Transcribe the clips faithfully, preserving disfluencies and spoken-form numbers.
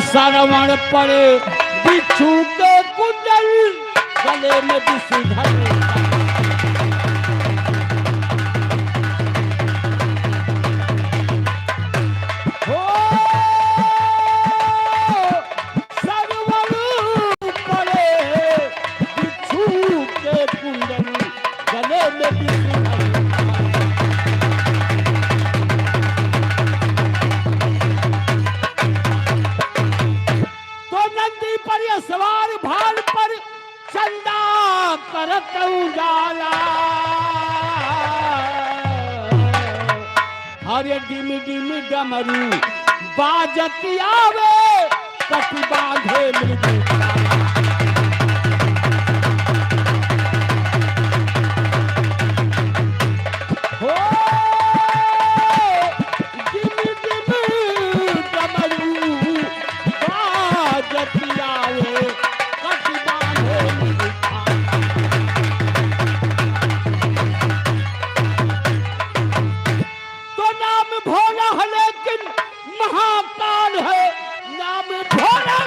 श्रवण पड़े बिच्छू के कुंडल, गले में विषधर। हो, श्रवण पड़े बिच्छू के कुंडल, गले में विषधर। तो नंदी पर ये सवार भाल पर चंदा करत उजाला। हरे डिम डिम डमरू बाजत आवे, कटि बांधे मृदु। हो, डिम डिम डमरू बाजत आवे, कटि बांधे मृदु। तो नाम भोला है लेकिन महाकाल है, नाम भोला।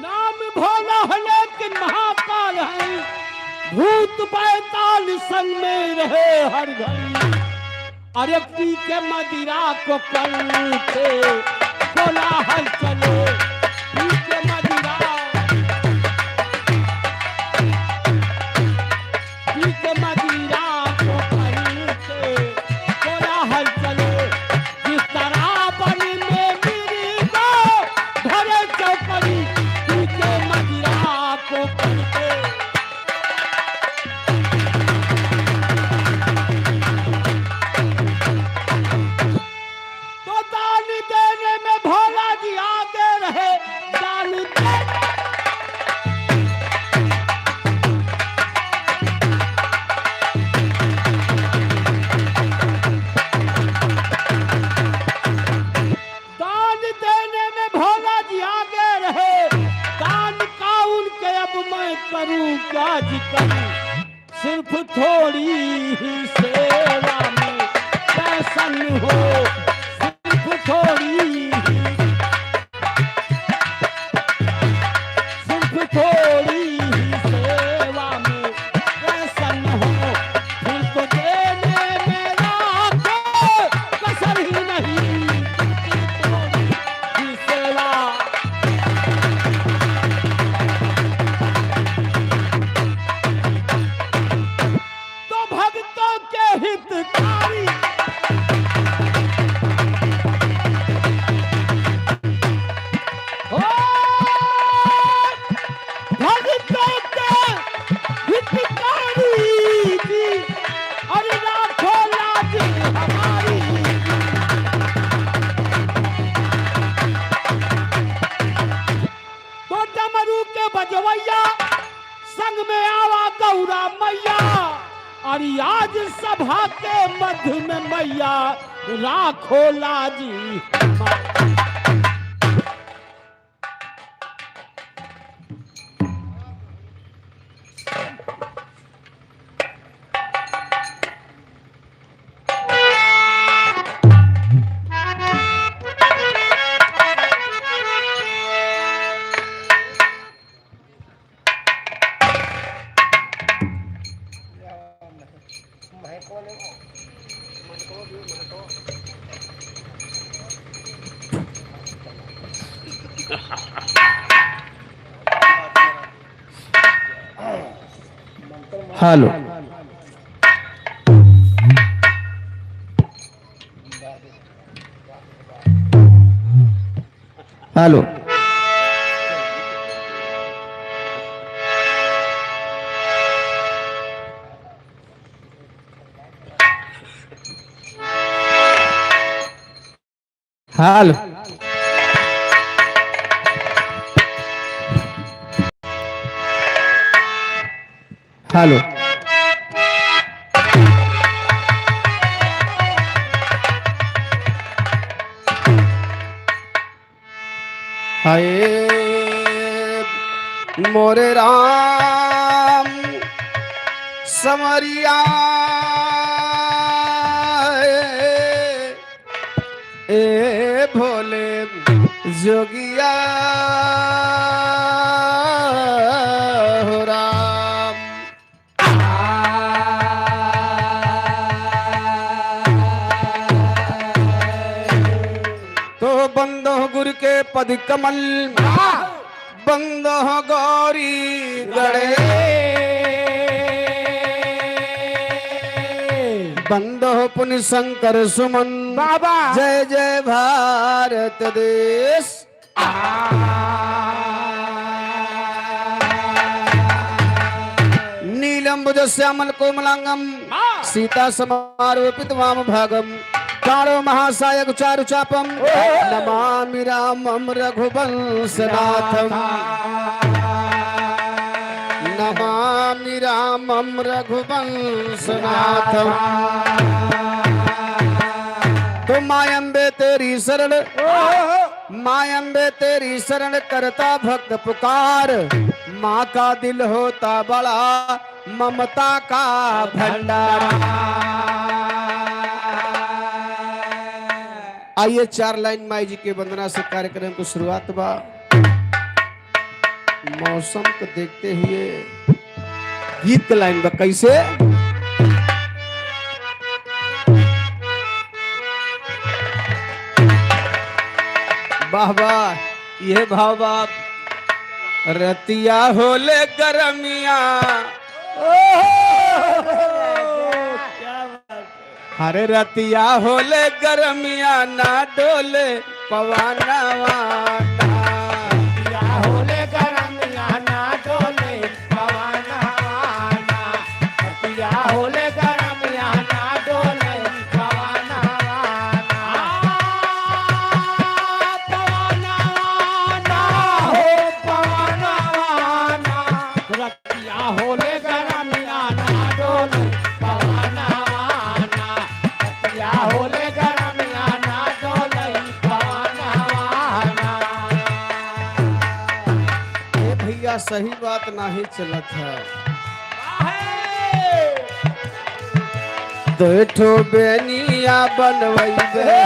नाम भोला है लेकिन महाकाल है, भूत बैताल संग में रहे हर घड़ी। अरे पी के मदिरा को करते कोलाहल चले, पी के मदिरा, पी के मदिरा को करते कोलाहल चले। जिस तरह बन में मिर्गा धरे चौकड़ी, पी के मदिरा को करते। तो दान देने में भोला जी आगे रहे, दान देने, दान देने में भोला जी आगे रहे, दान का उनके अब मैं करूं क्या जी करूं। सिर्फ थोड़ी ही सेवा में प्रसन्न हो, सिर्फ थोड़ी ही, सिर्फ थोड़ी ही सेवा में प्रसन्न हो, फिर तो देने में राखो कसर ही नहीं, सिर्फ थोड़ी ही सेवा। तो भक्तों के हितकारी, हो, भक्तों के हितकारी जी, अरे राखो लाज हमारी। तो डमरू के बजवैया संग में आवा गौरा मैया, अरे आज सभा के मध्य में मैया राखो लाजी। हेलो। हेलो। हेलो। हेलो। हाय मोरे राम, संवरिया, ए भोले जोगिया हो राम। तो बंदो गुरु के पद कमल, बंदो गौरी गणेश, बंदो पुनि शंकर सुमन। बाबा। जय जय भारत देश। नीलम्बुज श्यामल कोमलांगम, हाँ। सीता समारोपित वाम भागम, कारो महासायक चारु चापम, ओहो। नमामि रामम रघुवंश नाथम, नमामि रामम रघुवंश नाथम। तो माँ अम्बे तेरी शरण, ओहो। माँ अम्बे तेरी शरण करता भक्त पुकार, माँ का दिल होता बड़ा ममता का भंडार। आइए, चार लाइन माई जी के वंदना से कार्यक्रम की शुरुआत बा। मौसम को देखते हुए गीत के लाइन बा, कैसे? वाह वाह, ये भाव बा। रतिया होले गरमिया, ओहो, क्या बात है। हरे रतिया होले गरमिया ना डोले पवनवा ना। रतिया होले गरमिया ना डोले पवनवा ना। रतिया होले गरमिया ना डोले पवनवा ना। पवनवा ना हो पवनवा ना। रतिया होले गरमिया ना डोले पवनवा ना। रतिया होले गरमिया ना डोले पवनवा ना। ए भैया, सही बात नाही चलत है। काहे? दो ठो बेनिया बनवैबे। हे!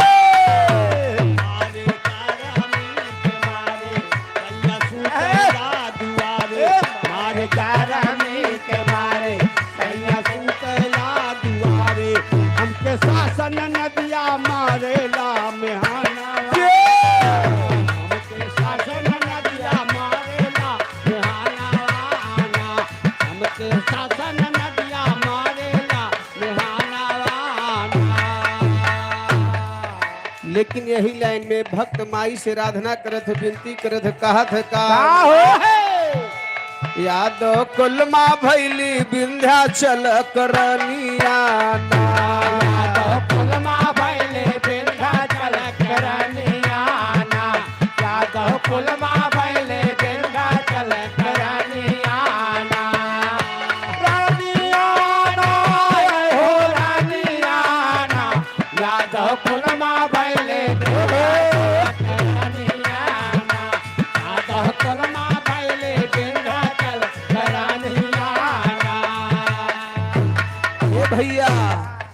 मारे गरमी के मारे, सैया सुतेला दुआरे। मारे गरमी के मारे, सैया सुतेला दुआरे। हमके सासन नदिया मारेला मेहनवा। ये! हमके सासन नदिया मारेला मेहनवा ना। हमके सासन नदिया मारेला मेहनवा ना। लेकिन यही लाइन में भक्त माई से आराधना करत है, विनती करत है, कहत है का? का हो? यादव कुलमा भैली विंध्याचल करनिया ना। यादव कुलमा भैली विंध्याचल करनिया ना। यादव कुलमा भैले विंध्याचल करनिया ना। रानिया ना, हो रानिया ना। यादव कुलमा भैले विंध्याचल करनिया ना। यादव कुलमा भैले विंध्याचल करनिया ना। ए भैया,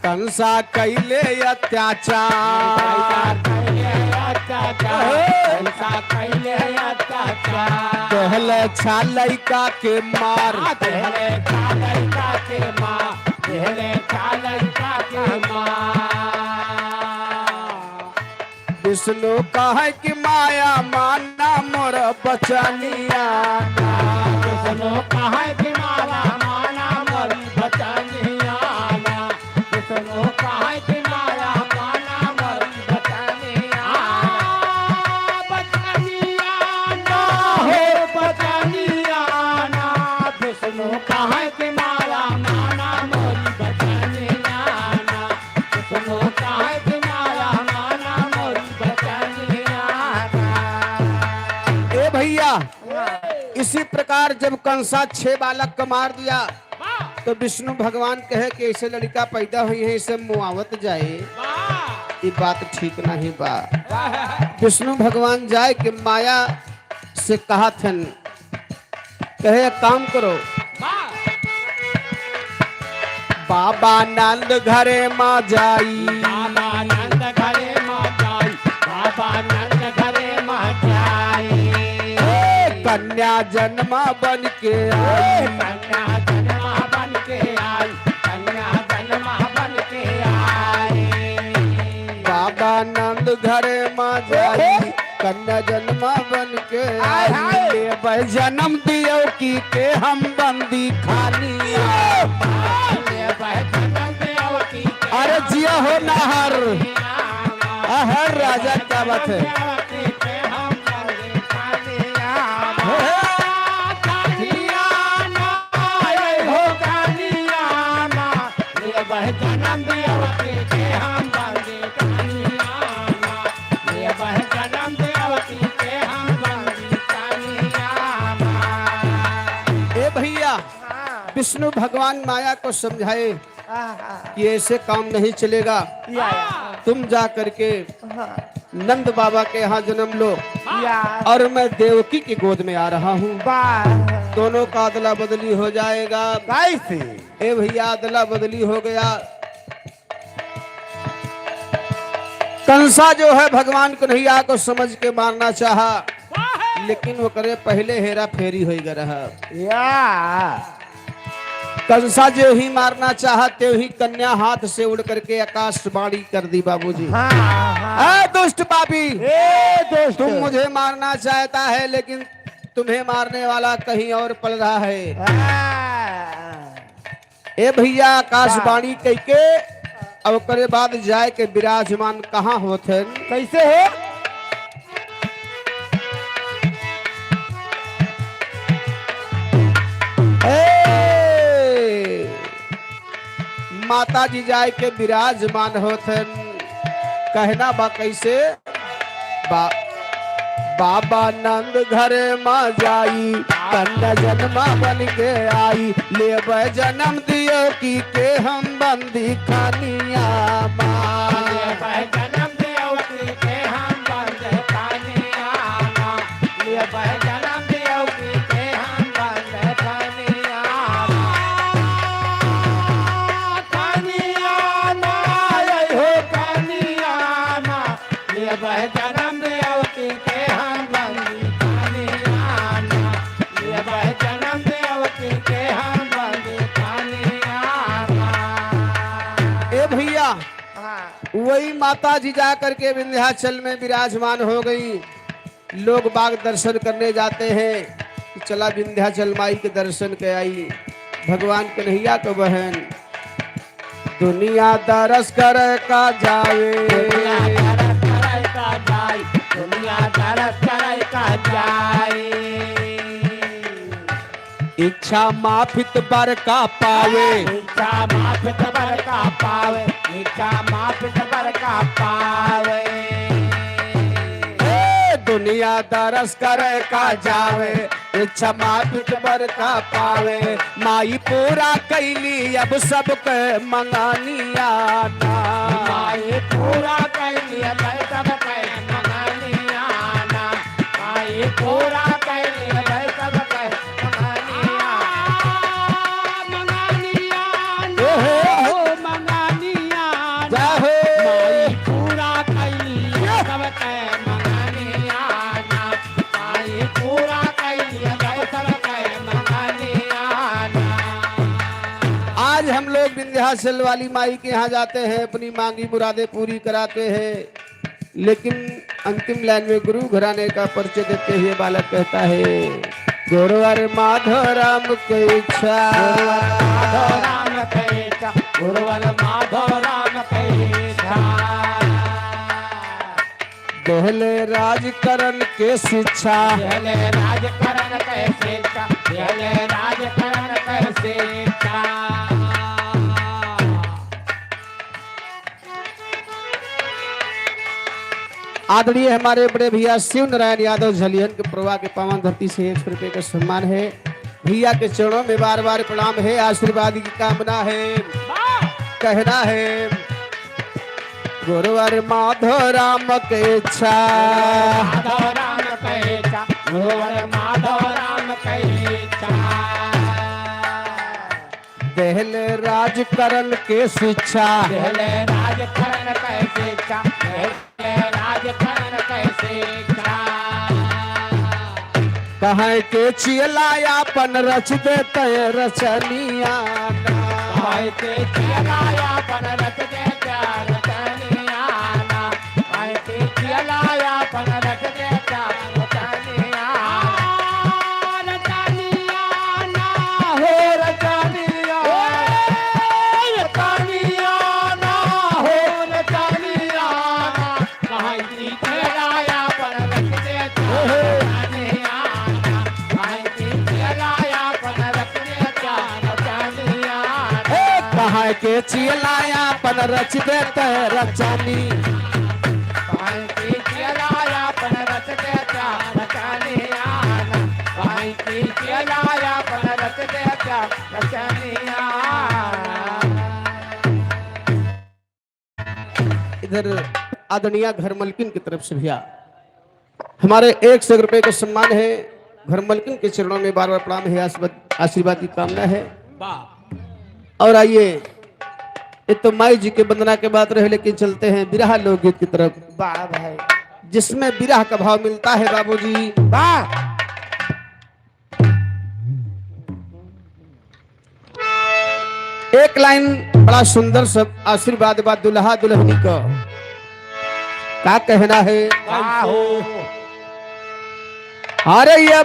कंसा कैले अत्याचार। कंसा कैले अत्याचार। कंसा कैले अत्याचार। देहले छा लइका के मार। हाँ, देहले छा लइका के मार। देहले छा लइका के मार। विष्णु कहे कि माया माना मोर बचनिया ना। विष्णु कहे कि माया माना मोर बचनिया ना। विष्णु कहे कि माया माना मोर बचनिया ना। बचनिया ना हो बचनिया ना। विष्णु कहे कि माया माना मोर बचनिया ना। ए भैया, इसी प्रकार जब कंसा छह बालक का मार दिया, तो विष्णु भगवान कहे कि ऐसे लड़का पैदा हुई है, इसे मुआवत जाए, ये बात ठीक नहीं बा। विष्णु भगवान जाए के माया से कहा थन, कहे, "एक काम करो, वाह। बाबा नंद घरे मा जाई। बाबा नंद घरे मा जाई। बाबा नंद घरे मा जाई। ए, कन्या जन्मा बन के आई। ए, कन्या जन्मा बन के आई। कन्या जन्मा बन के आई। बाबा नंद घरे मा जाई। कन्या जन्मा बन के आई। लेबै जन्म दियो की के हम बंदी खानिया। अरे जिया हो नाहर, आहर राजा, क्या बात है? ए भैया, हाँ। विष्णु भगवान माया को समझाए आहा। कि ऐसे काम नहीं चलेगा, या, या। तुम जा करके हाँ। नंद बाबा के यहाँ जन्म लो या। और मैं देवकी की गोद में आ रहा हूँ। वाह। दोनों का अदला बदली हो जाएगा। कैसे? ए भैया, अदला बदली हो गया। कंसा जो है भगवान कन्हैया को समझ के मारना चाहा, लेकिन ओकरे पहले हेरा फेरी होई गए रहा। या। कंसा जो ही मारना चाहा, त्यों ही कन्या हाथ से उड़ करके आकाशवाणी कर दी, बाबूजी। हाँ, हाँ। ए दुष्ट पापी, ए दुष्ट। तुम मुझे मारना चाहता है, लेकिन तुम्हें मारने वाला कहीं और पल रहा है। हाँ। ए भैया, आकाशवाणी कइके, अब ओकरे बाद जाए के विराजमान कहाँ होत हन? कैसे हो? ए, माता जी जाए के विराजमान होत हन। कहना बा कैसे? बा-, बाबा नंद घरे मा जाई, कन्या जन्मा बन के आई, लेबै जन्म दियो की के हम बंदी खानिया मा। लेबै जन्म दियो की के हम बंदी खानिया मा। लेबै जन्म दियो की के हम बंदी खानिया मा। खानिया मा, आई हो खानिया मा। लेबै जन्म देवकी के हम बंदी खानिया मा। लेबै जन्म देवकी के हम बंदी खानिया मा। ए भैया, हाँ। वही माता जी जा करके विंध्याचल में विराजमान हो गई। लोग बाग दर्शन करने जाते हैं कि चला विंध्याचल माई के दर्शन के आई। भगवान कन्हैया के बहन दुनिया दरस करे का जावे। दुनिया दरस करे का जाए, दुनिया दरस करे का जाए। इच्छा माफिक बर का पावे। इच्छा माफिक बर का पावे। इच्छा माफिक बर का पावे। ए, दुनिया दरस करे का जावे। इच्छा माफिक बर का पावे। माई पूरा कैली अब सबके मंगानिया ना। माई पूरा कैली अब सबके मंगानिया ना। माई पूरा कैली अब सबके मंगानिया। मंगानिया ना, ओहो। हो मंगानिया ना। जा हो। माई पूरा कैली या। सबके मंगानिया ना। आज हम लोग विंध्याचल वाली माई के यहाँ जाते हैं, अपनी मांगी मुरादें पूरी कराते हैं, लेकिन अंतिम लाइन में गुरु घराने का परिचय देते हुए बालक कहता है, गुरुवर माधव राम के इच्छा। गुरुवर माधव राम के इच्छा। गुरुवर माधव राम के इच्छा। देहले राजकरण के शिक्षा। देहले राजकरण के शिक्षा। देहले राजकरण के शिक्षा। आदरणीय हमारे बड़े भैया शिव नारायण यादव झलियन के प्रवाह के पावन धरती से एक सौ रुपये का सम्मान है। भैया के चरणों में बार बार प्रणाम है, आशीर्वाद की कामना है। वाह! कहना है, गुरुवर माधो राम के इच्छा। माधो राम के इच्छा, गुरुवर माधो राम के इच्छा। देहले राजकरण के शिक्षा। देहले राजकरण के शिक्षा। देहले राजकरण के शिक्षा। कहे के चेला आपन रच देते रचनिया ना। कहे के चेला आपन रच देते रचनिया ना। कहे के चेला आपन रच देते रचनिया। रचनिया ना हो रचनिया। रचनिया ना हो रचनिया ना। कहे के चेला आपन रच देते रचनिया ना। कहे के चेला आपन रच देते रचनिया। हे, कहे के चेला आपन रच देते रचनी। कहे के चेला आपन रच देते रचनिया। कहे के चेला आपन रच देते रचनिया। इधर आदरणीय घर मलकिन की तरफ से भैया हमारे एक सौ रुपए का सम्मान है। घर मलकिन के चरणों में बार बार प्रणाम है, आशीर्वाद, आशीर्वाद की कामना है। वाह। और आइए, ये तो माई जी के वंदना के बात रहे, लेकिन चलते हैं बिरहा लोकगीत की तरफ। वाह भाई। जिसमें बिरह का भाव मिलता है बाबूजी। वाह। एक लाइन बड़ा सुंदर सब आशीर्वाद बा दुल्हा दुल्हनी का। का कहना है? वाह हो। अरे ये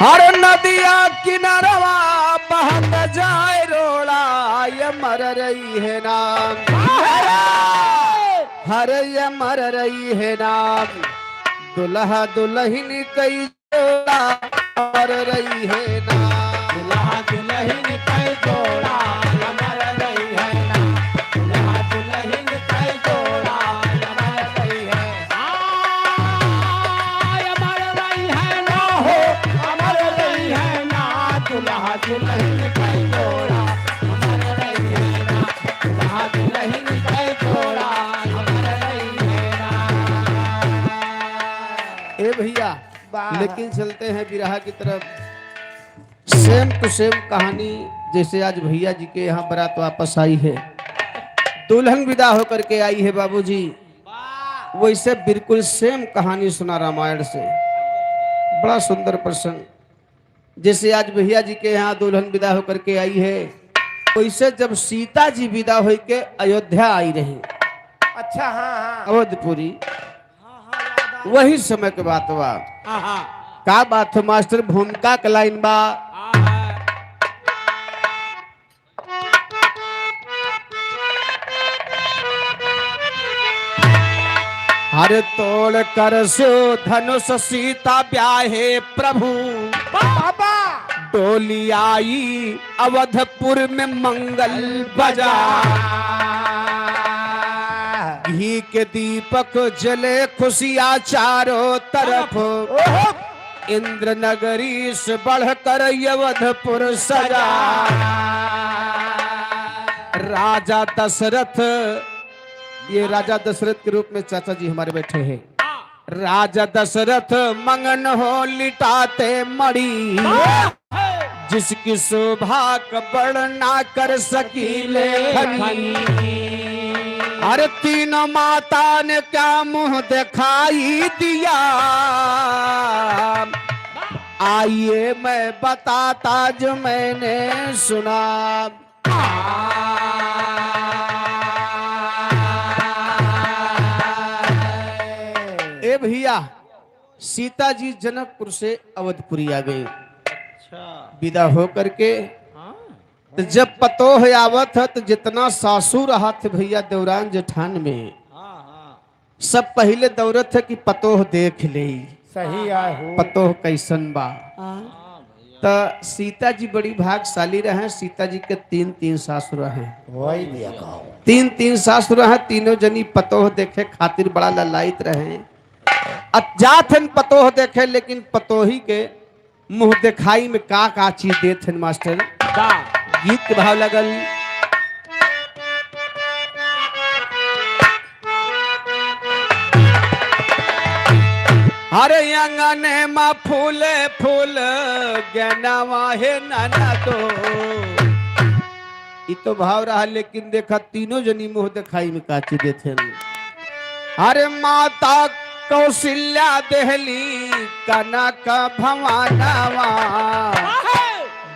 हर नदिया किनारवा बहत जाए रोड़ा, ये मर रही है ना। हर ये मर रही है ना। दुल्हा दुल्हन कई जोड़ा मर रही है ना। दुल्हा दुल्हन कई जोड़ा मर रही है ना। दुल्हा दुल्हन कई जोड़ा मर रही है। आ, अमर रही है ना हो, अमर रही है ना, दुल्हा दुल्हन कई जोड़ा, अमर रही है ना, दुल्हा दुल्हन कई जोड़ा, अमर रही है ना। ए भैया, वाह। लेकिन चलते हैं बिरहा की तरफ। Same to same कहानी, जैसे आज भैया जी के यहाँ बारात वापस आई है, दुल्हन विदा होकर के आई है बाबूजी, वैसे बिल्कुल same कहानी सुना रामायण से। बड़ा सुंदर प्रसंग। जैसे आज भैया जी के यहाँ दुल्हन विदा होकर के आई है, वैसे जब सीता जी विदा होके अयोध्या आई रही, अच्छा, हाँ, हाँ। अवधपुरी, वही समय के बात बा। आहा। का बात हो मास्टर, भूमिका के लाइन बा। आहा। हर तोड़ कर सो धनुष सीता ब्याहे प्रभु। बाबा। डोली आई अवधपुर में मंगल बजा। घी के दीपक जले खुशिया चारों तरफ। ओहो। इंद्र नगरी से बढ़कर अवधपुर सजा। राजा दशरथ, ये राजा दशरथ के रूप में चाचा जी हमारे बैठे हैं। राजा दशरथ मगन हो लिटाते मणि, जिसकी शोभा का वर्णना कर सकी लेखनी। अरे तीनों माता ने क्या मुंह दिखाई दिया, आइए मैं बताता जो मैंने सुना। ए भैया, सीता जी जनकपुर से अवधपुरी आ गई। अच्छा। विदा होकर के हाँ। तो जब पतोह आवत है तो जितना सासू रहत है भैया देवरान जेठान में, हाँ, हाँ। सब पहिले दौड़त है कि पतोह देख ले। सही आए हो। पतोह कैसन बा। हाँ। त सीता जी बड़ी भागशाली रहे, सीता जी के तीन तीन सासु रहे। वही देखो। तीन तीन सासु रहे, तीनों जनी पतोह देखे खातिर बड़ा ललायत रहे। अब जात हन पतोह देखे, लेकिन पतोही के मुंह देखाई में का का चीज देत हन मास्टर। का? गीत के भाव लगल। हरे अंगने मा फूले फूल गनवा हे ननदो। ई तो भाव रहा, लेकिन देखा तीनों जनी मुँह देखाई में काची देथे। हरे माता कौशल्या देहली कनक भवनवा।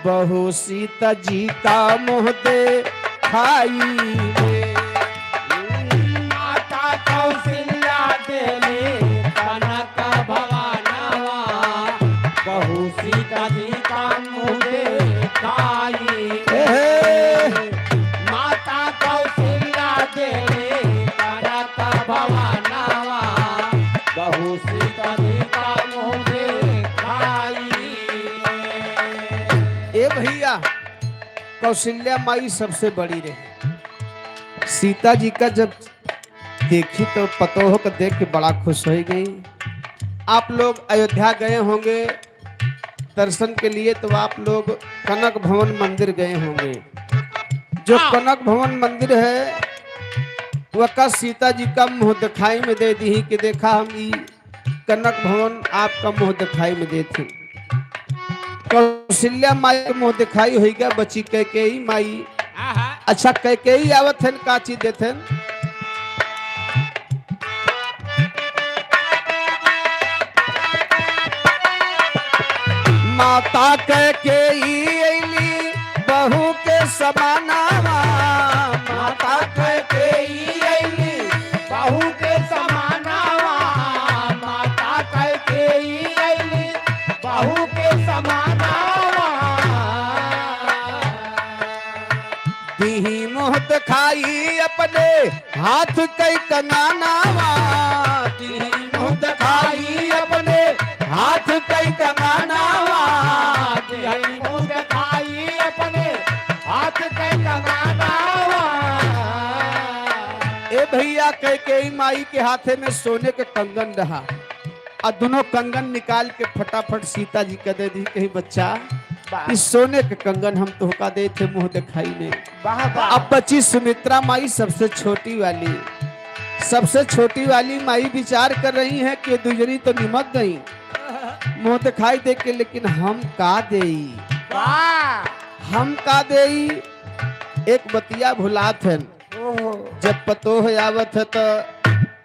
बहू सीता जी का मुँह देखाई में। माता कौशल्या देली कनक भवनवा, बहू सीता जी का मुँह देखाई। ए हे। माता कौशल्या देली कनक भवनवा, बहू सीता जी का मुँह देखाई। ए भइया, कौशल्या माई सबसे बड़ी रही। सीता जी का जब देखी तो पतोह को देख के बड़ा खुश होइ गई। आप लोग अयोध्या गए होंगे दर्शन के लिए, तो आप लोग कनक भवन मंदिर गए होंगे। जो हाँ। कनक भवन मंदिर है, वका सीता जी का मुँह देखाई में दे दिही कि देखा हम ई कनक भवन आपका मुँह देखाई में देथे। कौशल्या माई के मुँह देखाई होइगा बची कैकेयी माई। आहा। अच्छा, कैकेयी आवत हन, काची देथन? माता कैकेयी अइली बहू के समानावा। माता कैकेयी अइली बहू के समानावा। माता कैकेयी अइली बहू के समानावा। दिही मुँह देखाई अपने हाथ कई कंगनावा। दिही मुँह देखाई अपने हाथ कई कंगनावा। दिही मुँह देखाई अपने हाथ कई कंगनावा। ए भइया, कैकेयी माई के हाथे में सोने के कंगन रहा। आ दुनो कंगन निकाल के फटाफट सीता जी के दे दी, कही, "बच्चा, वाह। इस सोने के कंगन हम तोहका देथे मुँह देखाई में।" वाह, वाह। अब बची सुमित्रा माई सबसे छोटी वाली। सबसे छोटी वाली माई विचार कर रही हैं कि दुइ जनी तो निमक गई मुँह देखाई देख के, लेकिन हम का देई? वाह। हम का देई? एक बतिया भुलात हन। ओहो। जब पतोह आवत है तो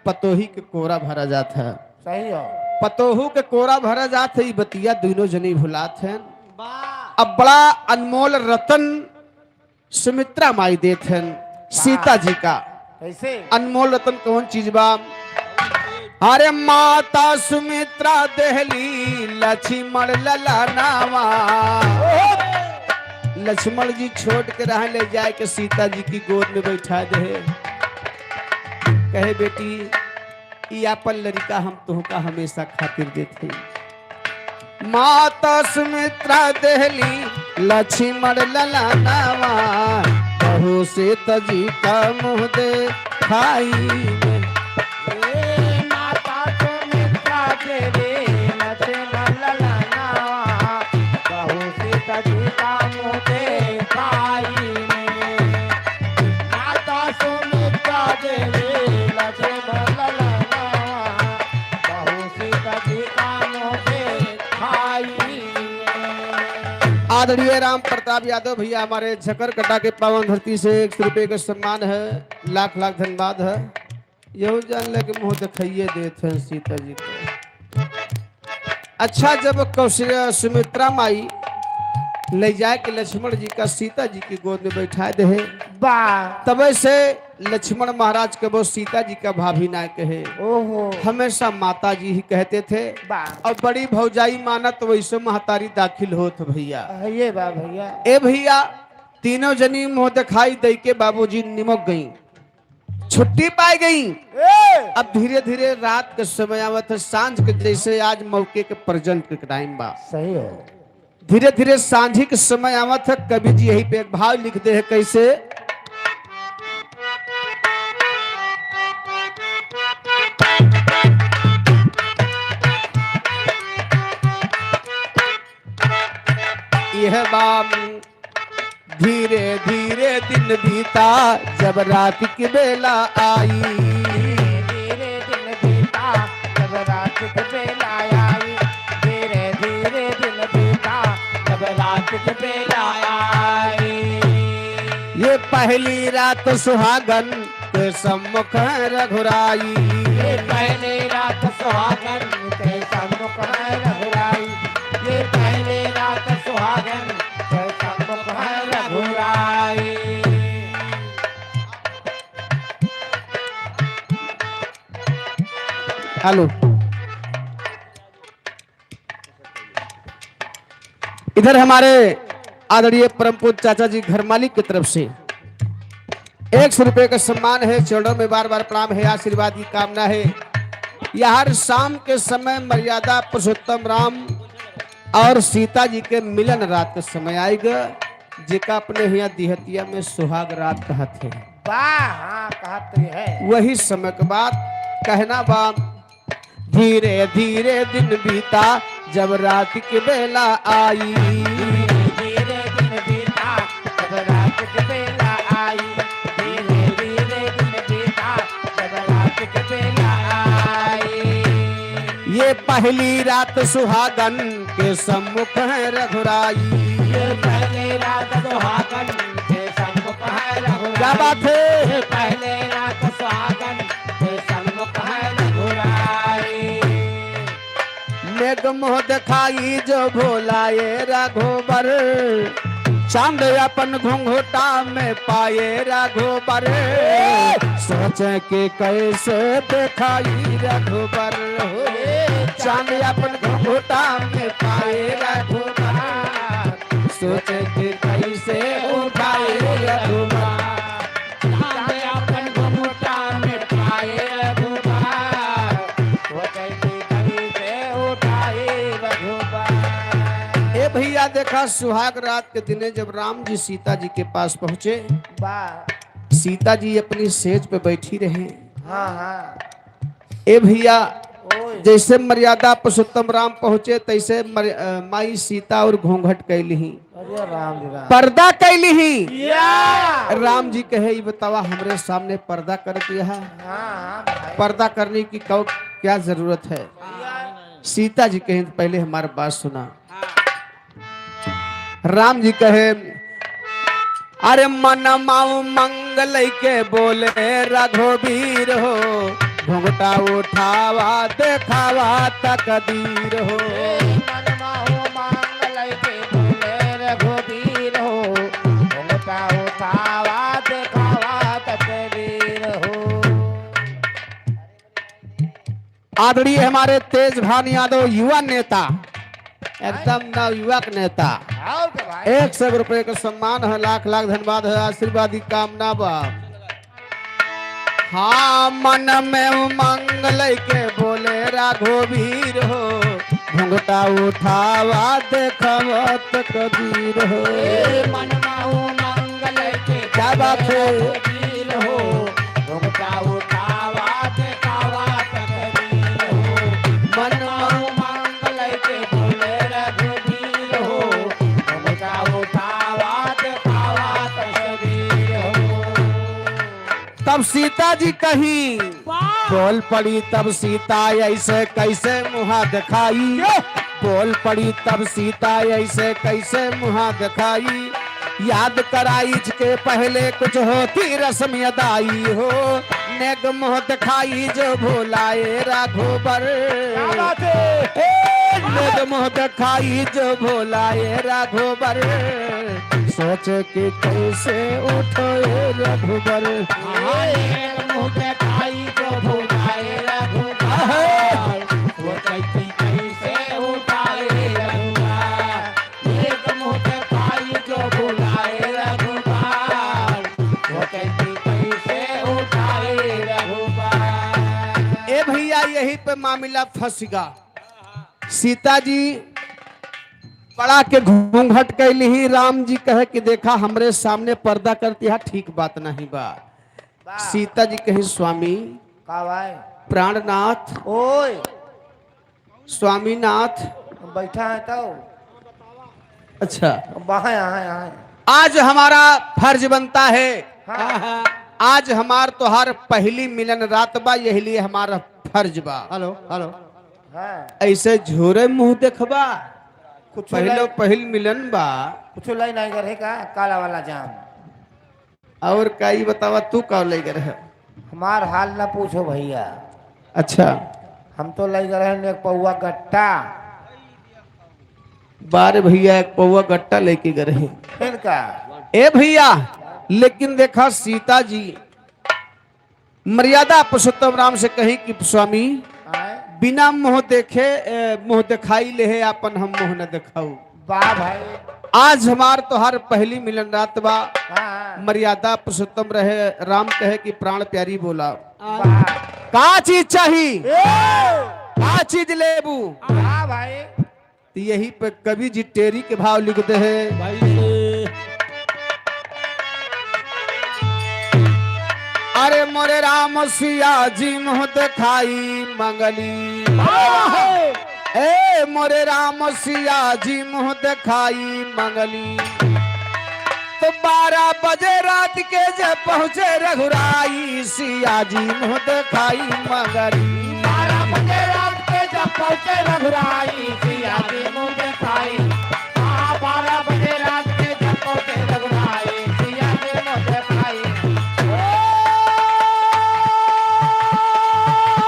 पतोही के कोरा भरा जात है। सही हो। पतोहू के कोरा भरा जात है, ई बतिया दुइनो जनी भुलात हैं। वाह। अब बड़ा अनमोल रतन सुमित्रा माई देत हैं सीता जी का। कैसे? अनमोल रतन कौन चीज बा? अरे माता सुमित्रा देहली लक्ष्मण ललनावा। लक्ष्मण जी छोट के रहे, ले जाए के सीता जी की गोद में बैठा दे। कहे, "बेटी, ई आपन लड़िका हम तोहका हमेशा खातिर देत हई।" माता सुमित्रा देहली लक्ष्मण ललनावा, बहू सीता जी का मुँह देखाई में। ए माता सुमित्रा देहली लक्ष्मण ललनावा, बहू सीता जी का मुँह देखाई में। माता सुमित्रा देहली लक्ष्मण ललनावा, बहू सीता जी का मुँह देखाई। आदरणीय राम प्रताप यादव भैया, हमारे झकरकटा के पावन धरती से एक सौ रुपये का सम्मान है, लाख लाख धन्यवाद है। यहू जान ले कि मुँह देखाइए देत हैं सीता जी को। अच्छा, जब कौशल्या, सुमित्रा माई ले जाए के लक्ष्मण जी का सीता जी की गोद में बैठा दे, वाह। तबे से लक्ष्मण महाराज कबो सीता जी का भाभी ना कहे, ओहो। हमेशा माता जी ही कहते थे। वाह। और बड़ी भौजाई मानत वैसे महतारी दाखिल होत भैया। ये बा भैया। ए भैया, तीनों जनी मुँह देखाई दे के बाबूजी निमक गई, छुट्टी पाई गई। ए! अब धीरे धीरे रात के समय आवत है, सांझ के जैसे आज मौके के प्रेजेंट के टाइम बा। सही हो। धीरे धीरे सांझी के समय आवत है, कवि जी यही पे एक भाव लिख दे है, कैसे? यह बा धीरे धीरे दिन बीता, जब रात की बेला आई। धीरे दिन बीता, जब रात की बेला आई। रात के बेला आई। ये पहली रात सुहागन के सम्मुख है रघुराई। ये पहली रात सुहागन के सम्मुख है रघुराई। ये पहली रात सुहागन के सम्मुख है रघुराई। हेलो। इधर हमारे आदरणीय परम पूज्य चाचा जी घर मालिक की तरफ से एक सौ रुपये का सम्मान है। चरणों में बार बार प्रणाम है, आशीर्वाद की कामना है। यार शाम के समय मर्यादा पुरुषोत्तम राम और सीता जी के मिलन रात का समय आएगा, जेका अपने हियाँ दिहतिया में सुहाग रात कहत है। वाह, हाँ, कहत है। वही समय के बाद कहना बा, धीरे धीरे दिन बीता, जब रात के बेला आई। धीरे धीरे दिन बीता, जब रात के बेला आई। धीरे धीरे दिन बीता, जब रात के बेला आई। ये पहली रात सुहागन के सम्मुख है रघुराई। ये पहली रात सुहागन के सम्मुख है रघुराई। क्या बात है? ये पहली रात सुहागन के सम्मुख है रघुराई। मेघ मुँह देखाई जो भोला ए रघुबर, चाँद अपन घुंघटा में पाए रघुबर। सोचे कि कैसे देखाई रघुबर हो, चाँद अपन घुंघटा में पाए रघुबर। सोचे कि कैसे उठाए रघुबर। चाँद अपन घुंघटा में पाए रघुबर। सोचे कि कैसे उठाए रघुबर। ए भैया, देखा, सुहाग रात के दिने जब राम जी सीता जी के पास पहुँचे, बा। सीता जी अपनी सेज पे बैठी रहे। हाँ, हाँ। ए भैया, ओए। जैसे मर्यादा पुरुषोत्तम राम पहुँचे, तैसे मर-, अ, माई सीता और घूंघट कैली ही, अरे राम रे राम। पर्दा कैली ही। या। राम जी कहे, "ई बतावा, हमरे सामने पर्दा कर दिया है, हाँ, हाँ, भाई। पर्दा करने की कौ-, क्या जरूरत है?" या। सीता जी कहें, "पहले हमारी बात सुना।" राम जी कहे, "अरे मन माऊ मंगल के बोले रघुबीर हो, घुंघटा उठावा देखावा तकदीर हो।" ए मन माऊ मंगल के बोले रघुबीर हो, घुंघटा उठावा देखावा तकदीर हो। आदरणीय हमारे तेज भान यादव, युवा नेता, एकदम नवयुवक नेता, और क्या भाई? एक सौ रुपये का सम्मान है, लाख लाख धन्यवाद है, आशीर्वाद की कामना बा। हाँ, मन में उमंग लइके बोले रघुबीर हो, घुंघटा उठावा देखावा तकदीर हो। ए मन में उमंग लइके क्या बात है? रघुबीर हो, घुंघटा उठावा देखावा तकदीर हो। मन माऊ मांग लइके बोले रघुबीर हो, घुंघटा उठावा देखावा तकदीर हो। तब सीता जी कहीं, वाह! बोल पड़ी तब सीता ऐसे कैसे मुहा दिखाई। क्यों? बोल पड़ी तब सीता ऐसे कैसे मुहा दिखाई। याद कराई के पहले कुछ होती रस्म अदाई हो। नेग मोह दिखाई जो भोलाए राघोबर। क्या बात है? ए, नेग मोह दिखाई जो भोलाए राघोबर। सोच के कैसे उठे रघुबर। हाँ, नेग मोह दिखाई जो भोलाए रघुबर। अहे। सोच के कैसे उठाए रघुबर। एक मुठ पाई जो भुलाए रघुबर, वो कैसी कैसे उठाए रघुबर। ए भैया, यही पे मामला फंस गा। सीता जी पड़ा के घूंघट कैली ही, राम जी कहे कि देखा, हमरे सामने पर्दा करती है, ठीक बात नहीं बा। बा। सीता जी कही, स्वामी, का भाई? प्राणनाथ, ओए। स्वामीनाथ। बैठा है तो। अच्छा। वहाँ, यहाँ, यहाँ। आज हमारा फर्ज बनता है। हाँ। आज हमार तोहार पहली मिलन रात बा, यही लिए हमारा फर्ज बा। Hello, hello. हाँ। ऐसे झूरे मुंह देखबा, कुछ पहलो लाई- पहिल मिलन बा। कुछ लाई नहीं करे का, काला वाला जाम। और का ई बतावा, तू का लई गए रहे? हमार हाल ना पूछो भैया। अच्छा। हम तो लई गए रहे एक पौवा गट्टा। बारे भैया, एक पौवा गट्टा लेके गए रहे। फिर का? ए भैया, लेकिन देखा सीता जी मर्यादा पुरुषोत्तम राम से कही कि स्वामी, आए? बिना मुँह देखे, ए, मुँह देखाई लेहे आपन हम मुँह न देखाऊ। वाह भाई। आज हमार तोहार पहली मिलन रात बा। हाँ, हाँ। मर्यादा पुरुषोत्तम रहे, राम कहे कि प्राण प्यारी बोला। वाह। का चीज चाही? ए! का चीज लेबू? वाह भाई। तो यही पे कवि जी टेरी के भाव लिख दे है। भाई। अरे मोरे राम सिया जी मुँह देखाई मंगली। वाह। ए मोरे राम सिया जी मुँह देखाई मंगली। तो बारह बजे रात के जब पहुँचे रघुराई, सिया जी मुँह देखाई मंगली। बारह बजे रात के जब पहुँचे रघुराई, सिया जी मुँह देखाई। हाँ, बारह बजे रात के जब पहुँचे रघुराई, सिया जी मुँह देखाई।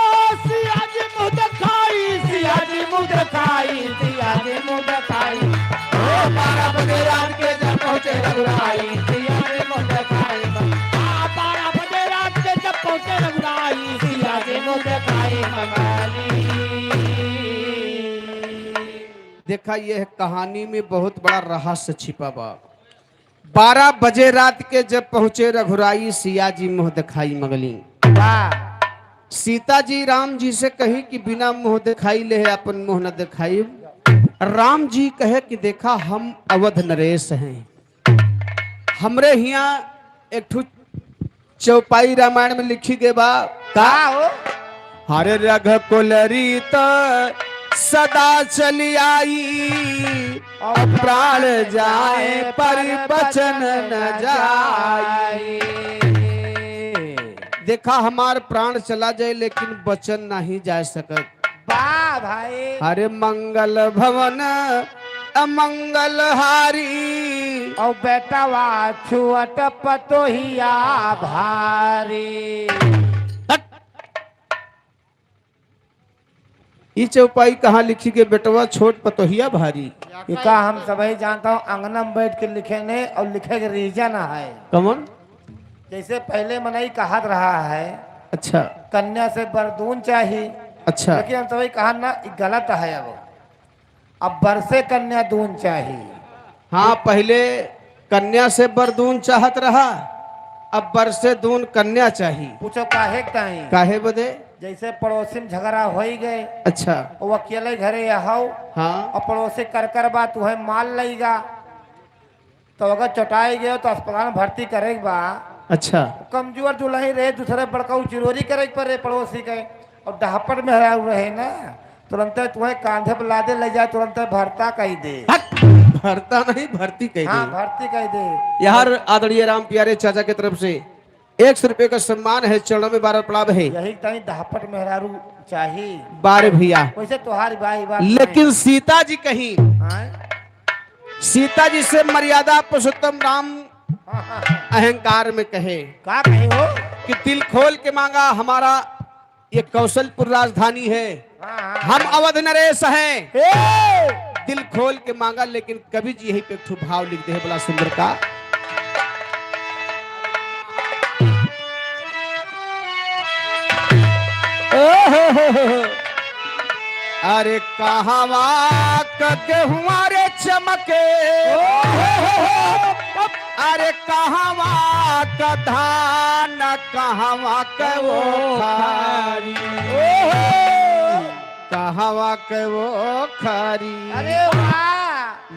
ओ, सिया जी मुँह देखाई, सिया जी मुँह देखाई, सिया जी मुँह देखाई। ओ, बारह बजे रात के जब पहुँचे रघुराई, सिया जी मुँह देखाई। आ, बारह बजे रात के जब पहुँचे रघुराई, सिया जी मुँह देखाई मंगली। देखा, यह कहानी में बहुत बड़ा रहस्य छिपा बा। बारह बजे रात के जब पहुँचे रघुराई, सिया जी मुँह देखाई मंगली। वाह। सीता जी राम जी से कही कि बिना मुँह देखाई लेहे अपन मुँह न देखाई। राम जी कहे कि देखा, हम अवध नरेश हैं, हमरे हियाँ एक ठो चौपाई रामायण में लिखी गए बा। का? का हो? हरे रघुकुल रीत सदा चली आई, और प्राण जाए पर वचन न जाई। देखा, हमार प्राण चला जाए लेकिन वचन नहीं जा सकत। वाह भाई। हरे मंगल भवन अमंगल हारी। और बेटवा छुअट पतोहिया भारी। हट। ई चौपाई कहाँ लिखी के बेटवा छोट पतोहिया भारी? ये का हम सबही जानता हूँ, अंगना में बैठ के लिखे ने और लिखे के रीजन है। कमन? जैसे पहले मनई कहत रहा है, अच्छा। कन्या से बर दून चाही। अच्छा। लेकिन हम सबही कहा ना, ई गलत है। अब, अब बर से कन्या दून चाही। हाँ, पहले कन्या से बर दून चाहत रहा, अब बर से दून कन्या चाही। पूछो काहे के ताई? काहे बदे? जैसे पड़ोसी में झगड़ा होई गए, अच्छा। वो अकेले घरे हौ, हाँ। और पड़ोसी कर कर बा, तू है माल लईगा, तो अगर चोटाई गयो तो अस्पताल में भर्ती करे के बा। अच्छा। कमजोर दुलही रहे, दूसरे बड़का चिरोरी करे के परे पड़ोसी के, और डहापट मेहरारू रहे ना, तुरंते तुहे कांधे पे लादे ले जाए, तुरंते भर्ता कही दे। हट, भर्ता नहीं, भर्ती कही हाँ, दे। भर्ती कही दे। यार आदरणीय राम प्यारे चाचा के तरफ से एक सौ रुपये का सम्मान है, चरणों में बार बार प्रणाम है। यही ताई डहापट मेहरारू चाही। बारे भैया। वैसे तोहार भाई बात लेकिन नहीं। सीता जी कहीं, हाँ? सीता जी से मर्यादा पुरुषोत्तम राम हाँ, हाँ, हाँ। अहंकार में कहे का कहे हो? कि दिल खोल के मांगा, हमारा ये कौशलपुर राजधानी है, हाँ, हाँ, हम हाँ। अवध नरेश हैं। ए! दिल खोल के मांगा, लेकिन कवि जी यही पे एक ठो भाव लिख दे हैं, बड़ा सुंदर का। ओ हो हो हो हो। अरे कहवा क गेहुआ रे चमके, ओ हो हो हो। अरे कहवा क धान, कहवा क वो खारी, ओ हो। कहवा के वो खारी। अरे वाह।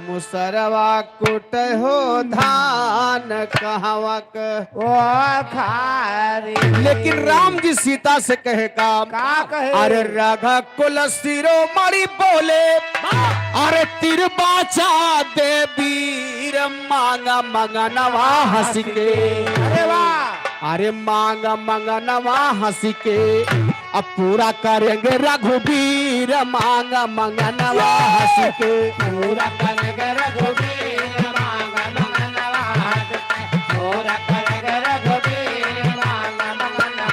मुसरवा कुट हो धान कहवा के वो खारी। लेकिन राम जी सीता से कहे का, का कहे? अरे रघुकुल शिरोमणि बोले, हाँ। अरे तिरबाचा देवी रे मांगा मंगनवा हंस के। अरे वाह। अरे मांगा मंगनवा हंस के। अब पूरा करेंगे रघुबीर मांग मंगनवा हंस के। पूरा करेंगे रघुबीर मांग मंगनवा हंस के। पूरा करेंगे रघुबीर मांग मंगनवा।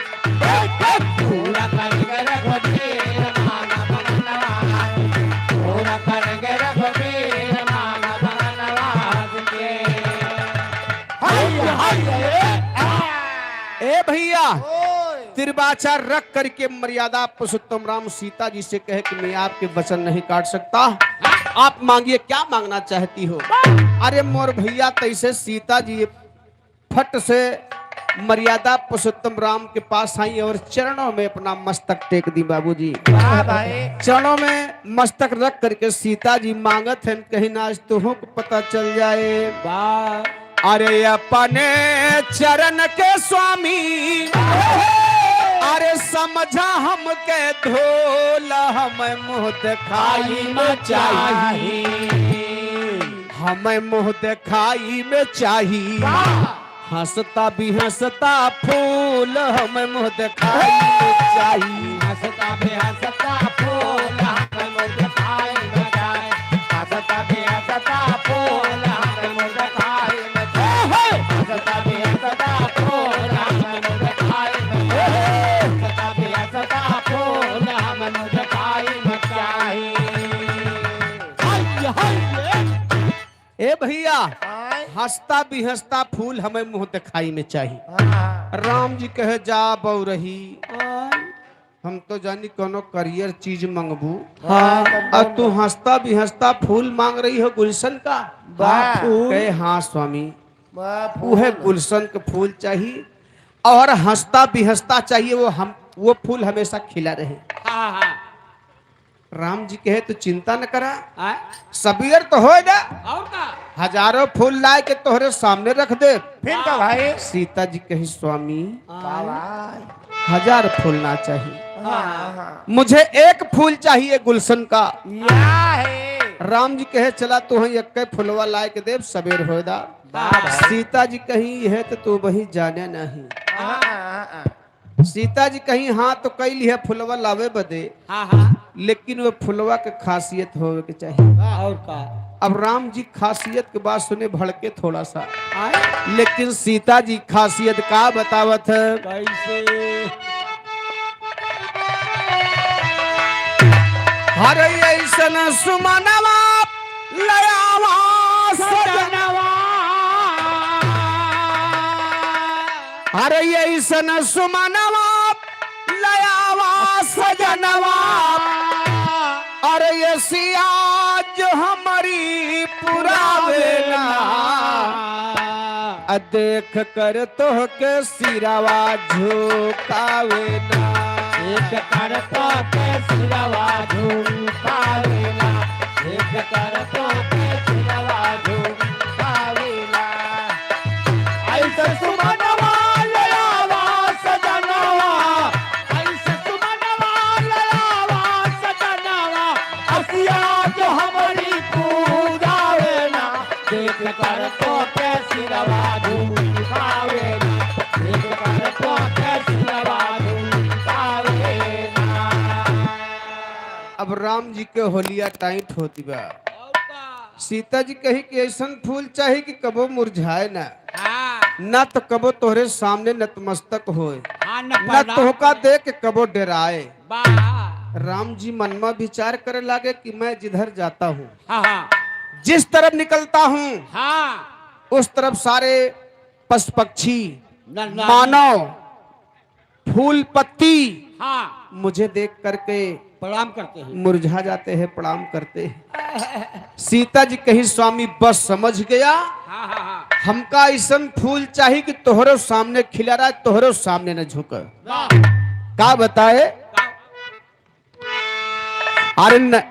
पूरा करेंगे रघुबीर मांग मंगनवा। पूरा करेंगे रघुबीर मांग मंगनवा हंस के। हाय, हाय, ए, आ। ए भैया, ओए। तिरबाचा रख करके मर्यादा पुरुषोत्तम राम सीता जी से कहे कि मैं आपके वचन नहीं काट सकता, आप मांगिए, क्या मांगना चाहती हो? अरे मोर भैया, तैसे सीता जी फट से मर्यादा पुरुषोत्तम राम के पास आई और चरणों में अपना मस्तक टेक दी बाबूजी। वाह भाई। चरणों में मस्तक रख करके सीता जी मांगत हैं, कहीं ना आज तुहूँ को पता चल जाए। वाह। अरे अपने चरण के स्वामी, अरे समझा हमके धोल, हमें मुँह देखाई में चाही, हमें मुँह देखाई में चाही। वाह। हंसता बिहंसता फूल हमें मुँह देखाई में चाही। हंसता बिहंसता फूल हमें मुँह देखाई में चाही। हंसता बिहंसता फूल हमें मुँह देखाई में चाही। हंसता बिहंसता फूल हमें मुँह देखाई में चाही। हंसता बिहंसता फूल हमें मुँह देखाई में चाही। हाय, हाय, ए भैया, आय। हंसता बिहंसता फूल हमें मुँह देखाई में चाही। हाँ। राम जी कहे, जा बउरही, आय। हम तो जानी कोनो करियर चीज मंगबू। हाँ। अब तू हंसता बिहंसता फूल मांग रही हो गुलशन का? वाह। हाँ, फूल। कहे, हाँ स्वामी, वाह, फूल। उहे गुलशन के फूल चाही और हंसता बिहंसता चाहिए, वो हम, वो फूल हमेशा खिला रहे। हाँ, हाँ। राम जी कहे, "तू चिंता न करा, आय? सबेर तो होए दा, और का? हजारों फूल लाए के तोहरे सामने रख दे।" फिर का भाई? सीता जी कही, "स्वामी, आय? बाबा। हजार फूल ना चाहिए, हाँ, हाँ। मुझे एक फूल चाहिए गुलशन का।" या है। राम जी कहे, "चला, तोहे एक्के फुलवा लाए के देब, सबेर होए दा।" बाबा। सीता जी कही, "यह तो तू वही जाने नहीं।" हाँ, हाँ, हाँ। सीता जी कहीं, "हाँ, तो कई लिहे फुलवा लावे बदे, हाँ, हाँ। लेकिन वो फुलवा के खासियत होवे के चाहिए।" और का? अब राम जी खासियत के बात सुने, भड़के थोड़ा सा। आय? लेकिन सीता जी खासियत का बतावत है? कैसे? हर ऐसन सुमनवा लयावा सजनवा। अरे ऐसन सुमनवा लयावा सजनवा। अरे ये सिया जो हमारी पुरावे ना। अ देख कर तोहके सिरवा झुकावे ना। देख कर तोहके सिरवा झुकावे ना। देख कर तोहके सिरवा झुकावे ना। ऐसे सुमनवा लयावा सजनवा। ऐसे सुमनवा लयावा सजनवा। असिया जो हमारी पूजावे ना। देख कर तोहके सिरवा झुकावे ना। देख कर तोहके सिरवा झुकावे ना। अब राम जी के होलिया टाइट होती बा। सीता जी कही कि ऐसन फूल चाही कि कबो मुरझाए ना, हाँ। ना तो कबो तोहरे सामने नतमस्तक होए, हाँ, न ना प्रणाम तोहका करे। देख के कबो डेराए। वाह। राम जी मन में विचार करे लागे कि मैं जिधर जाता हूँ, हाँ, हाँ। जिस तरफ निकलता हूँ, हाँ। उस तरफ सारे पशु पक्षी, न, न, मानव, फूल पत्ती हाँ। मुझे देख करके प्रणाम करते हैं। मुरझा जाते हैं, प्रणाम करते हैं। सीता जी कही, "स्वामी, बस समझ गया, हाँ, हाँ, हाँ। हमका ऐसन फूल चाही कि तोहरो सामने खिला रहा है, तोहरो सामने न झुके।" वाह। का बताए? का? अरे न,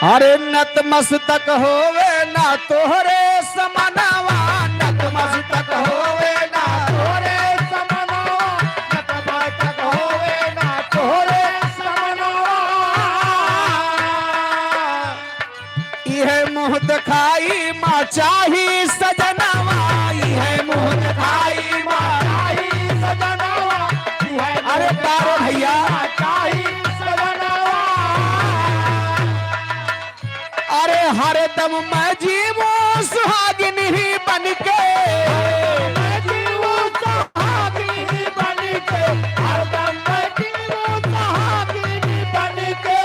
अरे नतमस्तक होवे ना तोहरे समनवा, नतमस्तक होवे ना तोहरे समनवा, नतमस्तक होवे ना तोहरे समनवा। इहे मुँह दिखाई मा चाही सजनवा, ई है मुँह दिखाई मा चाही सजनवा, ई है अरे मुँह तारो भैया। दिखाई मा चाही सजनवा। अरे हरदम मैं जीवो सुहागिन ही बनके। मैं जीवो सुहागिन ही बनके, हरदम मैं जीवो सुहागिन ही बनके।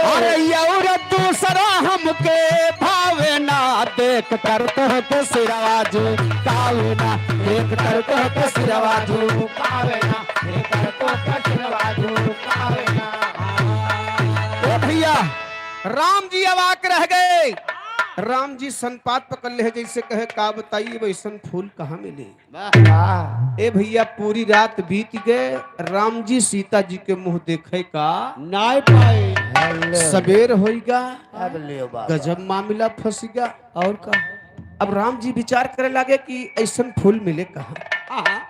अरे और दूसरा हमके भावे ना, देख कर तोहके सिरवा झुकावे ना, देख कर तोहके सिरवा झुकावे ना, देख कर तोहके सिरवा झुकावे ना। ओ भैया, राम जी अवाक रह गए। राम जी सनपात पकड़ ले, जैसे कहे, "का बताई, वैसन फूल कहाँ मिली?" वाह। ए भैया, पूरी रात बीत गए, राम जी सीता जी के मुँह देखे का नाय पाए। सबेर होइगा, अब लियो बाबा। गजब मामला फंसिगा। और का? अब राम जी विचार करे लागे कि ऐसन फूल मिले कहाँ? हाँ, हाँ।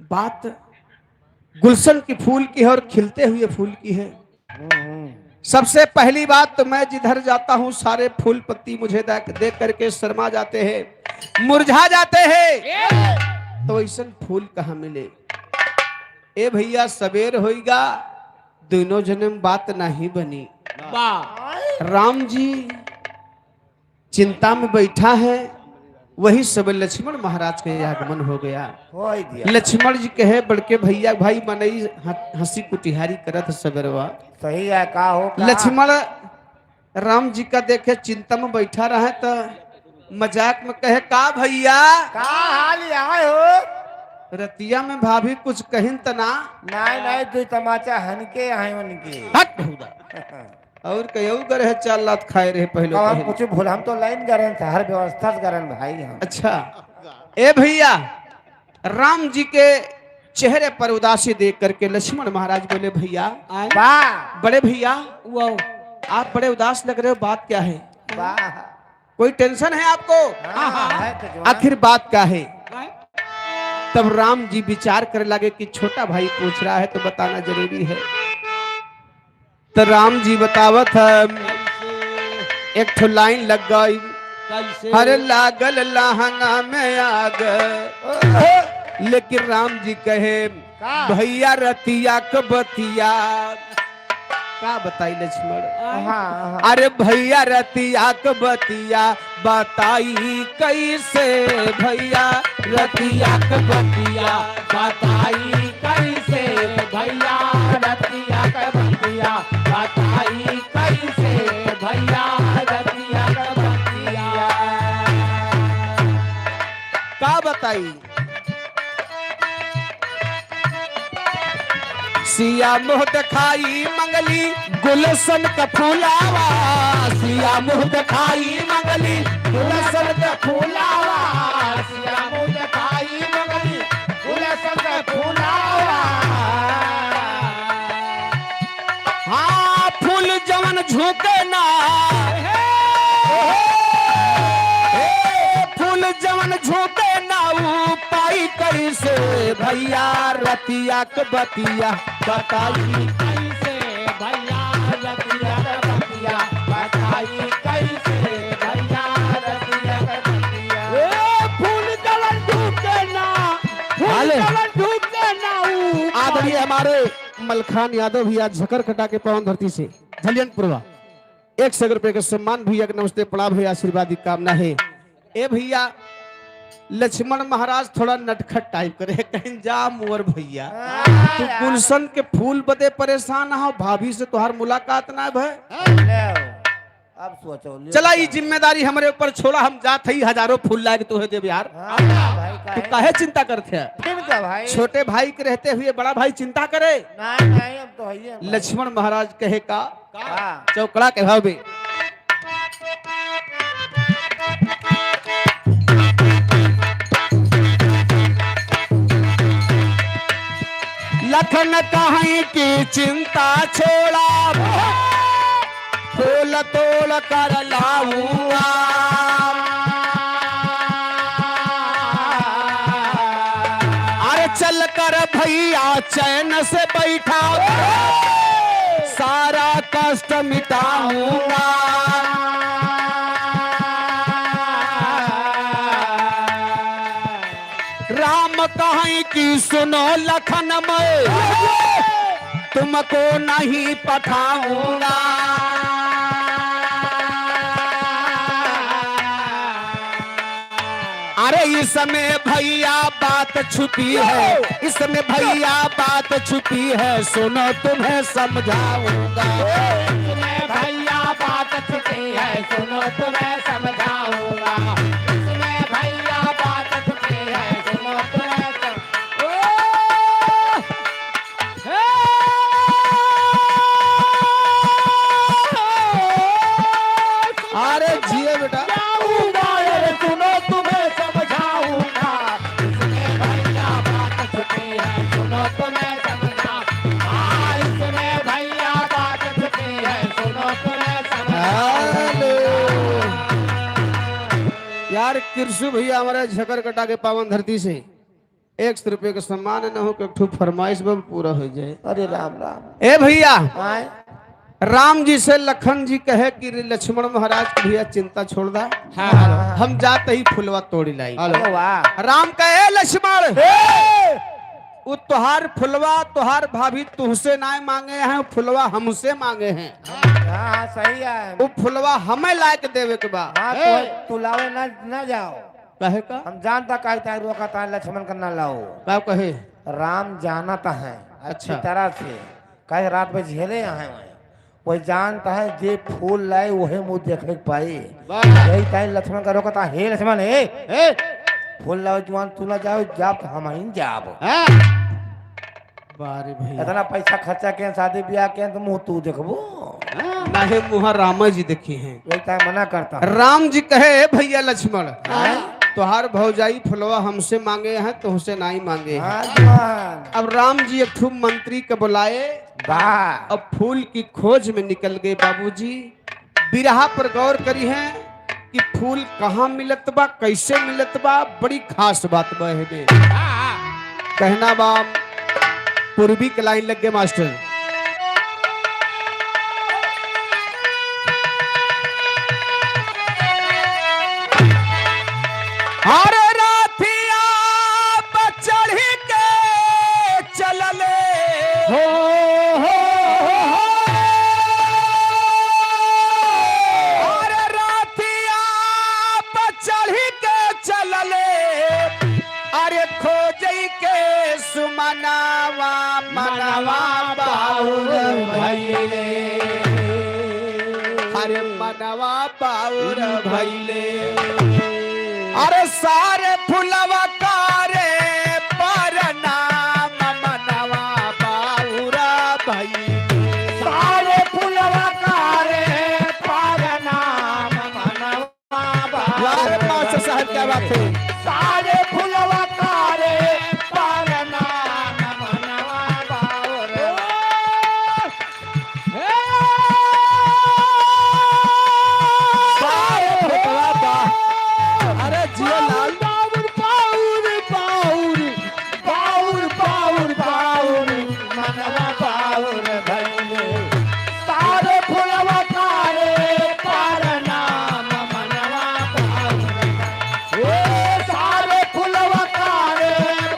बात गुलशन की फूल की है और खिलते हुए फूल की है। हम्म, हम्म। सबसे पहली बात तो मैं जिधर जाता हूँ, सारे फूल पत्ती मुझे दे, दे करके शर्मा जाते हैं, मुरझा जाते हैं। तो ऐसन फूल कहाँ मिले? ए भैया, सबेर होइगा, दोनों जने में बात नहीं बनी। वाह। राम जी चिंता में बैठा है, वही समय लक्ष्मण महाराज के आगमन हो गया। होई दिया। लक्ष्मण जी कहे, "बड़के भैया, भाई मनई ह-, हँसी कुटिहारी करत सबेरवा।" सही है, का हो, का? लक्ष्मण राम जी का देखे चिंता में बैठा रहे, तो मजाक में कहे, "का भैया?" का हाल आए हो? रतिया में भाभी कुछ कहिन त ना? नहीं, नहीं, दुई तमाचा हनके आए उनके। हट भौदा। और कयौ गरहे चार लात खाए रहे पहले, अब हम पहले। कुछ भूल, हम तो लाइन गरन था, हर व्यवस्था से गरन भाई हम। अच्छा, ए भैया, राम जी के चेहरे पर उदासी देख करके लक्ष्मण महाराज बोले, "भैया, आए? वाह। बड़े भैया, वाह। आप बड़े उदास लग रहे हो, बात क्या है? वाह। कोई टेंशन है आपको?" हाँ, हाँ, हाँ। है तो जवान। "आखिर बात क्या है?" आए? तब राम जी विचार करे लगे कि छोटा भाई पूछ रहा है तो बताना जरूरी है। तो राम जी बतावत है, कैसे? एक ठो लाइन लग गई। कैसे? "हर लागल लहंगा में आग।" लेकिन राम जी कहे, का? "भैया रतिया क बतिया।" का बताई लक्ष्मण? हाँ, हाँ। "अरे भैया रतिया क बतिया, बताई कैसे भैया, रतिया क बतिया, बताई कैसे भैया, रतिया क बतिया, बताई कैसे भैया, रतिया क बतिया।" का बताई? सिया मुँह दिखाई मंगली गुलशन क फूलावा, सिया मुँह दिखाई मंगली गुलशन क फूलावा, सिया मुँह दिखाई मंगली गुलशन क फूलावा। हाँ, फूल जवन झुके ना, हे, फूल जवन झुके ना, ऊ पाई कैसे भैया, रतिया क बतिया बताई कैसे भैया, रतिया क बतिया बताई कैसे भैया, रतिया क बतिया। ए, फूल जवन झुके ना, फूल हाले। जवन झुके ना, ऊ आदरणीय पाई। हमारे मलखान यादव भी आज झकर कटा के पावन धरती से झलियनपुरवा एक सौ रुपये के सम्मान भैया के नमस्ते प्रणाम है, आशीर्वाद की कामना है। ए भैया, लक्ष्मण महाराज थोड़ा नटखट टाइप करे, कहीं जा मोर भैया, हाँ, तू यार। गुलशन के फूल बदे परेशान हो, भाभी से तोहार मुलाकात ना भय। ले, अब सोचो, ले चला, ई सोचो। जिम्मेदारी हमरे ऊपर छोड़ा, हम जात हई, हजारों फूल लाके तोहे देब यार। हाँ, भाई, तू काहे? काहे चिंता करते है? फिर का भाई? छोटे भाई के रहते हुए बड़ा भाई चिंता करे? नहीं, नहीं, हम तो हइये हैं भाई। लक्ष्मण महाराज कहे का? का? चौकड़ा के भाव में। लखन कहीं की चिंता छोड़ा, फूल तोड़ कर लाऊंगा। अरे चल कर भैया चैन से बैठा, सारा कष्ट मिटाऊंगा। राम कहें कि सुनो लखन, मैं तुमको नहीं पठाऊंगा। अरे इसमें भैया बात छुपी है, इसमें भैया बात छुपी है, सुनो तुम्हें समझाऊंगा। इसमें भैया बात छुपी है, सुनो तुम्हें समझाऊंगा। इसमें भैया बात छुपी है, सुनो तुम्हें सम-, ओ! अरे जिए बेटा। जाऊंगा, अरे सुनो तुम्हें समझाऊंगा। इसमें भैया बात छुपी है, सुनो तुम्हें समझा-, हाँ, इसमें भैया बात छुपी है, सुनो तुम्हें समझा-, हेलो। यार, किरसू भैया हमारे झकर कटा के पावन धरती से एक सौ रुपये के सम्मान न हो, के एक ठो फरमाइश बा, पूरा हो जाए। अरे राम राम। ए भैया, आए। राम जी से लखन जी कहे कि रे लक्ष्मण महाराज की भैया चिंता छोड़ दा, हाँ, हाँ। हम जाते ही फुलवा तोड़ी लाई। हेलो। अरे वाह। राम कहे, "ए लक्ष्मण, ए! उ तोहार फुलवा, तोहार भाभी तुहसे नाय मांगे हैं, फुलवा हमसे मांगे हैं।" हाँ, हाँ, सही है। उ फुलवा हमें लायक देवे के बा। हाँ, ए! तो तू लावे ना, ना जाओ। काहे का? हम जानता काहे ताई रोका ताई लक्ष्मण का ना लाओ। का कहे? राम जानता है अच्छी अच्छा। तरह से, काहे रात में झेले आए हैं। वही जानता है जे फूल लाए वही मुँह देखे के पाई। वाह। यही ताई लक्ष्मण का रोका था, "हे लक्ष्मण, हे, हे। फूल लाओ जवान, तू ना जाओ, जाब तो हम ही जाब।" हाँ। बारे भैया। इतना पैसा खर्चा के शादी ब्याह के तो मुँह तू देखबो। हाँ। नाहे मुँह राम जी देखी हैं। यही ताई मना करता है। राम जी कहे, "ए भैया लक्ष्मण, हाँ? तोहार भौजाई फुलवा हमसे मांगे हैं, तोहसे नाई मांगे हैं।" हाँ, जवान। अब राम जी एक ठो मंत्री के बुलाए। वाह। अब फूल की खोज में निकल गए बाबूजी। बिरहा पर गौर करी हैं कि फूल कहाँ मिलत बा, कैसे मिलत बा, बड़ी खास बात बा एहमे। कहना बा, पूर्वी के लाइन लग गए मास्टर। हर रातिया पर चढ़ी के चलले। हो, हो, हो, हो। अरे रातिया पर चढ़ी के चलले। अरे खोजई के सुमनवा मनवा बाउर भइले। अरे मनवा बाउर भइले। अरे सारे फुलवा कारे परनाम मनवा बाउर भइले। सारे फुलवा कारे परनाम मनवा बाउर। वाह रे मास्टर साहब, क्या बात है। सारे फुलवा कारे परनाम मनवा बाउर। बाउर, बाउर, बाउर। अरे जियो लाल। बाउर, बाउर, बाउर, बाउर, बाउर, बाउर, मनवा बाउर भइले। सारे फुलवा कारे परनाम मनवा बाउर। ए सारे फुलवा कारे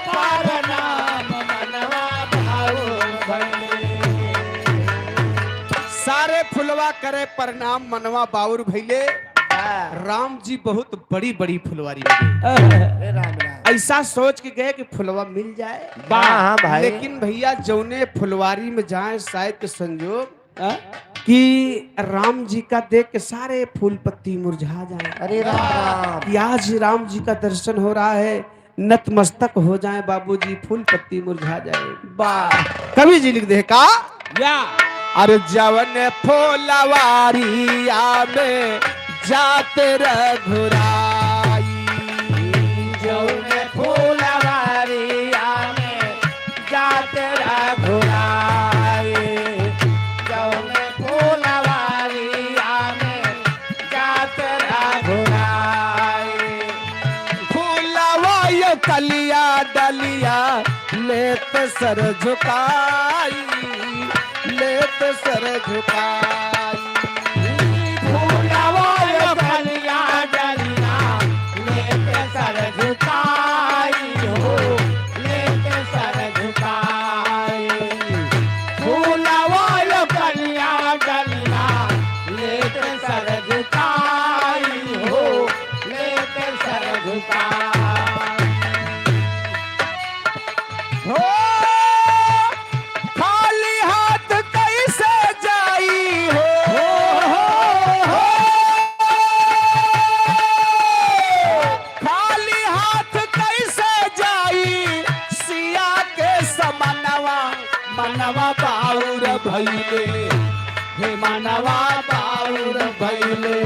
परनाम मनवा बाउर भइले। सारे फुलवा करे प्रणाम मनवा बाउर भइले। हाँ। राम जी बहुत बड़ी बड़ी फुलवारी में गए। अरे राम राम। ऐसा सोच के गए कि फुलवा मिल जाए। वाह, हाँ भाई। लेकिन भैया जौने फुलवारी में जाए शायद के संजोग हाँ? कि राम जी का देख के सारे फूल पत्ती मुरझा जाए। अरे राम राम। कि आज राम जी का दर्शन हो रहा है, नतमस्तक हो जाए बाबूजी, फूल पत्ती मुरझा जाए। वाह। कवि जी लिख दे का? या। अरे जवन फुलवारिया में जात रघुराई। जवन फुलवारिया में जात रघुराई। जवन फुलवारिया में जात रघुराई। फुलवा ये कलिया डलिया लेत सर झुकाई, लेत सर झुकाई। फूलवा यो कलिया डलिया लेके सर झुकाई हो, लेके सर झुकाई। फूलवा यो कलिया डलिया लेके सर झुकाई हो, लेके सर झुकाई। हो, खाली हाथ कैसे जाई हो? हो, हो, हो। खाली हाथ कैसे जाई सिया के समनवा, मनवा बाउर भइले। हे मनवा बाउर भइले।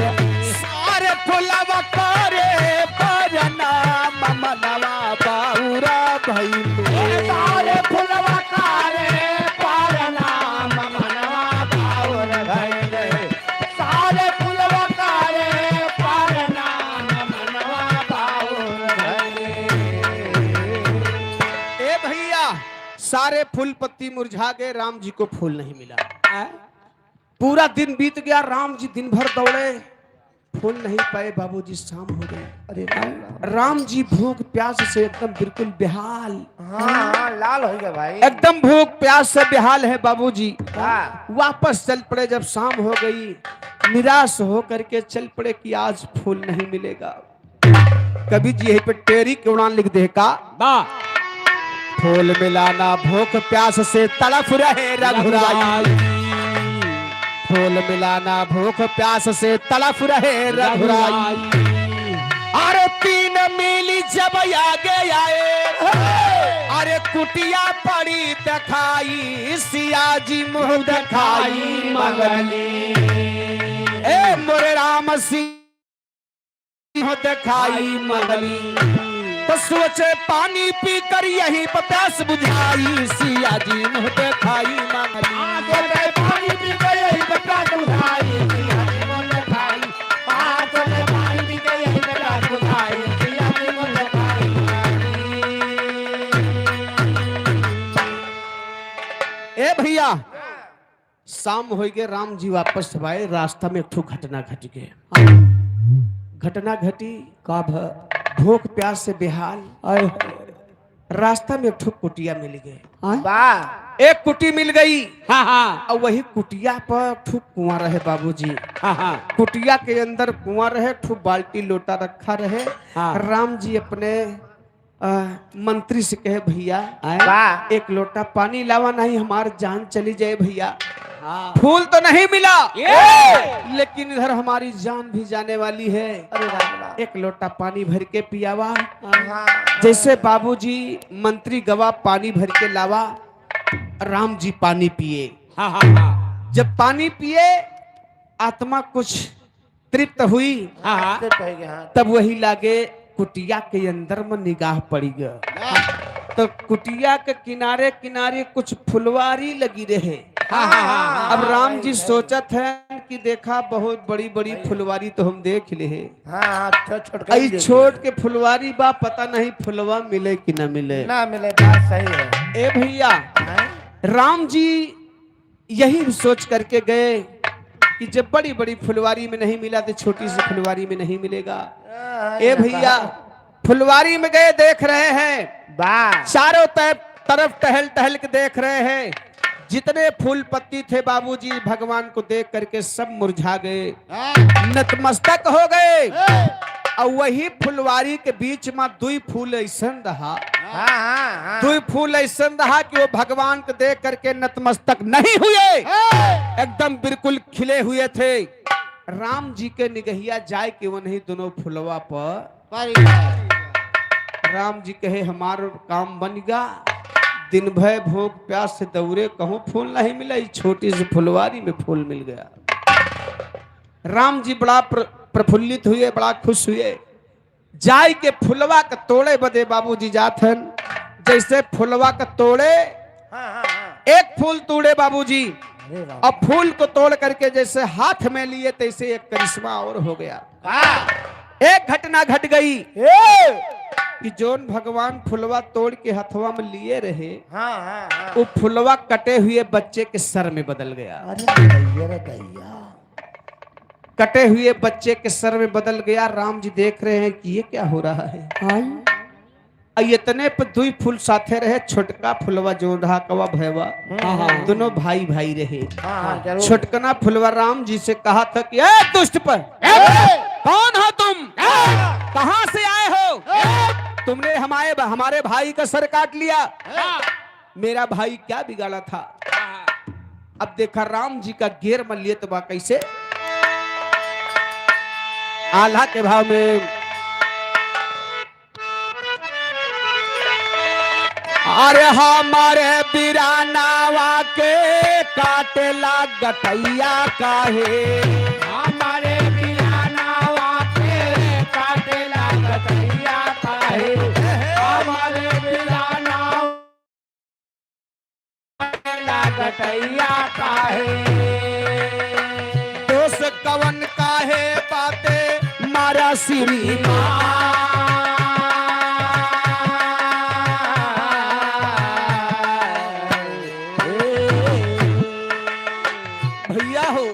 सारे फुलवा करे परनाम, मनवा बाउर भइले। सारे फुलवा करे परनाम, मनवा बाउर भइले। सारे फुलवा करे परनाम, मनवा बाउर भइले। ए भइया, सारे फूल पत्ती मुरझा गए, राम जी को फूल नहीं मिला। आय? पूरा दिन बीत गया, राम जी दिन भर दौड़े, फूल नहीं पाए बाबूजी, शाम हो गई। अरे राम, राम। राम जी भूख प्यास से एकदम बिल्कुल बेहाल। हाँ, हाँ, लाल हो गया भाई। एकदम भूख प्यास से बेहाल है बाबूजी। हाँ। वापस चल पड़े, जब शाम हो गई, निराश हो करके चल पड़े कि आज फूल नहीं मिलेगा। कवि जी यहीं पे टेरी के उड़ान लिख दे का। वाह। फूल मिला ना भूख प्यास से तड़फ रहे रघुराई। रघुराई। फूल मिला ना भूख प्यास से तड़फ रहे रघुराई। रघुराई। अरे तीन मील जब आगे आए, अरे कुटिया पड़ी देखाई, सिया जी मुँह देखाई मंगली। ए मोरे राम सिया मुँह देखाई मंगली। तो सोचे पानी पीकर यहीं पर प्यास बुझाई, सिया जी मुँह देखाई मंगली। हाँ, सोचे पानी पीकर यहीं पर प्यास बुझाई, सिया जी मुँह देखाई। हाँ, सोचे पानी पीकर यहीं पर प्यास बुझाई, सिया जी मुँह देखाई मंगली। ए भइया, शाम होइ गए, राम जी वापस आए, रास्ता में एक ठो घटना घट गए। हाँ। घटना घटी। का भ-? भूख प्यास से बेहाल। आय। रास्ता में एक ठो कुटिया मिल गए। हाँ। वाह। एक कुटी मिल गई। हाँ, हाँ। और वही कुटिया पर एक ठो कुआं रहे बाबूजी। हाँ, हाँ। कुटिया के अंदर कुआं रहे, एक ठो बाल्टी लोटा रखा रहे। हाँ। राम जी अपने अ, मंत्री से कहे, "भइया, आए? वाह। एक लोटा पानी लावा, नहीं हमार जान चली जाए भइया।" हाँ। फूल तो नहीं मिला, ए! लेकिन इधर हमारी जान भी जाने वाली है। अरे राम राम। एक लोटा पानी भर के पियावा। हाँ। जैसे बाबूजी मंत्री गवा पानी भर के लावा, राम जी पानी पिए। हाँ, हाँ, हाँ। जब पानी पिए, आत्मा कुछ तृप्त हुई। हाँ, हाँ। तृप्त हो गया, हाँ। तब वही लागे कुटिया के अंदर में निगाह पड़ी गया। हाँ। तो कुटिया के किनारे किनारे कुछ फुलवारी लगी रहे। हाँ, हाँ, हाँ, अब हाँ, राम जी सोचत हैं कि देखा, बहुत बड़ी बड़ी फुलवारी तो हम देख ले हैं। हाँ, हाँ, छोट छोट कहीं अई देख छोट ले। के फुलवारी बा, पता नहीं फुलवा मिले कि ना मिले। ना मिले, बात सही है। ए भइया, हाँ? राम जी यही सोच करके गए कि जब बड़ी-बड़ी फुलवारी में नहीं मिला, तो छोटी सी फुलवारी में नहीं मिलेगा। हाँ, ए भइया, फुलवारी में गए, देख रहे हैं, वाह। चारों तरफ, तरफ टहल टहल के देख रहे हैं, जितने फूल पत्ती थे बाबूजी, भगवान को देख करके सब मुरझा गए। हाँ। नतमस्तक हो गए। ए! और वही फुलवारी के बीच में दुई फूल ऐसन रहा। हाँ, हाँ, हाँ। दुई फूल ऐसन रहा कि वो भगवान को देख करके नतमस्तक नहीं हुए। ए! एकदम बिल्कुल खिले हुए थे। राम जी के निगहिया जाए के वही दोनों फुलवा पर पर राम जी कहे, "हमार काम बन गा।" दिन भर भूख प्यास से दौड़े, कहूँ फूल नहीं मिला, ई छोटी सी फुलवारी में फूल मिल गया। राम जी बड़ा प्र-, प्रफुल्लित हुए, बड़ा खुश हुए। जाय के फुलवा के तोड़े बदे बाबूजी जात हन। जैसे फुलवा के तोड़े, हाँ, हाँ, हाँ। एक फूल तोड़े बाबूजी, अरे राम। अब फूल को तोड़ करके जैसे हाथ में लिए, तैसे एक करिश्मा और हो गया। हाँ। एक घटना घट गई। ए! कि जौन भगवान फुलवा तोड़ के हथवा में लिए रहे, हाँ, हाँ, हाँ। वो फुलवा कटे हुए बच्चे के सर में बदल गया। अरे दैया रे दैया। कटे हुए बच्चे के सर में बदल गया। राम जी देख रहे हैं कि ये क्या हो रहा है। हाँ। आ इतने पे दुई फूल साथे रहे, छोटका फुलवा जौन रहा कवा भयवा, हाँ, हाँ। दोनों भाई भाई रहे। हाँ, हाँ, जरूर। छोटकना फुलवा राम जी से कहा था कि, "ए दुष्ट पर, ए! कौन हो तुम? ए! कहाँ से आए हो? ए! तुमने हमारे, हमारे भाई का सर काट लिया। हाँ। मेरा भाई क्या बिगाड़ा था?" हाँ। अब देखा राम जी का गेर में लेत बा कैसे, आल्हा के भाव में। अरे हमारे बिरानावा के काटेला गटैया काहे? हमारे बिरानावा के काटेला गटैया काहे? हमारे बिरानावा लागटैया काहे? दोष कवन काहे बाटे मारा श्रीमान? भैया हो,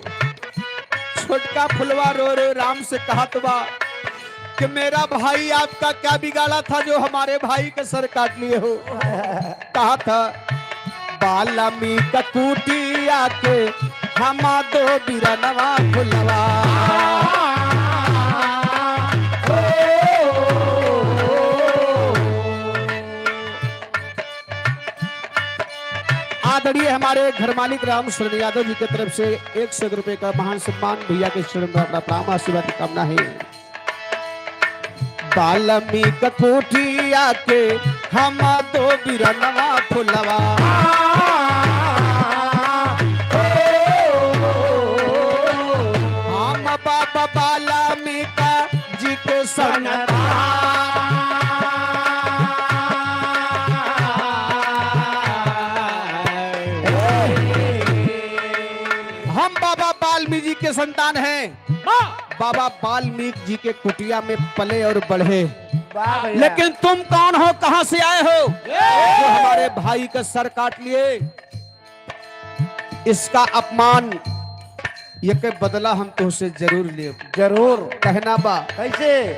छोटका फुलवा रो रो राम से कहत बा कि मेरा भाई आपका क्या बिगाड़ा था जो हमारे भाई का सर काट लिए हो? कहा था, "बाल्मीकि कुटिया के हम दो बिरनवा फुलवा।" आदरणीय हमारे घर मालिक राम शरण यादव जी की तरफ से एक सौ रुपए का महान सम्मान, भैया के चरण में अपना प्रणाम आशीर्वाद की कामना है। बाल्मीकि कुटिया के हम दो बिरनवा फुलवा। हम बाबा बाल्मीकि जी के संतान। हम बाबा बाल्मीकि जी के संतान हैं। हाँ। बाबा बाल्मीकि जी के कुटिया में पले और बढ़े। वाह भैया। लेकिन तुम कौन हो, कहाँ से आए हो, ये जो हमारे भाई का सर काट लिए? इसका अपमान, ये के बदला हम तुमसे जरूर लेब। जरूर। कहना बा। कैसे?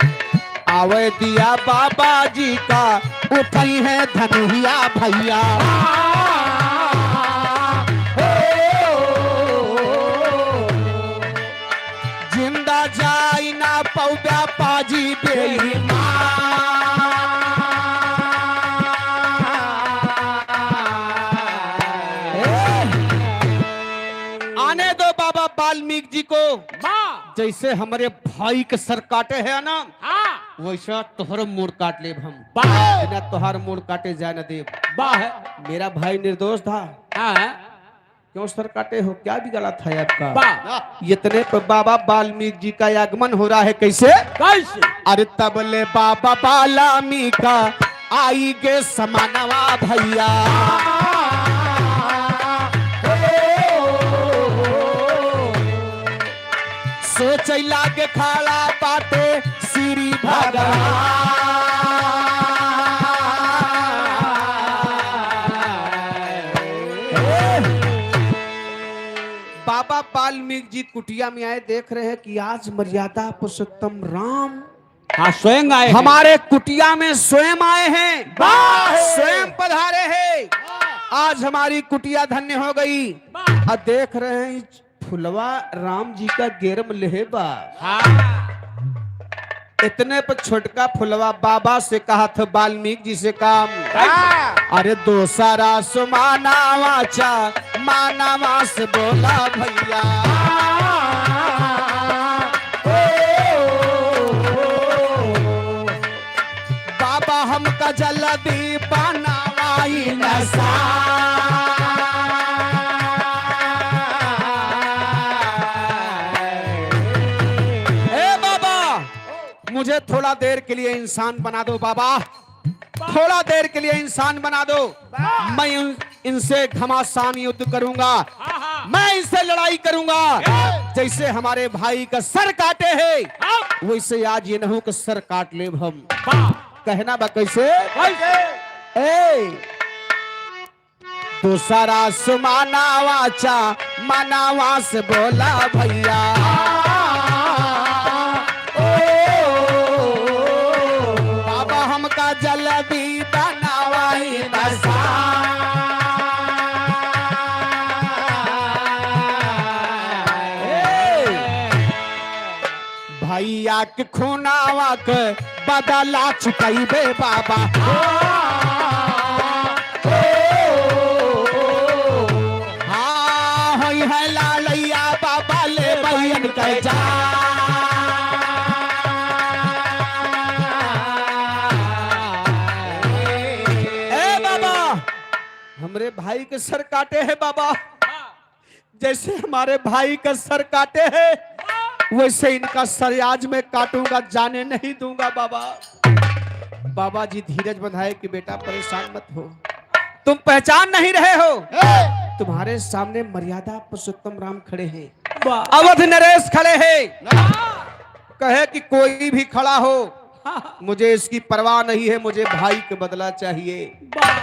आवे दिया बाबा जी का, उठई है धनुहिया भैया। जिंदा जाई ना पौब्या पाजी बेईमान। आने दो बाबा बाल्मीकि जी को। वाह। जैसे हमरे भाई के सर काटे है ना, हाँ। वैसा तोहर मूड़ काट लेब हम। वाह। बिना तोहार मूड़ काटे जाए न देब। वाह। मेरा भाई निर्दोष था। हाँ। क्यों सर काटे हो, क्या बिगाड़ा था आपका? वाह। इतने पे बाबा बाल्मीकि जी का आगमन हो रहा है, कैसे? कैसे? अरे तबले बाबा बाल्मीकि का आई गे समानवा भैया। सोचै लागे खड़ा बाटे श्री भगवान। बाबा बाल्मीकि जी कुटिया में आए, देख रहे हैं कि आज मर्यादा पुरुषोत्तम राम हाँ, स्वयं आए हैं। हमारे कुटिया में स्वयं आए हैं, वाह! स्वयं पधारे हैं। आज हमारी कुटिया धन्य हो गई। वाह! और देख रहे हैं फुलवा राम जी का गेर में लेहे बा। हाँ। इतने पर छोटका फुलवा बाबा से कहा था, बाल्मीकि जी से काम। हाँ। अरे दोसरा सुमानावा चा मानावा से बोला भैया। बाबा हमका जल्दी बनावाई नसा। ए बाबा, मुझे थोड़ा देर के लिए इंसान बना दो बाबा, थोड़ा देर के लिए इंसान बना दो। मैं उन, इनसे घमासान युद्ध करूंगा, हाँ, हाँ। मैं इनसे लड़ाई करूंगा। जैसे हमारे भाई का सर काटे है, हाँ। वैसे आज ये नहू का सर काट लेब हम। वाह। कहना बा कैसे? कैसे? ए, दूसरा सुमानावा चा मनावा से बोला भैया। ओ, बाबा हमका जल्दी बनावा ही बसा। ए, भैया के खूनावा के बदला चुकइबे बाबा। हाँ, होई है लालैया बाबा ले बहियन के जा। ए बाबा, हमरे भाई के सर काटे है बाबा। जैसे हमारे भाई का सर काटे है, वैसे इनका सर आज मैं काटूंगा, जाने नहीं दूंगा बाबा। बाबा जी धीरज बंधाए कि बेटा परेशान मत हो, तुम पहचान नहीं रहे हो। ए! तुम्हारे सामने मर्यादा पुरुषोत्तम राम खड़े हैं, वाह। अवध नरेश खड़े हैं। ना। कहे कि कोई भी खड़ा हो, हाँ। मुझे इसकी परवाह नहीं है, मुझे भाई के बदला चाहिए। वाह।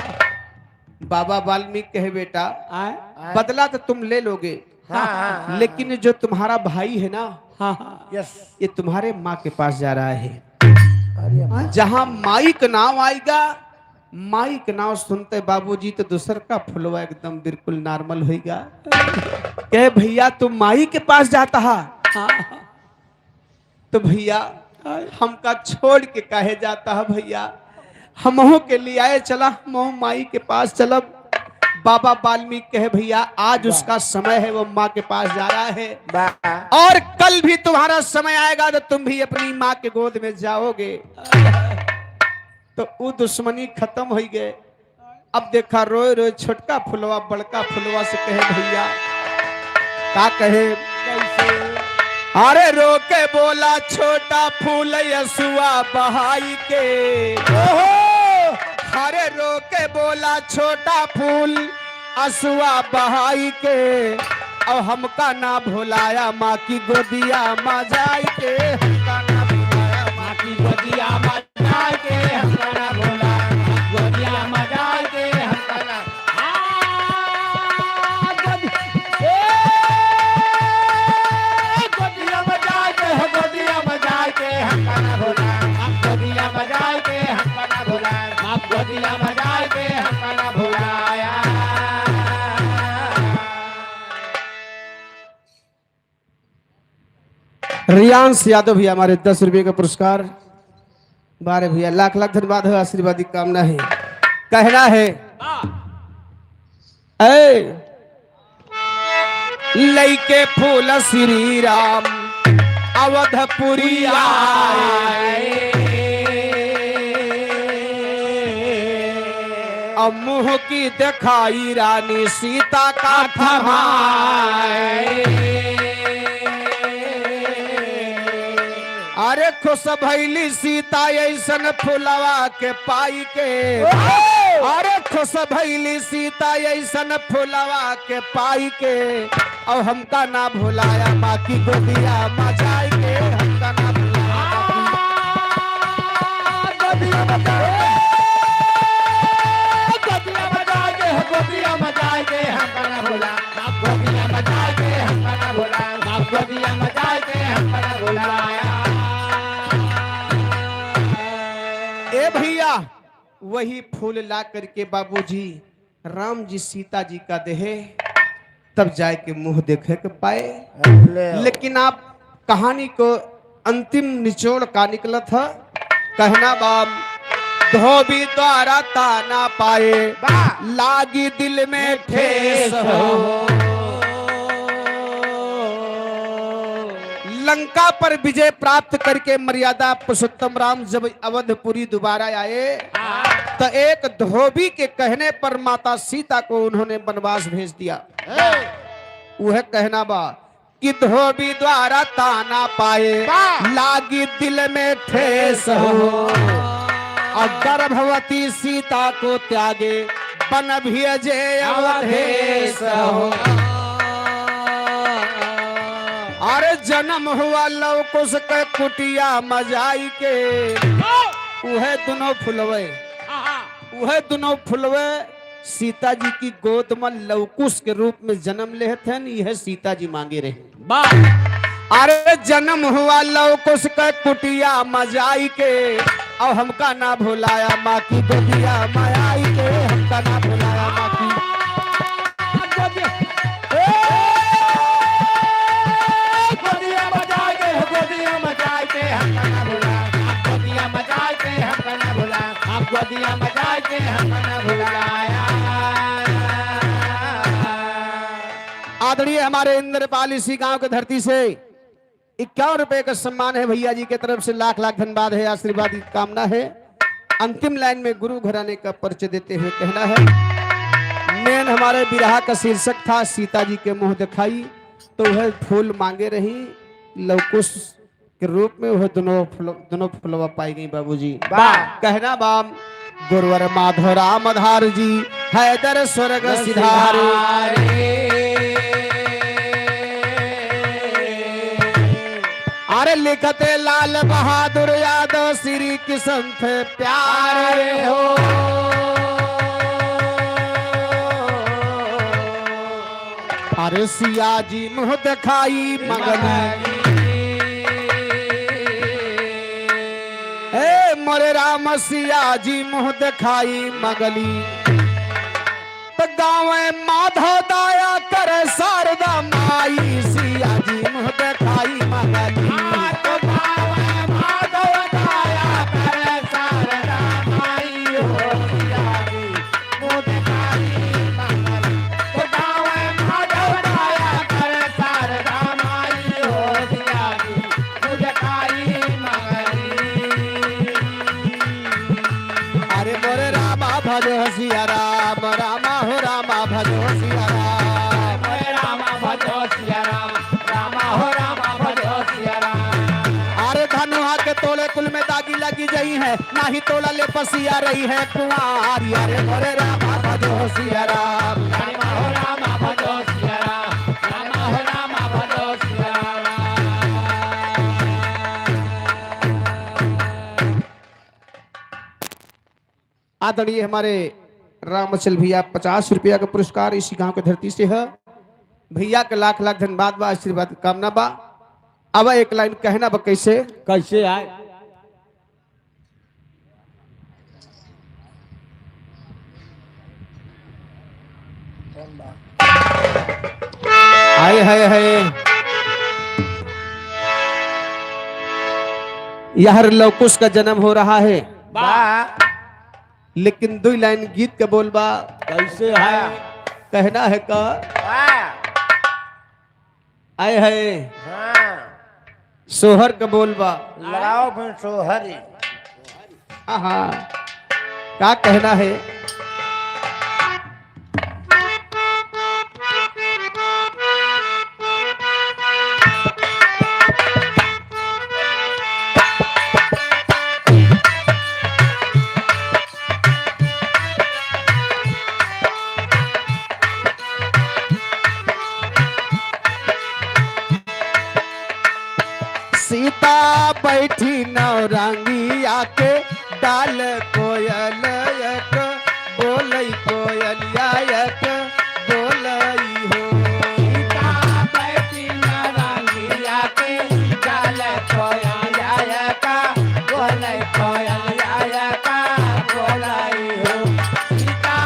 बाबा वाल्मीकि कहे, "बेटा, आय? बदला तो तुम ले लोगे, हाँ, हाँ, हाँ, लेकिन हाँ। जो तुम्हारा भाई है ना, हाँ, हाँ। यस। ये तुम्हारे माँ के पास जा रहा है। अरे माँ। जहाँ माई का नाम आएगा, माई का नाम सुनते बाबूजी तो दूसर का फुलवा एकदम बिल्कुल नॉर्मल होइगा।" कहे, "भैया, तू माई के पास जाता है?" हाँ, हाँ। तो भैया, आय। हमका छोड़ के काहे जाता है भैया? हमहू के लियाए चला, हमहू माई के पास चलब। बाबा वाल्मीकि कहे, "भैया, आज वाह। उसका समय है, वो माँ के पास जा रहा है। वाह। और कल भी तुम्हारा समय आएगा तो तुम भी अपनी माँ के गोद में जाओगे।" तो उ दुश्मनी खत्म होइ गए। अब देखा, रोए रोए छोटका फुलवा बड़का फुलवा से कहे, "भैया।" का कहे? कैसे? अरे रो के बोला छोटा फूल असुआ बहाई के। ओहो! अरे रो के बोला छोटा फूल असुआ बहाई के, और हमका ना भुलाया माँ की गोदिया मा जाई के, हमका ना भुलाया माँ की गोदिया मा जाई के, हमका ना भुलाया माँ की गोदिया मा जाई के, हमका ना, आ, गोदी-, ए, गोदिया मा जाई के, हो गोदिया मा जाई के, हमका ना भुलाया, हम गोदिया मा जाई के, हमका ना भुलाया, हम गोदिया मा जाई के, हमका ना भुलाया। रियांश यादव भैया हमारे दस रुपये का पुरस्कार। बारे भैया, लाख लाख धन्यवाद है, आशीर्वाद की कामना है। कहना है, ए, लइके फूल श्री राम अवधपुरी आए। अब मुँह की देखाई रानी सीता का थमाए। अरे खुश भइली सीता ऐसन फुलवा के पाई के। अरे खुश भइली सीता ऐसन फुलवा के पाई के। और हमका ना भुलाया माँ की गोदिया मा जाई के, हमका ना भुलाया माँ की गोदिया मा जाई के, गोदिया मा जाई के, गोदिया मा जाई के, हमका ना भुलाया, माँ गोदिया मा जाई के, हमका ना भुलाया, माँ गोदिया मा जाई के, हमका ना भुलाया। ए भैया, वही फूल ला करके बाबूजी राम जी सीता जी का देहे, तब जाए के मुँह देखे के पाए। अरे। लेकिन आप कहानी को अंतिम निचोड़ का निकलत है, कहना बा, धोबी द्वारा ताना पाए, वाह। लागी दिल में ठेस हो। लंका पर विजय प्राप्त करके मर्यादा पुरुषोत्तम राम जब अवधपुरी दोबारा आए, हाँ। तो एक धोबी के कहने पर माता सीता को उन्होंने वनवास भेज दिया। हे। वह कहना बा कि धोबी द्वारा ताना पाए, वाह। लागी दिल में ठेस हो। और गर्भवती सीता को त्यागे, बन भेजे अवधेश हो। अरे जन्म हुआ लव कुश के कुटिया मा जाई के। उहे दुनो फुलवे, हाँ, हाँ। उहे दुनो फुलवे सीता जी की गोद में लवकुश के रूप में जन्म लेत हन, यह सीता जी मांगे रहे। अरे जन्म हुआ लवकुश के कुटिया में जाई के, और हमका ना भुलाया माँ की गोदिया में आई के, हमका ना भुलाया माँ की। गोदिया, ए, गोदिया में जाई के, गोदिया में जाई के, हमका ना भुलाया, गोदिया में जाई के, हमका ना भुलाया, गोदिया में जाई के, हमका ना भुलाया। आदरणीय हमारे इंद्रपाल इसी गांव के धरती से इक्यावन रुपए का सम्मान है। भैया जी के तरफ से लाख लाख धन्यवाद है, आशीर्वाद की कामना है। अंतिम लाइन में गुरु घराने का परिचय देते हुए कहना है, मेन हमारे बिरहा का शीर्षक था सीता जी के मुंह दिखाई, तो वह फूल मांगे रही लवकुश के रूप में वह दोनों फुल-, दोनों फुलवा पाई गई बाबूजी। वाह। कहना बाम, गुरुवर माधो राम आधार जी, हैदर स्वर्ग सिधारे। अरे लिखते लाल बहादुर यादव श्री किशन थे प्यारे हो। अरे सिया जी मुँह देखाई मंगली। ए मोरे राम सिया जी मुँह देखाई मंगली। तो गावे माधव दाया करे शारदा माई, सिया जी मुँह देखाई मंगली। हाँ, तो गावे माधव दाया करे शारदा माई हो, सिया जी मुँह देखाई मंगली। तो गावे माधव दाया करे शारदा माई हो, सिया जी मुँह देखाई मंगली। अरे मोरे रामा भजो सिया राम, रामा हो रामा भजो सिया राम। मोरे रामा भजो सिया राम, रामा हो रामा भजो सिया राम। अरे धनुहा के तोड़े कुल में दागी लगी जइहैं, नाही तोड़ा ले पसिया रहिहैं कुंवारी। अरे मोरे रामा भजो सिया राम। रामा हो रामा भजो सिया राम, रामा हो रामा भजो सिया राम। आदरणीय हमारे रामचल भैया, पचास रुपया का पुरस्कार इसी गांव के धरती से है। भैया के लाख लाख धन्यवाद बा, आशीर्वाद कामना बा। अब एक लाइन कहना बा, कैसे? कैसे आए? आए है, है। यार लवकुश का जन्म हो रहा है। बा। लेकिन दुई लाइन गीत के बोल बा। कैसे है? कहना है का? बा। आए है। हाँ। सोहर के बोल बा। लगाओ फिर सोहर ही। हाँ, हाँ। का कहना है? सीता बैठी नौरंगिया के डाल कोयल एक, बोलै कोयलिया एक, बोलै हो। सीता बैठी नौरंगिया के डाल कोयलिया एक, बोलै कोयलिया एक, बोलै हो। सीता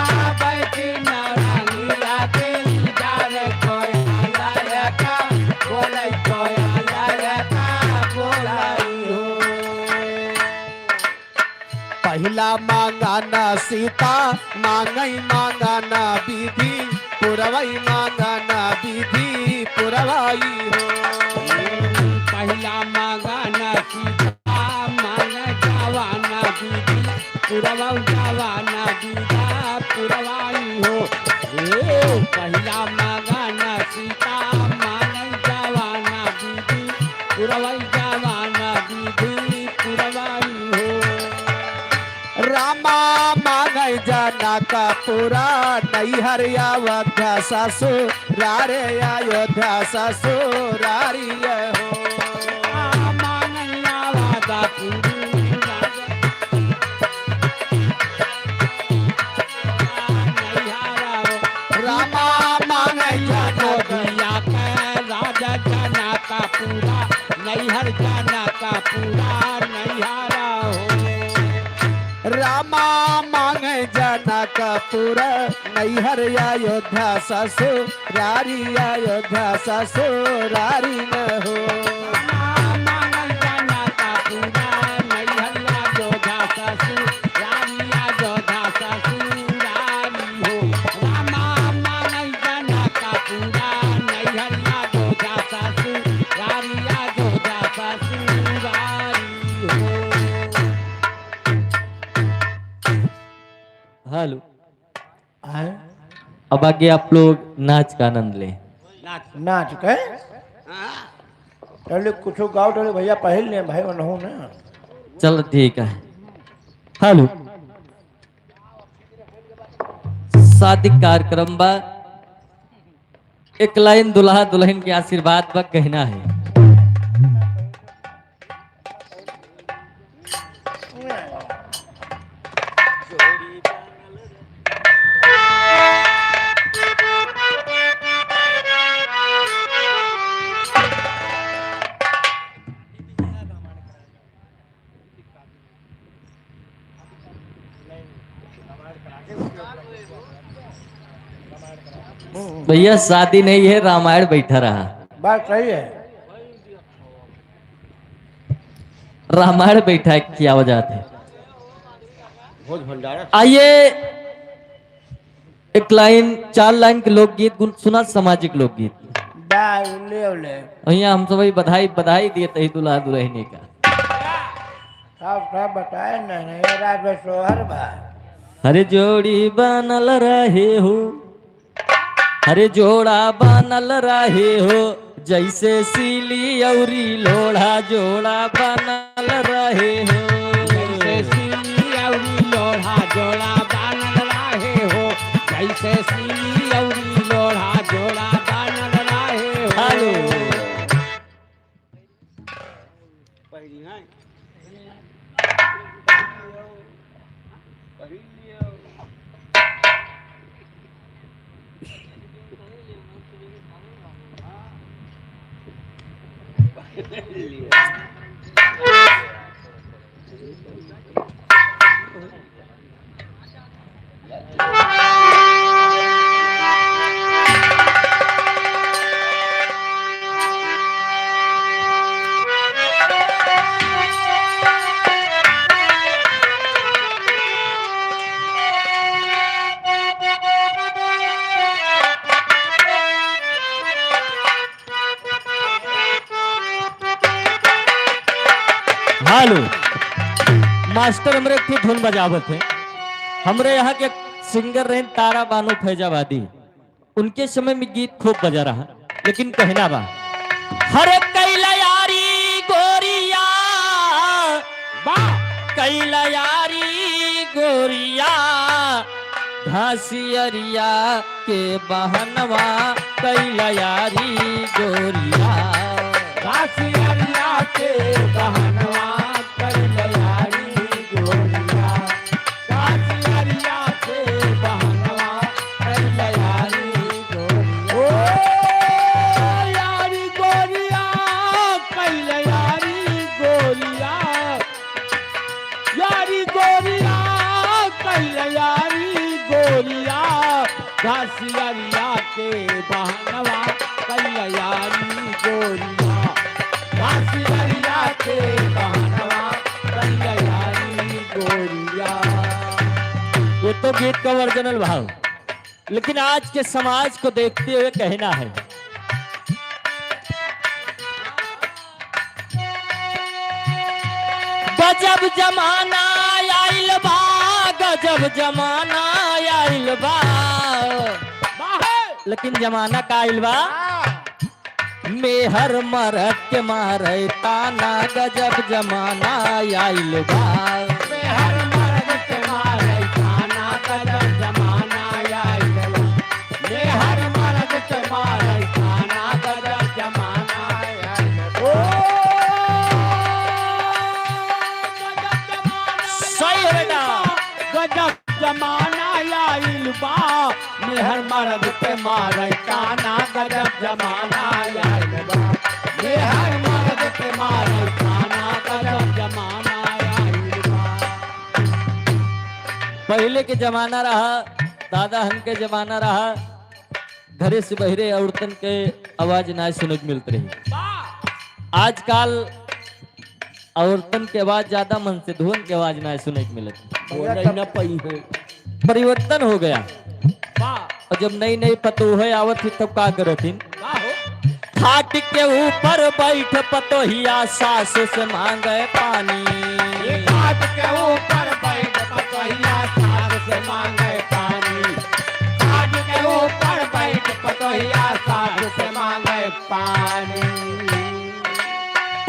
बैठी नौरंगिया के डाल कोयलिया एक, बोलै कोयलिया एक, बोलै हो। पहिला मांगन सीता मांगै मांगन विधि, पुरवै मांगन विधि पुरवाई हो। पहिला मांगन सीता मांगै जवान विधि, पुरवै जवान विधि पुरवाई हो। ए, पहिला मांगन सीता मांगै जवान विधि, पुरवै जवान विधि पुरवाई हो। रामा मांगै जनकपुरा नैहर अयोध्या ससुरारे अयोध्या ससुरारी हो। रामा मांगै अवधपुरी पूरा नैहर अयोध्या ससुरारी, अयोध्या ससुरारी न हो। हेलो। आए? अब आगे आप लोग नाच का आनंद लें। नाच। नाच के? हाँ। चलो कुछ गाओ, चलो भैया, पहल लें भाई, वो नहीं ना। चलो ठीक है। हेलो। शादी कार्यक्रम बा, एक लाइन दुल्हा दुल्हन के आशीर्वाद बा, कहना है। भैया, शादी नहीं है, रामायण बैठा रहा। बात सही है। रामायण बैठा है, क्या वजह है? भोज भंडारा। आइए, एक लाइन, चार लाइन के लोकगीत गुन सुना, सामाजिक लोकगीत। बा, ले, ले। भैया, हम सब बधाई, बधाई दिए तही दुल्हा दुल्हनी का। साफ साफ बताए नहीं, नहीं, ये रात में सोहर बा। अरे जोड़ी बनल रहे हो, अरे जोड़ा बनल रहे हो, जैसे सीली औरी लोढ़ा जोड़ा बनल रहे हो। जैसे सीली औरी लोढ़ा जोड़ा बनल रहे हो, जैसे सीली औरी लोढ़ा जोड़ा बनल रहे हो। हेलो। पहिरी हैं। पहिर लियो। पहिर लियो। हेलो, मास्टर हमरे एक ठे धुन बजावत हैं। हमरे यहाँ के सिंगर रहे तारा बानो फैजाबादी, उनके समय में गीत खूब बजा रहा, लेकिन कहना बा, हरे कैला यारी गोरिया, बा, कैला यारी गोरिया, घासियरिया के बहनवा कैला यारी गोरिया। घासियरिया के बहनवा कैला यारी गोरिया। घासियरिया के बहनवा कैला यारी गोरिया। ओ यारी गोरिया, कैला यारी गोरिया। यारी गोरिया, कैला यारी गोरिया, घासियरिया के बहनवा, कैला यारी गोरिया, घासियरिया के बहनवा, कैला यारी गोरिया। ये तो गीत का ओरिजिनल भाव। लेकिन आज के समाज को देखते हुए कहना है, गजब जमाना आइल बा, गजब जमाना आइल बा। लेकिन जमाना का आइल बा? मेहर मरद के मारे ताना, गजब जमाना आइल बा। मेहर मरद के मारे ताना, गजब जमाना आइल बा। मेहर मरद के मारे ताना, गजब जमाना आइल बा। ओ, गजब जमाना सही है बेटा। गजब जमाना आइल बा, मेहर मरद पे मारे ताना, गजब जमाना आइल बा। मेहर मरद पे मारे ताना, गजब जमाना आइल बा। पहिले के जमाना रहा, दादा हन के जमाना रहा, घरे से बहरे औरतन के आवाज ना सुने के मिलत रही। आजकल औरतन के आवाज ज्यादा मन से, धुन के आवाज ना सुने के मिलत। बोले न पई है। परिवर्तन हो गया। और जब नई नई पतोह आवत ही तब का करत हिन? खाट के ऊपर बैठ पतोहिया सास से मांगे पानी। ये खाट के ऊपर बैठ पतोहिया सास से मांगे पानी। खाट के ऊपर बैठ पतोहिया सास से मांगे पानी।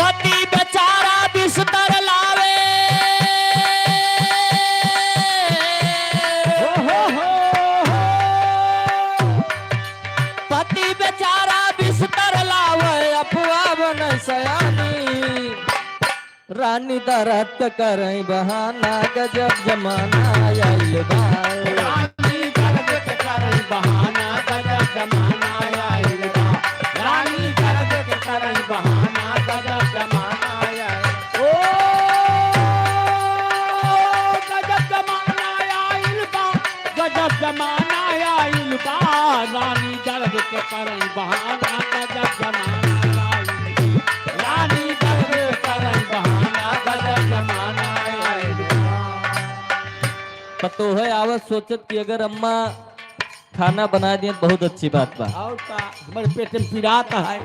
पति बेचारा बिस्तर लावे। हो, हो, हो, हो। पति बेचारा बिस्तर लावे, अफवाह बने सयानी। रानी दर्द के करई बहाना, गजब जमाना आइल बा। रानी दर्द के करई बहाना, गजब जमाना आइल बा। रानी दर्द के करई बहाना, गजब जमाना आइल। ओ, गजब जमाना आइल बा, गजब जमाना आइल बा। रानी दर्द के करई बहाना, गजब जमाना आइल बा। रानी दर्द के करई बहाना, गजब जमाना आइल बा। पतोह आवत सोचत कि अगर अम्मा खाना बनाए दिए तो बहुत अच्छी बात बा। और का, हमारे पेट में पिरात है।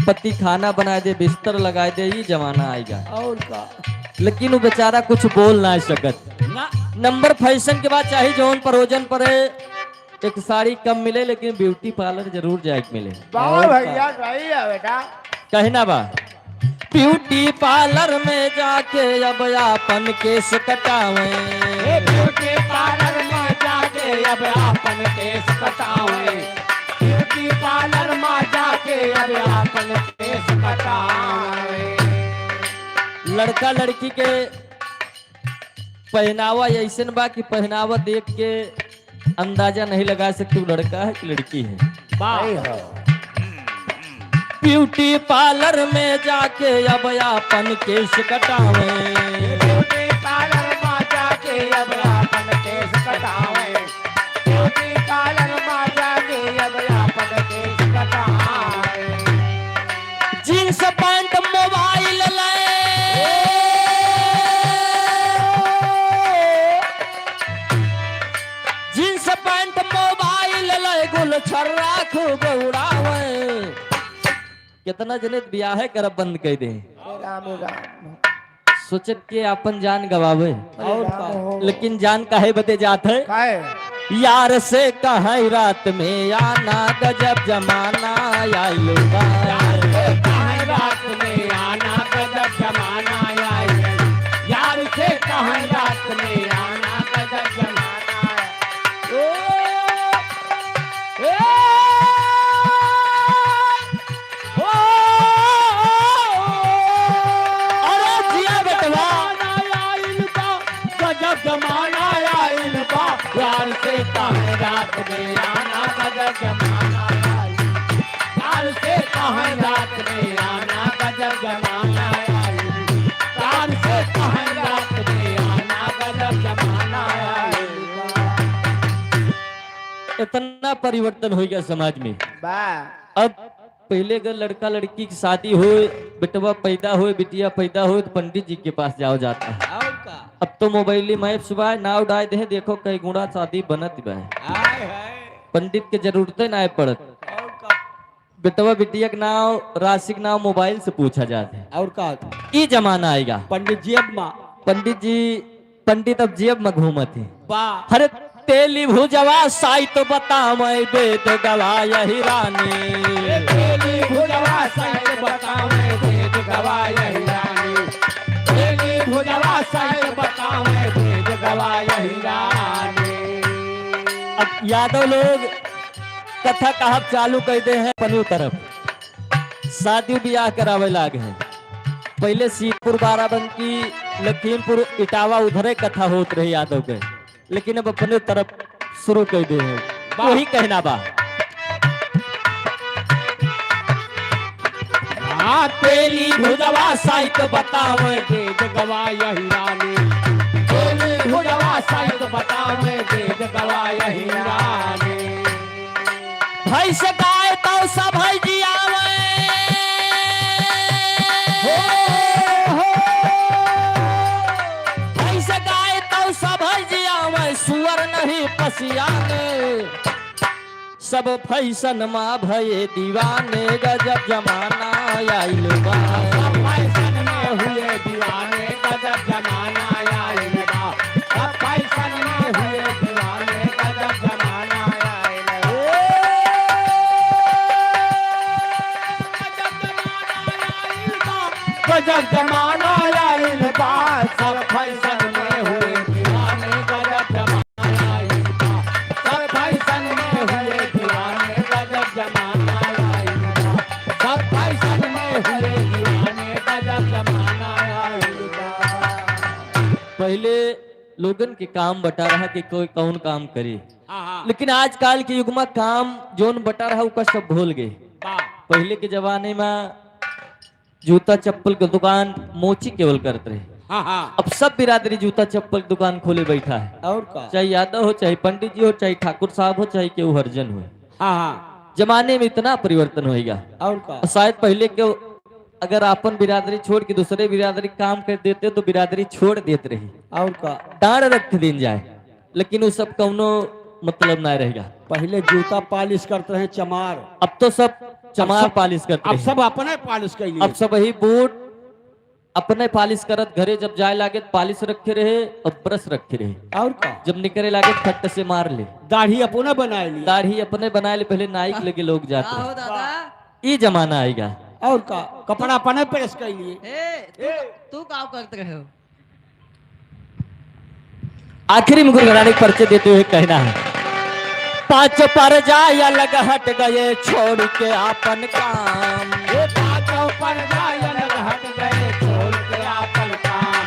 पति खाना बनाए दे, बिस्तर लगाए दे, ई जमाना आइगा। और का। लेकिन वो बेचारा कुछ बोल ना सकत। ना। नंबर फैशन के बाद चाहे जौन परोजन परे, एक साड़ी कम मिले, लेकिन ब्यूटी पार्लर जरूर जाए के मिले। वाह और का। भैया, सही है बेटा। कहना बा, ब्यूटी पार्लर में जाके अब आपन केस कटावे। ए, ब्यूटी पार्लर में जाके अब आपन केस कटावे। ब्यूटी पार्लर में जाके अब आपन केस कटावे। लड़का लड़की के पहनावा ऐसन बा कि पहनावा देख के अंदाजा नहीं लगा सकते वो लड़का है कि लड़की है। वाह। सही है। ब्यूटी पार्लर में जाके अब आपन केस कटावे। ब्यूटी पार्लर में जाके अब आपन केस कटावे। ब्यूटी पार्लर में जाके अब आपन केस कटावे। जींस पैंट मोबाइल ले। जींस पैंट मोबाइल ले गुल छर्रा खूब उड़ावे। कितना जने त बियाहे करब बंद कर दे। राम राम। सोचत के आपन जान गवावे। और का? लेकिन जान काहे बदे जात है? काहे? यार से कहे रात में आना, गजब जमाना आइल बा। यार से कहे रात में आना, गजब जमाना आइल। यार से कहे रात में आना, गजब जमाना आइल। ओ, ए, ओ, अरे जिया बेटवा। जमाना आइल बा, गजब जमाना आइल बा। प्यार से कहे रात में आना, गजब जमाना आइल। प्यार से कहे रात में आना, गजब जमाना आइल। प्यार से कहे रात में आना, गजब जमाना आइल। इतना परिवर्तन हो गया समाज में। बा। अब पहिले अगर लड़का लड़की की शादी होए, बेटवा पैदा होए, बिटिया पैदा होए, तो पंडित जी के पास जाओ जाता है। और का? अब तो मोबाइल में apps बा, नाव डाल दे, देखो कई गुणा शादी बनत बा। हाय, हाय। पंडित के जरूरते ना पड़त। और का? बेटवा बिटिया के नाव, राशि के नाव मोबाइल से पूछा जात है। और का? ई जमाना आइगा। पंडित जी अब मा- पंडित जी पंडित अब जेब में घूमत है। बा। हरे तेली भुजवा साइत बतावे वेद गवायहि रानी। ए तेली भुजवा साइत बतावे वेद गवायहि रानी। तेली भुजवा साइत बतावे वेद गवायहि रानी। अब यादव लोग कथा कहब चालू कर दे हैं पनियो तरफ। शादी बियाह करावे लाग है। पहिले सीतपुर बाराबंकी, लखीमपुर इटावा उधरे कथा होत रहे यादव के, लेकिन अब अपने तरफ शुरू कर दे हैं। वाह। वही कहना बा। हाँ, तेली भुजवा साइत बतावे वेद गवायहि रानी। तेली पूजवा सहित बतावे, वेद गवाए ही रानी। भैंस गाय तौ सब है जियावे। हो, हो। भैंस गाय तौ सब है जियावे, सुअर नहीं पसियावे। सब फैशन मा भये दीवाने, गजब जमाना आइल बा। सब फैशन में हुए दीवाने, गजब जमाना आइल बा। सब फैशन में हुए दीवाने, गजब जमाना आइल बा। गजब जमाना आइल बा। गजब जमाना आइल बा। सब फैशन में हुए दीवाने, गजब जमाना सब फैशन में हुए दीवाने, गजब जमाना आइल बा। सब फैशन में हुए दीवाने, गजब जमाना आइल बा। पहिले लोगन के काम बटा रहा कि कोई कौन काम करी, हाँ, हाँ। लेकिन आजकाल के युग मा काम जौन बटा रहा, ओका सब भूल गए। वाह। पहिले के जमाने मा जूता चप्पल के दुकान मोची केवल करत रहे। हाँ, हाँ। अब सब बिरादरी जूता चप्पल के दुकान खोले बैठा है। और का? चाहे यादव हो, चाहे पंडित जी हो, चाहे ठाकुर साहब हो, चाहे केहू हरिजन हो। हाँ, हाँ। जमाने में इतना परिवर्तन होइगा। और का? और शायद पहिले के अगर आपन बिरादरी छोड़ के दूसरे बिरादरी काम कर देते तो बिरादरी छोड़ देत रही। और का? डांड रख दिन जाए। लेकिन उ सब कौनो मतलब ना रहेगा। पहिले जूता पालिश करत रहे चमार। अब तो सब चमार अब सब, पालिश करत अब रहे। सब अपने पालिश कैली। अब सब वही बूट अपने पालिश करत, घरे जब जाए लागे त पालिश रखे रहे और ब्रश रखे रहे। और का? जब निकरे लागे त फट से मार ले। दाढ़ी अपने बनाए लिए। दाढ़ी अपने बनाए ले, पहिले नाई के लगे लोग जात रहे। दादा? ई जमाना आइगा। और का? कपड़ा अपने प्रेस कैली। ए, तू, तू का करत रहे हो? आखिरी में गुरु घराने के परिचय देते हुए कहना है, पाँचों परजा अलग हट गए छोड़ के आपन काम। ये पाँचों परजा अलग हट गए छोड़ के आपन काम।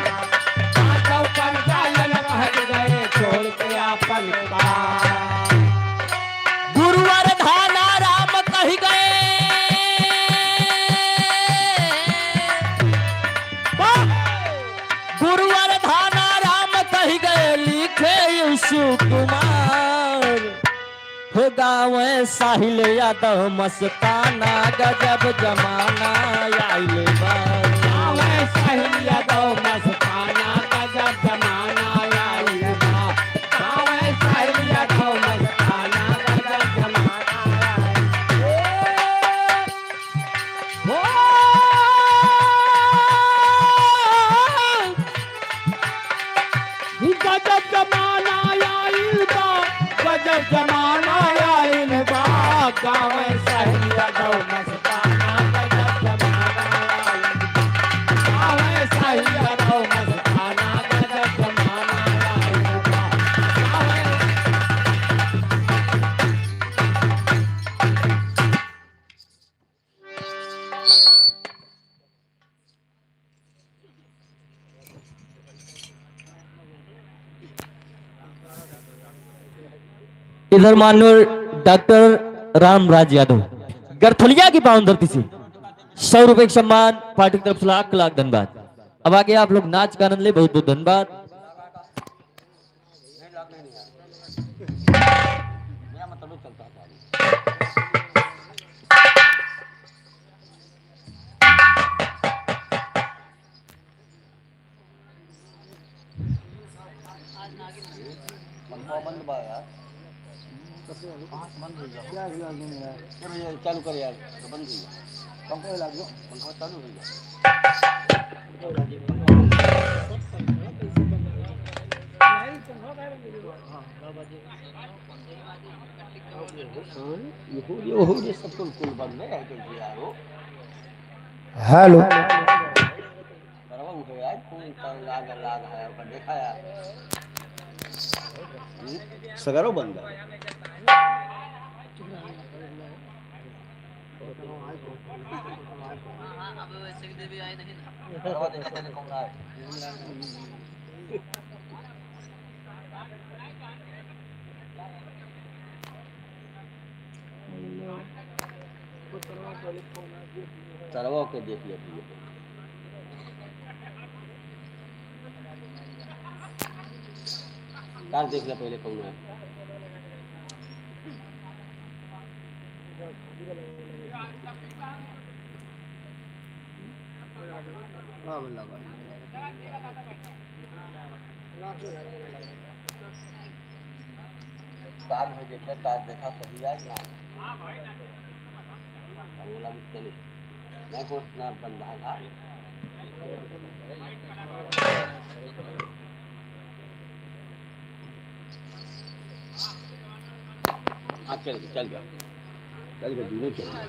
पाँचों परजा अलग हट गए छोड़ के आपन काम। गुरुवर धाना राम कहि गए। वाह! गुरुवर धाना राम कहि गए, लिखे यीशु कुमार। हो गावे साहिल यादव मस्ताना, गजब जमाना आइल बा। गावे साहिल यादव मस्ताना, गजब जमाना आइल बा। गावे साहिल यादव मस्ताना, गजब जमाना आइल बा। ओ! गजब जमाना आइल बा, गजब जमाना आइल बा, गावे साहिल यादव मस्ताना, गजब जमाना आइल बा, गावे साहिल यादव मस्ताना, गजब जमाना आइल बा, गावे इधर माननीय डॉक्टर रामराज यादव गरथलिया की पावन धरती से सौ रुपए के सम्मान, पार्टी की तरफ से लाख लाख धन्यवाद। अब आगे आप लोग नाच का आनंद ले, बहुत बहुत धन्यवाद। पंखा बंद बा यार। बंद हो गया। ए भैया, चालू कर यार, तो बंद हो गया। पंखा हिला दो। पंखा चालू हो गया। ये हो, ये हो, ये सब तो कुल बंद है, यार, कैसे यार हो? हेलो। करवा उठे यार, कौन कर लाग, लाग है, ओकर देखा यार। हम्म? सगरो बंद है। करवा देखा तेरे कौन आए। सरवा के देख लेती है। कार देख ले पहले कौन है। हाँ, बोला भाई। कार में देखा, कार देखा सही है ना? बोला, चलिए। मैं को इतना बंदा था। हाँ, चल गया, चल गया। चल गया, दूर चल गया।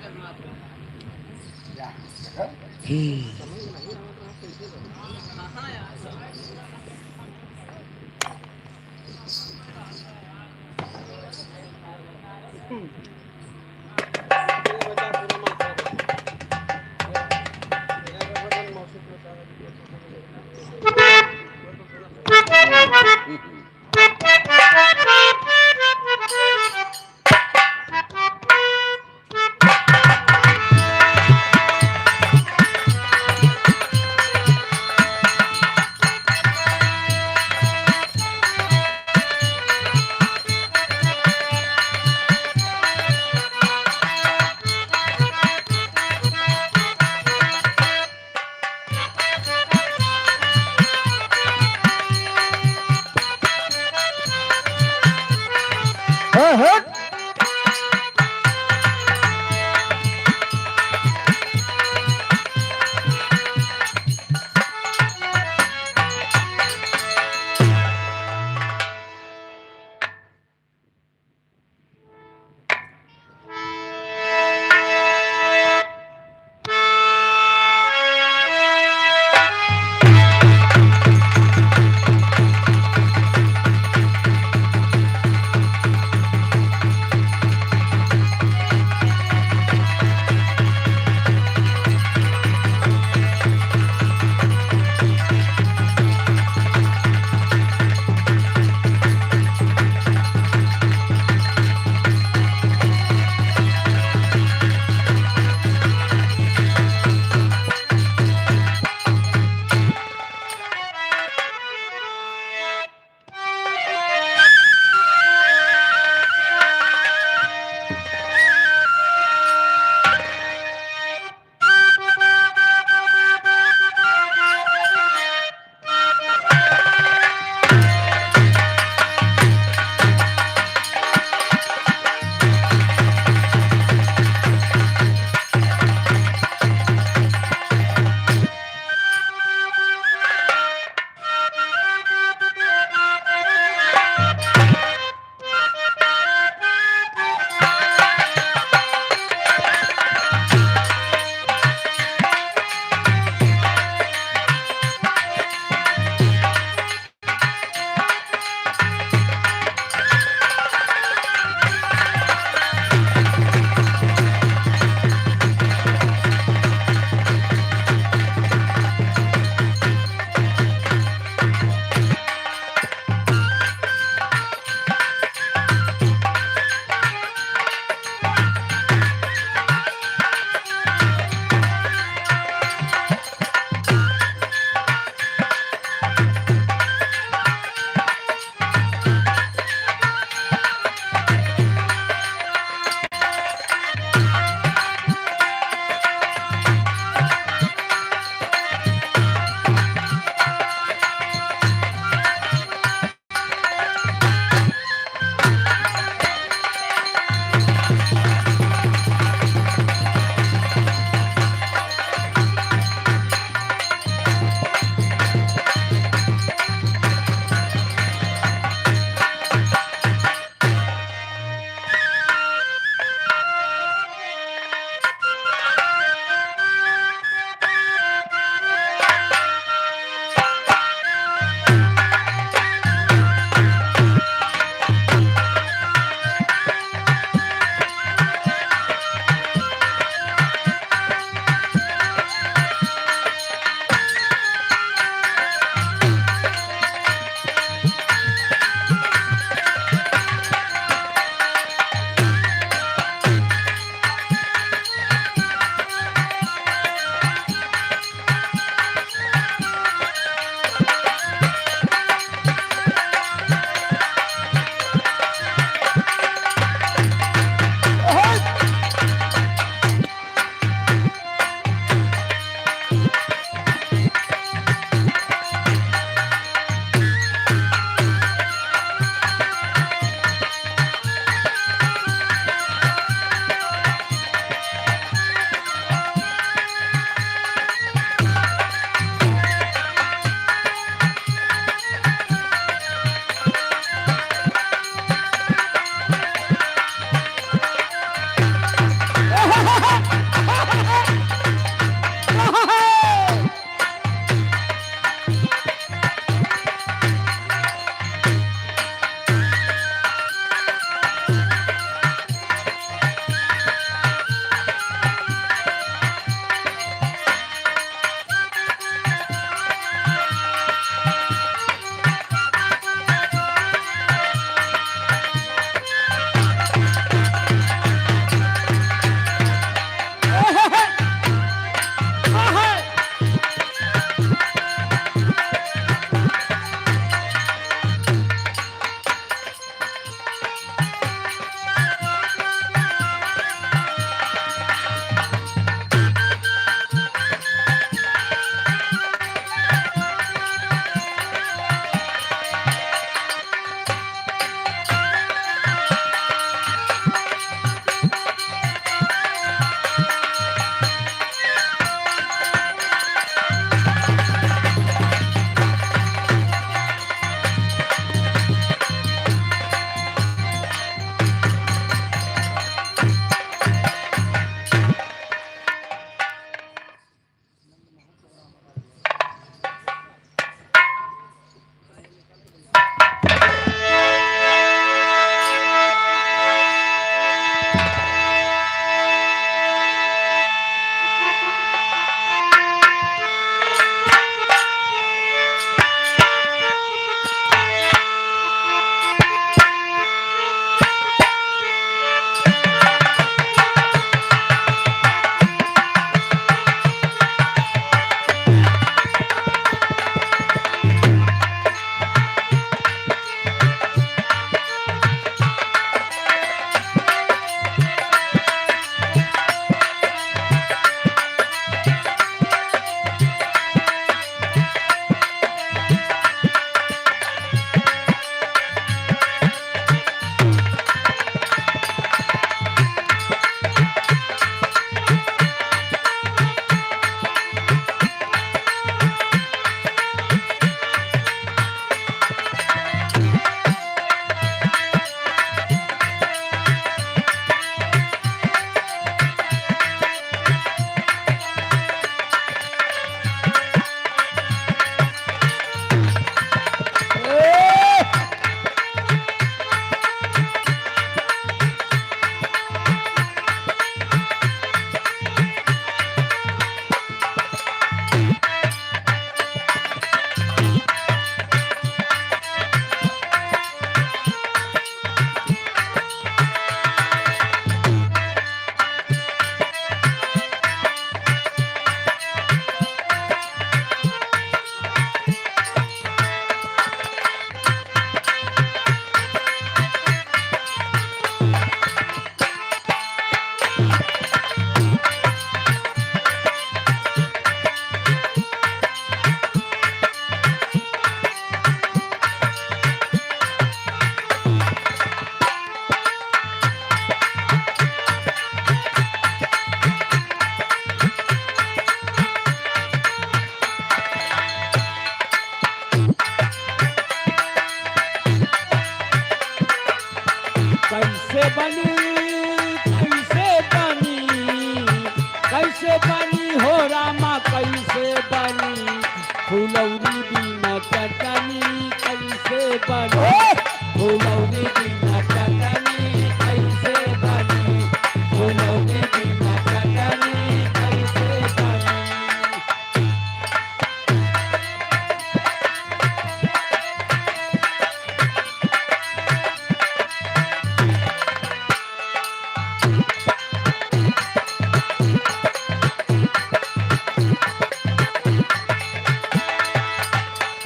कैसे बनी हो रामा, कैसे बनी? फुलौरी बिना चटनी कैसे बनी? ओए! फुलौरी बिना चटनी कैसे बनी? फुलौरी बिना चटनी कैसे बनी?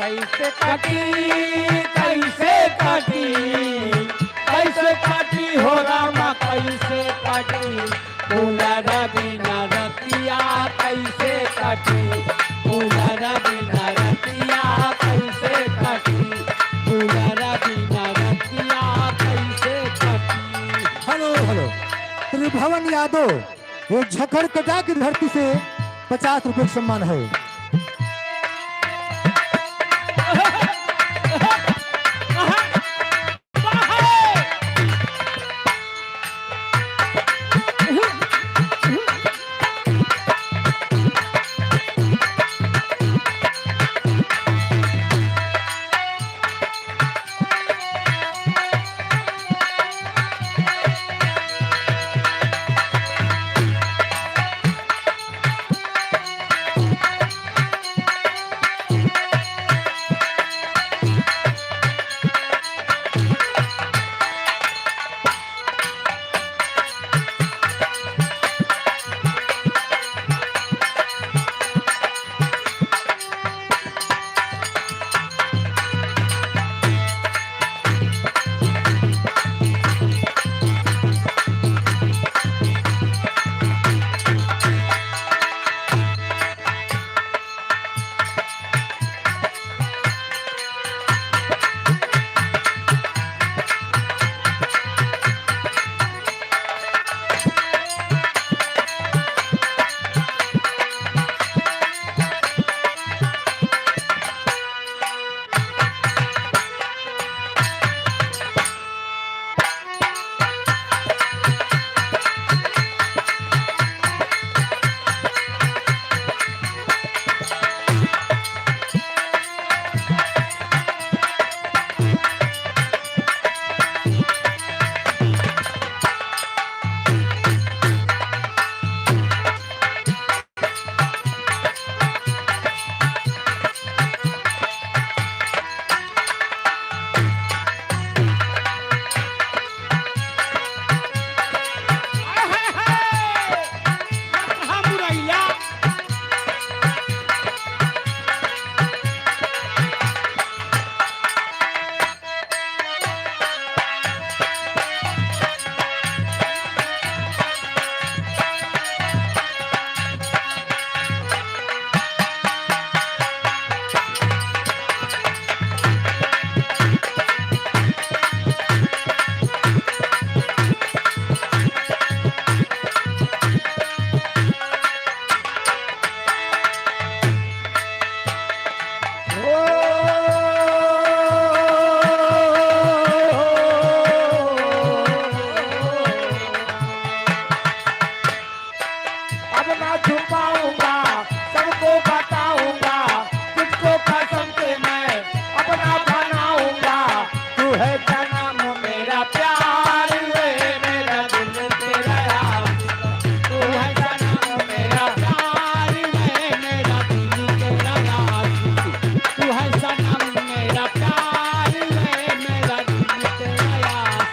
कैसे कटी, कैसे कटी, कैसे कटी हो रामा, कैसे कटी? फुलौरा बिना रतिया कैसे कटी? फुलौरा बिना रतिया कैसे कटी? फुलौरा बिना रतिया कैसे कटी? Hello, hello. त्रिभुवन यादव, ये झखड़कटा की धरती से पचास रुपये का सम्मान है। अब ना छुपाऊंगा, सबको बताऊंगा, तुझको कसम से मैं अपना बनाऊंगा। तू है सनम मेरा प्यार, वे मेरा दिल तेरा यार। तू है सनम मेरा प्यार, वे मेरा दिल तेरा यार। तू है सनम मेरा प्यार, वे मेरा दिल तेरा यार।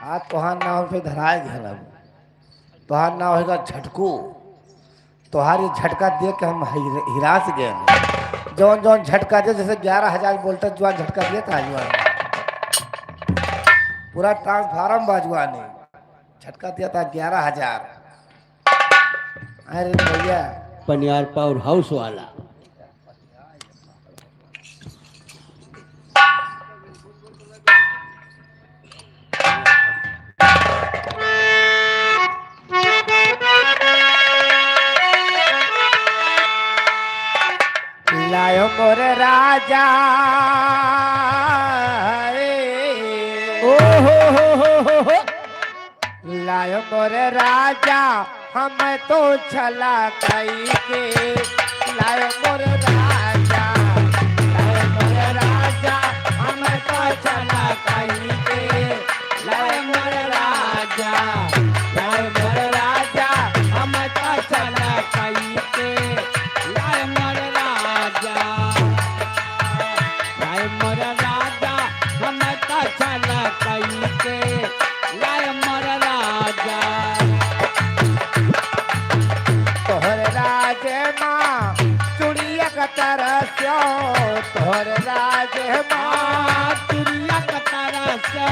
आज तोहार नाव पे धराए गए अब। तोहार नाव होगा झटकू। तोहार ये झटका देख के हम हिर-, हिरास गए। जौन जौन झटका दे, जैसे ग्यारह हजार voltage जुआन झटका दिया था जुआन। पूरा transformer बा जुआन ने। झटका दिया था ग्यारह हजार। अरे भैया। पनियार power house वाला। लायो मोरे राजा, ए। ओ हो हो हो हो हो। लायो मोरे राजा, हम तो छला खाई के। लायो मोरे राजा, लायो मोरे राजा, हम तो छला खाई के। लायो मोरे राजा, लायो मोरे राजा, हम तो छला खाई के। लायो मोरे राजा, लायो मोरे राजा, हम तो छला खाई के। लाए मोर राजा। तोहर राज मा चुड़िया क तरस्यो, तोहर राज मा। आ, चुड़िया क तरस्यो,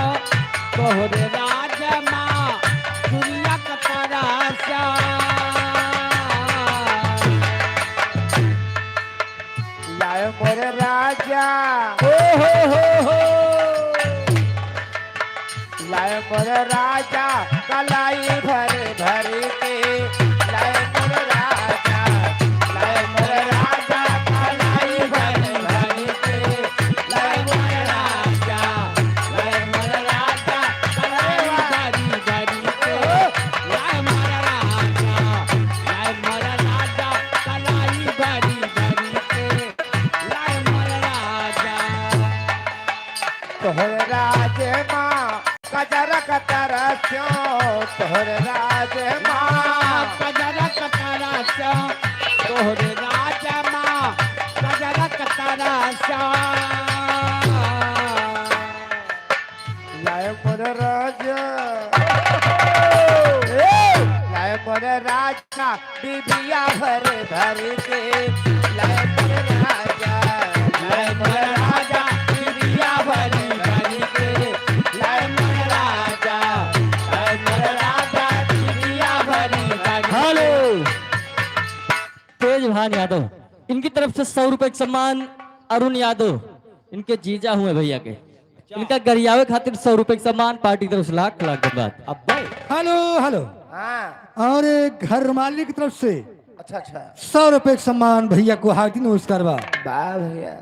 तोहर राज मा चुड़िया क तरस्यो। लाए मोर राजा। ओ हो हो हो। लाए मोर राजा, कलाई भर भर के। लाए मोर राजा, लाए मोर राजा, कलाई भर भर के। लाए मोर राजा, लाए मोर राजा, कलाई भर भर के। लाए मोर राजा, लाए मोर राजा, कलाई भर भर के। लाए मोर राजा। तोहर राज मा कजर क तरस्यो, तोहर राज मा। कजर क तरस्यो, तोहर राज मा कजर क तरस्यो। लाए मोर राजा। ए, लाए मोर राजा, डिबिया भर भर के। लाए मोर राजा, लाए मोर राजा, डिबिया भर भर के। लाए मोर राजा, लाए मोर राजा, डिबिया भर भर के। हेलो। तेज भान यादव, इनकी तरफ से सौ रुपए का सम्मान। अरुण यादव, इनके जीजा हुए भैया के, इनका गरियावे खातिर सौ रुपए का सम्मान पार्टी की तरफ से लाख लाख धन्यवाद। अब्बे। Hello, hello. हाँ। और घर मालिक की तरफ से अच्छा, अच्छा। सौ रुपए का सम्मान भैया को हार्दिक नमस्कार बा। वाह भैया।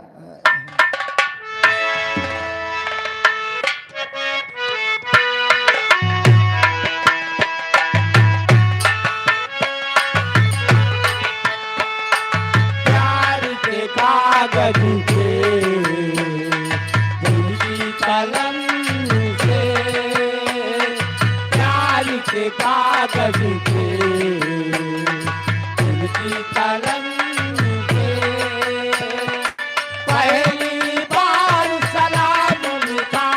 प्यार के कागज पे दिल की कलम से, प्यार के कागज पे दिल की कलम से। पहली बार सलाम लिखा,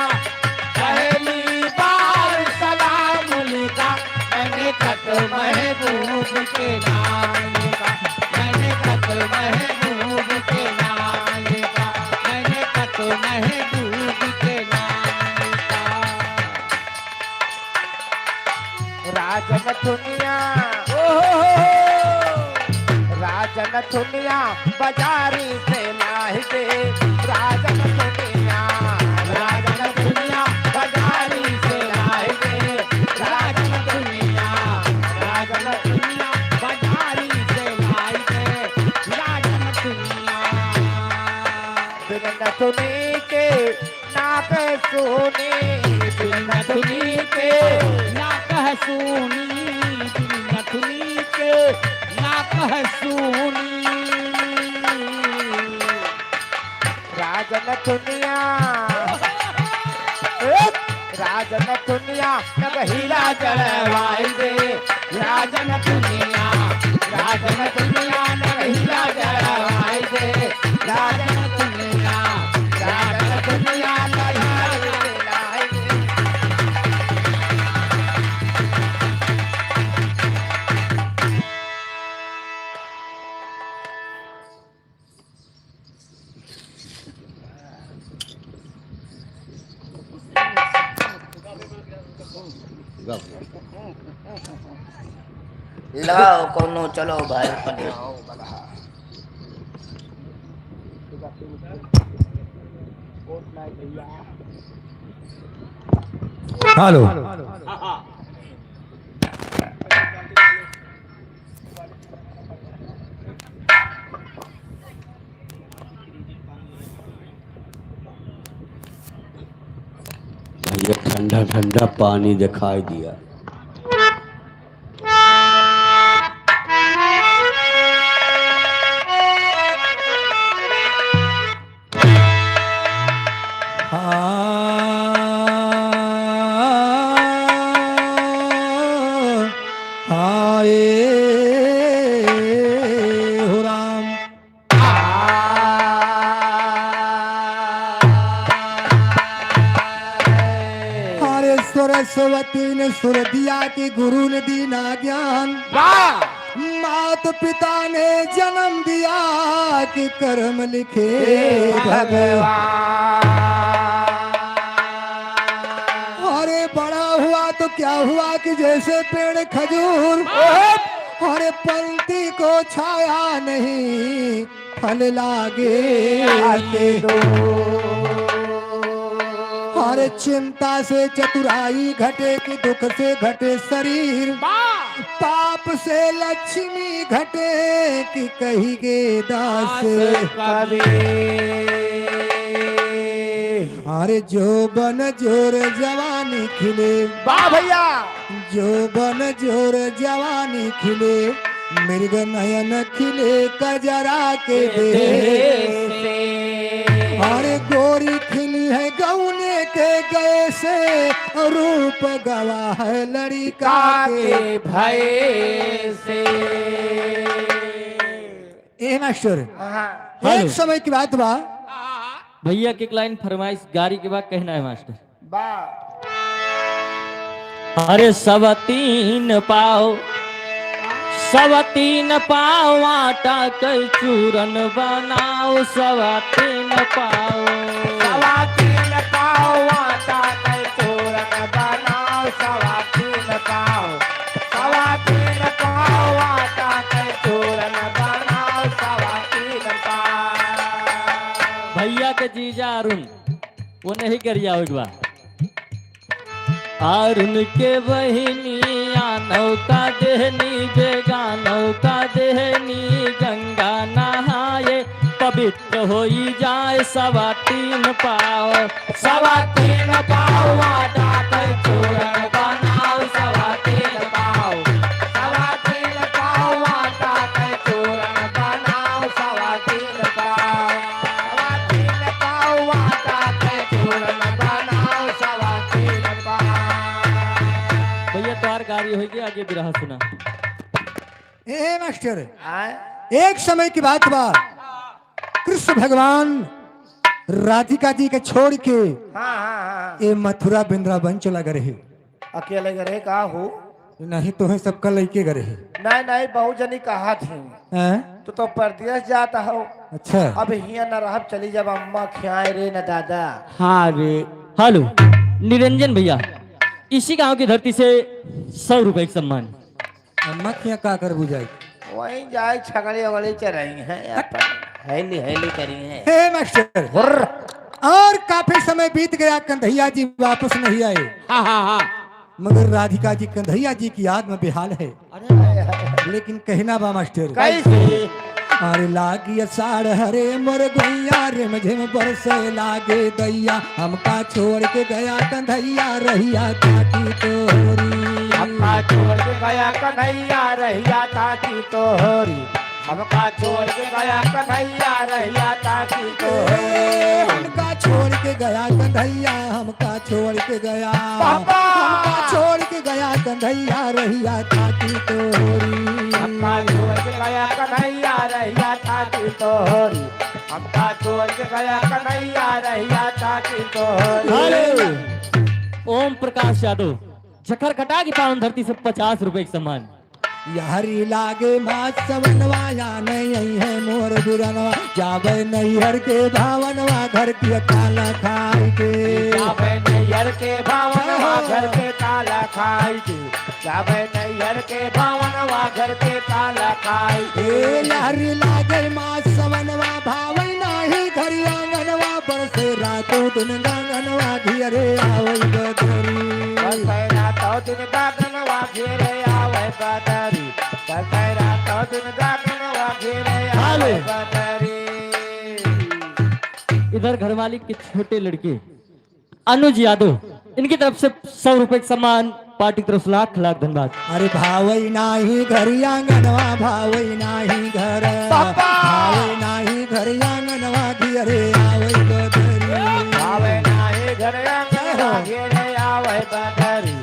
पहली बार सलाम लिखा मैंने खत महबूब के नाम का, मैंने खत महबूब के नाम का, मैंने खत महबूब के नाम का। राजन दुनिया, ओ हो हो हो। राजन दुनिया बाजारी से लाई दे। राजन दुनिया, राजन दुनिया बाजारी से लाई दे। राजन दुनिया, राजन दुनिया बाजारी से लाई दे। राजन दुनिया। बिन नथुनी के नाक सूनी, बिन नथुनी के नाक सूनी, बिन नथुनी के नाक सूनी। राजन दुनिया, ए, राजन दुनिया, नगहीला जड़वाई दे। राजन दुनिया, राजन दुनिया, नगहीला जड़वाई दे। राजन दुनिया, राजन दुनिया, नगहीला जड़वाई दे। लगाओ कोनो, चलो भाई, पढ़ाओ बलहा। हेलो। भैया, ठंडा ठंडा पानी दिखाई दिया। हाँ, हाँ, ए हो राम। अरे सरस्वती ने सुर दिया कि गुरु ने दीना ज्ञान। वाह! मात पिता ने जन्म दिया कि कर्म लिखे हे भगवान। भगवान। अरे बड़ा हुआ तो क्या हुआ कि जैसे पेड़ खजूर, ओहो! अरे पंथी को छाया नहीं, फल लागे आते दो। अरे चिंता से चतुराई घटे कि दुख से घटे शरीर। वाह! पाप से लक्ष्मी घटे कि कही गे दास। दास कबीर। अरे जोबन जोर जवानी खिले। वाह भैया। जोबन जोर जवानी खिले, मृग नयन खिले कजरा के देह से। अरे गोरी खिली है गौने के गए से, रूप गवा है लड़िका का के के भय से। ए मास्टर, हाँ। एक हेलो। समय की बात बा। भैया के एक लाइन फरमाइश गारी के बाद कहना है मास्टर। बा। अरे सवा तीन पाव, सवा तीन पाव आटा के चूरन बनाओ, सवा तीन पाव। सवा तीन पाव आटा के चूरन बनाओ, सवा तीन पाव। सवा तीन पाव आटा के चूरन बनाओ, सवा तीन पाव। भैया के जीजा अरुण, वो नहीं गरिया हो एक बार। अरुण के बहिनिया नौका देहनी, बेगा नौका देहनी, गंगा नहाए पवित्र होई जाए सवा तीन पाव। सवा तीन पाव आटा के चूरन बनाओ, सवा तीन पाव। सवा तीन पाव आटा के चूरन बनाओ, सवा तीन पाव। सवा तीन पाव आटा के चूरन बनाओ, सवा तीन पाव। भैया, तोहार गारी होई गई, आगे बिरहा सुना। ए मास्टर, आय? एक समय की बात बा, कृष्ण भगवान राधिका जी के छोड़ के हाँ, हाँ, हाँ। ए मथुरा वृंदावन चला गए रहे। अकेले गए रहे का हो? नहीं, तोहे सबका लइके गए रहे। नहीं, नहीं, बहुत जनी कहा थी। हैं? तू तो परदेस जात हो। अच्छा। अब हियां न रहब, चली जब अम्मा खियाए रे न दादा। हाँ रे। हेलो, निरंजन भैया, इसी गांव की धरती से सौ रुपए का सम्मान। अम्मा खियां का करबू जाई? वहीं जाए, छगड़ी वगड़ी चराई हैं, अपन हैली हैली करी हैं। हे मास्टर, हुर्र। और काफी समय बीत गया, कन्हैया जी वापस नहीं आए। हाँ, हाँ, हाँ। मगर राधिका जी कन्हैया जी की याद में बेहाल है। अरे। लेकिन कहना बा मास्टर। कैसे? अरे लागी अषाढ़ हरे मोर गोइया, रिमझिम बरसे लागे दैया, हमका छोड़ के गया कन्हैया रहिया ताकी तोहरी। हमका छोड़ के गया कन्हैया रहिया ताकी तोहरी। हमका छोड़ के गया कन्हैया रहिया ताकी तोहरी। हमका छोड़ के गया कन्हैया, हमका छोड़ के गया। पापा! हमका छोड़ के गया कन्हैया रहिया ताकी तोहरी। हमका छोड़ के गया कन्हैया रहिया ताकी तोहरी। हमका छोड़ के गया कन्हैया रहिया ताकी तोहरी। हेलो। ओम प्रकाश यादव, जखरघटा की पावन धरती से पचास रुपए का सम्मान। यारी लागे मास सवनवा, या नहीं आई है मोर दुरनवा, जावे नैहर के भावनवा, घर की खाना खाए के। जावे नैहर के भावनवा, घर के ताला खाई के, जावे नैहर के भवनवा, घर के ताला खाई के। ए लहरी लागे मास सवनवा, भावे नाही घर आंगनवा, बरसे रातों दिन गगनवा, घेरे आवे बदरी। बरसे रातों दिन गगनवा, घेरे आवे बदरी। बरसे रातों दिन गगनवा, घेरे आवे हालो। बदरी। इधर घर मालिक के छोटे लड़के अनुज यादव, इनकी तरफ से सौ रुपए का सम्मान, पार्टी की तरफ से लाख लाख धन्यवाद। अरे भावई नाही घर आंगनवा, भावई नाही घर। पापा! भावई नाही घर आंगनवा, घेरे आवे बदरी। भावे नाही घर आंगनवा, घेरे आवे बदरी।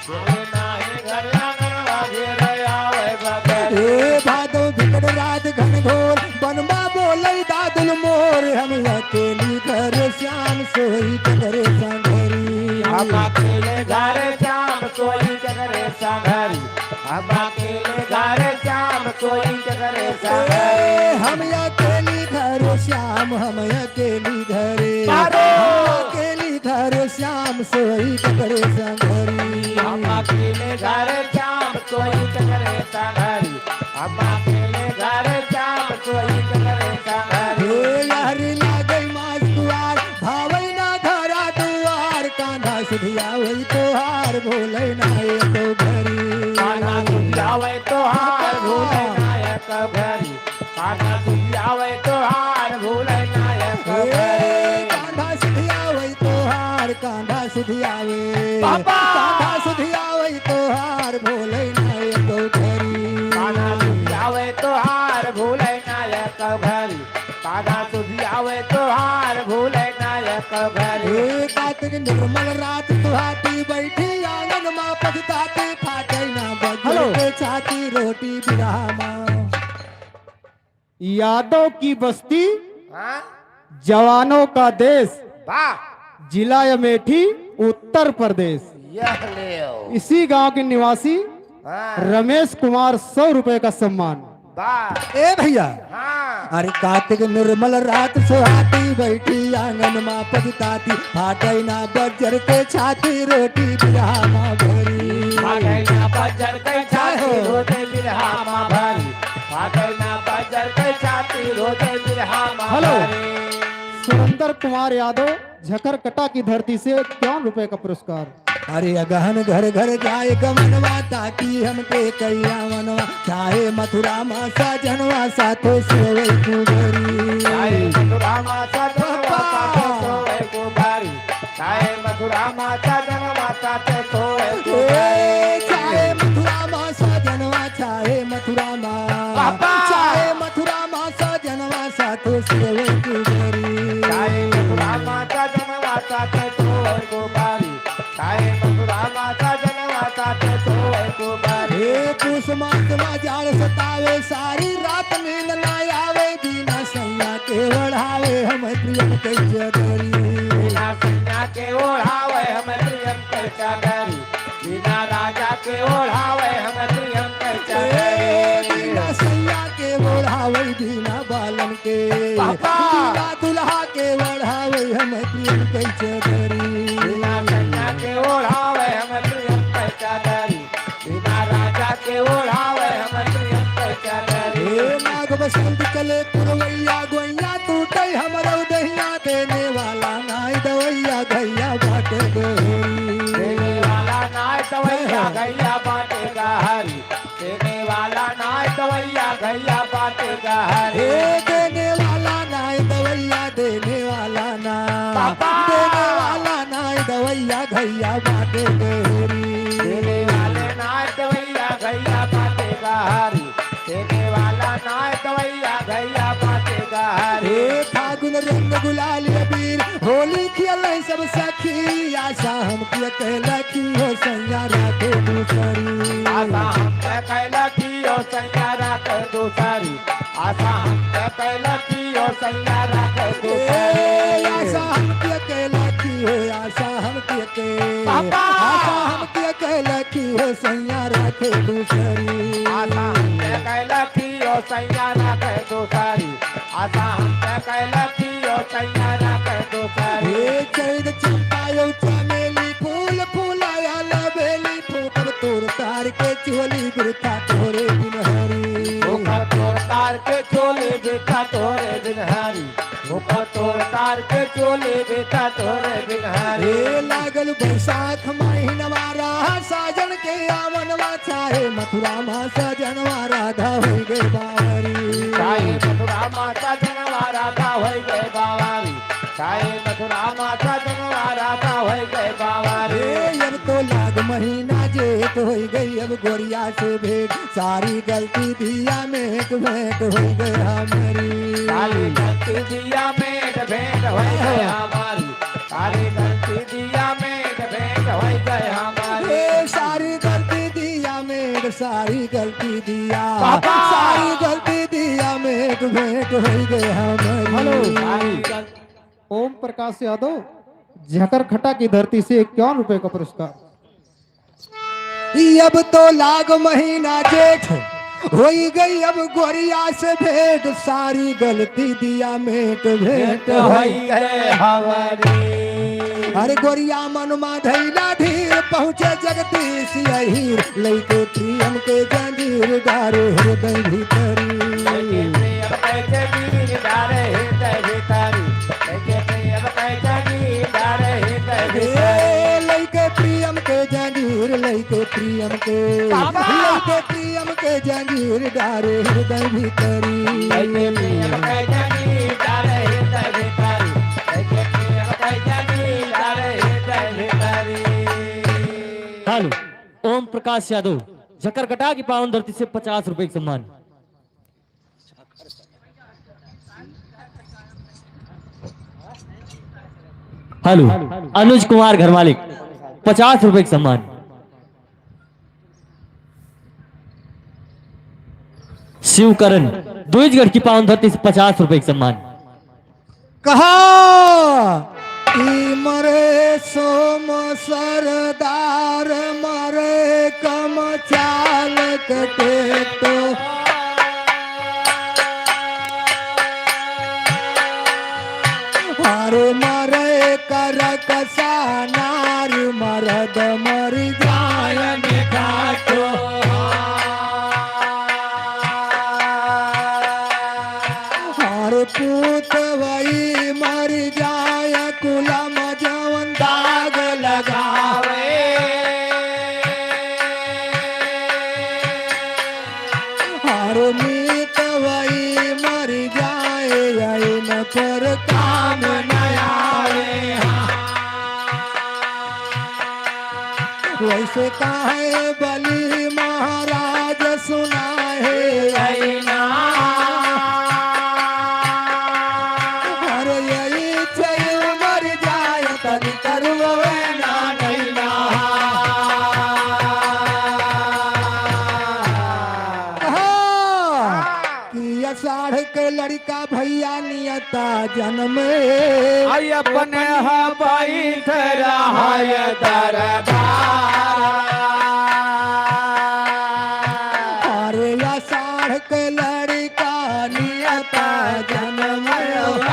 भावे नाही घर आंगनवा, घेरे आवे बदरी। ए भादो बिकट रात घनघोर, बनवा बोलई दादुल मोर, हम अकेली घर श्याम सोई ककरे संघरी। हम अकेले घर श्याम सोई ककरे संघरी। हम अकेले घर श्याम सोई ककरे संघरी। ए, हम अकेली घर श्याम, हम अकेली घरे। बाबू! हम अकेली घर श्याम सोई ककरे संघरी। हम अकेले घर श्याम सोई ककरे संघरी। हम अकेले घर श्याम सोई ककरे संघरी। हे लहरी लागई मास दुआर, भावई ना घरा दुआर, कांधा सुधियावई तोहार, भूलई ना एको घरी। कांधा सुधियावई तोहार, भूलई ना एको घरी। कांधा सुधियावई तोहार, भूलई ना एको घरी। कांधा सुधियावई तोहार, कांधा सुधियावई। पापा! कांधा सुधियावई तोहार, भूलई ना एको घरी। कांधा सुधियावई तोहार, भूलई ना एको घरी। कांधा सुधियावई तोहार, भूलई ना एको घरी। ए, कातिक निर्मल रात सुहाती, बैठी आंगन मा पछताती, फाटई ना बजर हेलो। के छाती, रोटी बिरहा मा। यादव की बस्ती, हाँ? जवानों का देश, वाह। जिला अमेठी, उत्तर प्रदेश। यह ले आओ। इसी गांव के निवासी हाँ। रमेश कुमार, सौ रुपए का सम्मान। वाह। ए भैया, हाँ। अरे कातिक निर्मल रात सुहाती, बैठी आंगन मा पछताती, फाटई ना बजर के छाती, रोटी बिरहा मा भरी। फाटई ना बजर के छाती, जय हो। रोटी बिरहा मा भरी। फाटई ना बजर के छाती, रोटी बिरहा मा हेलो। भरी। सुरेंद्र कुमार यादव, झकरकटा की धरती से इक्यावन रुपए का पुरस्कार। अरे अगहन घर घर जाए गमनवा, ताकी हमके कहिया मनवा, चाहे मथुरा मा साजनवा साथे सोवे कुबरी। चाहे मथुरा मा साजनवा साथे सोवे कुबरी। चाहे मथुरा मा साजनवा साथे सोवे कुबरी। ए, चाहे मथुरा मा साजनवा, चाहे मथुरा मा। पापा। चाहे मथुरा मा साजनवा साथे सोवे कुबरी। चाहे मथुरा मा साजनवा साथे सोवे कुबरी। चाहे मथुरा मा साजनवा साथे सोवे कुबरी। हे पूस मास मा जाड़ सतावे, सारी रात नींद ना आवे, बिना सैया के ओढ़ावे हम प्रियम कैसे करी। बिना सैया के ओढ़ावे हम प्रियम कैसे करी। बिना राजा के ओढ़ावे हम प्रियम कैसे ए, करी। बिना सैया के ओढ़ावे, बिना बालन के। पापा। बिना दुल्हा के ओढ़ावे हम प्रियम कैसे करी। बिना सैया के ओढ़ावे हम प्रियम कैसे करी। बिना राजा के ओढ़ावे हम प्रियम कैसे करी। हे नाग बसंत चले पुरवैया, गोइया टूटे हमरो दहिया, देने वाला नाय दवैया, घैया बाटे गोरी। देने वाला नाय दवैया, घैया बाटे गहरी। देने वाला नाय दवैया, घैया बाटे गहरी। हे देने वाला नाय दवैया, देने वाला ना। पापा। देने वाला नाय दवैया, घैया बाटे गहरी। देने वाले नाय दवैया, घैया बाटे गहरी। देने वाला नाय दवैया, घैया बाटे गहरी। हे फागुन रंग गुलाल अबीर, होली खेले सब सखी, आशा हमके कैलखी हो सैया राखे दूसरी। आशा हमके कैलखी हो सैया राखे दूसरी। आशा हमके कैलखी हो सैया राखे दूसरी। ए, आशा हमके कैलखी हो, आशा हमके के। पापा। आशा हमके कैलखी हो सैया राखे दूसरी। आशा हमके कैलखी हो सैया राखे दूसरी। आशा हमके कैलखी हो सैया राखे दूसरी। हे चैत चंपा यो चमेली, फूल फुलाया लबेली। के चोली बिरथा तोहरे बिन हरी। ऊपर तोर तार के चोली बिरथा तोहरे बिन हरी। ऊपर तोर तार के चोली बिरथा तोहरे बिन हरी। ए लागल बैसाख महीनवा रहा साजन के आवनवा, चाहे मथुरा मा सजनवा राधा होई गए बावरी। चाहे मथुरा मा सजनवा राधा होई गए बावरी। काहे मथुरा मा सजनवा राधा होई गए बावरी। ए, अब तो लाग महीना जेठ होई गई, अब गोरिया से भेंट, सारी गलती दिया मेट भेंट होई गए हमारी। सारी गलती दिया मेट भेंट होई गए हमारी। सारी गलती दिया मेट भेंट होई गए हमारी। ए, सारी गलती दिया मेट, सारी गलती दिया, पापा। सारी गलती दिया मेट भेंट होई गए हमारी। हेलो। सारी गलती ओम प्रकाश यादव, झकरघटा की धरती से इक्यावन रुपए का पुरस्कार। ई अब तो लाग महीना जेठ, होई गई अब गोरिया से भेंट, सारी गलती दिया मेट भेंट होई। होई है हमारी। अरे गोरिया मन मा धैला धीर, पहुँचे जगदीश अहीर, लइके प्रियम के जंजीर डारे हृदय भीतरी। लइके प्रियम के जंजीर डारे हृदय भीतरी। लइके प्रियम के जंजीर डारे हृदय भीतरी। ए, लइके प्रियम के जंजीर, लइके प्रियम के, पापा। लइके प्रियम के जंजीर डारे हृदय भीतरी। लइके प्रियम के जंजीर डारे हृदय भीतरी। लइके प्रियम के जंजीर डारे हृदय भीतरी। हेलो, ओम प्रकाश यादव, झकरघटा की पावन धरती से पचास रुपए का सम्मान। हेलो, अनुज कुमार घर मालिक, पचास रुपए का सम्मान। शिवकरण, दुईजगढ़ की पावन धरती से पचास रुपए का सम्मान। कहा कि मरे सोम सरदार, मरे कम चाल कटे तो। अरे मरे करकसा नार, मरद मर जायन खाटो। हर पूत वही मर जाय, कुलम जवन दाग लगावे। हर मीत वही मर जाए, अइन पर काम न आवे। वैसे काहे बलि महाराज सुना है अइना। अरे यही चल मर जाए तनी करुवे ना नैना। हाँ। कि अषाढ़ के लड़िका भइया नियता जनमे। आई अपने ह बैठ रहा है दरबार। अरे अषाढ़ के लड़िका नियता जनमे।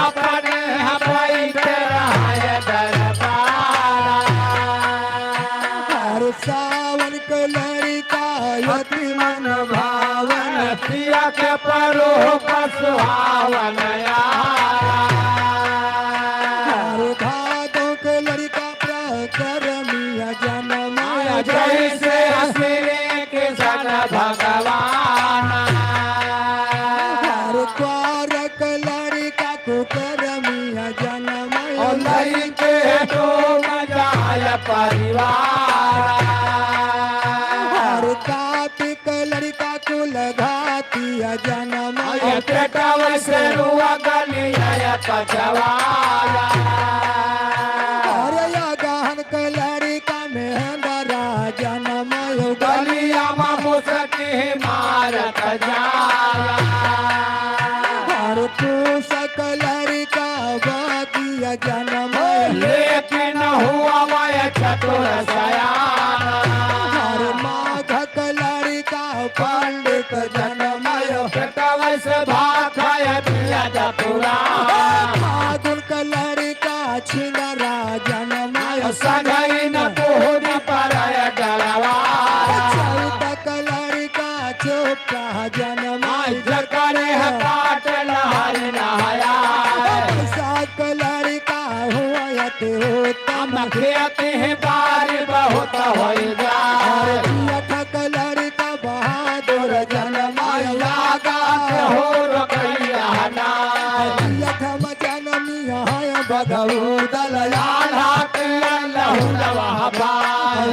अपने ह बैठ रहा है दरबार। अरे सावन के लड़िका अति मन भावन। पिया के परो सुहावन यारा। अरे भादो के लड़िका प्रकरमिया जनम आया जैसे श्री कृष्ण भगवान। अरे क्वार के लड़िका कुकरमिया जनम और लइके तो मजाल परिवार। अरे कातिक लड़िका कुल घातिया जनम। अरे पेटवा से रुआ गलिया पचवाला। अरे अगहन के लड़िका मेहंदरा जनम। गलिया मा मुसकी मारत जाला। अरे पूस के लड़िका बागिया जनम। लेकिन हुआ वह चतुर सयाना। अरे माघ के लड़िका पंडित जनम। पेटवा से भात खाए पिया जा पुराना। फागुन के लड़िका छिनरा जनम। संगई न तोहरी पर डलवा। चैत ते बारी बहुत होई जा। अरे जिया थक लड़का बहादुर जनम आया। आगा के हो रखैया ना। जिया थम जनम यहाँ बगऊ दलयाला के लहुलवा बा।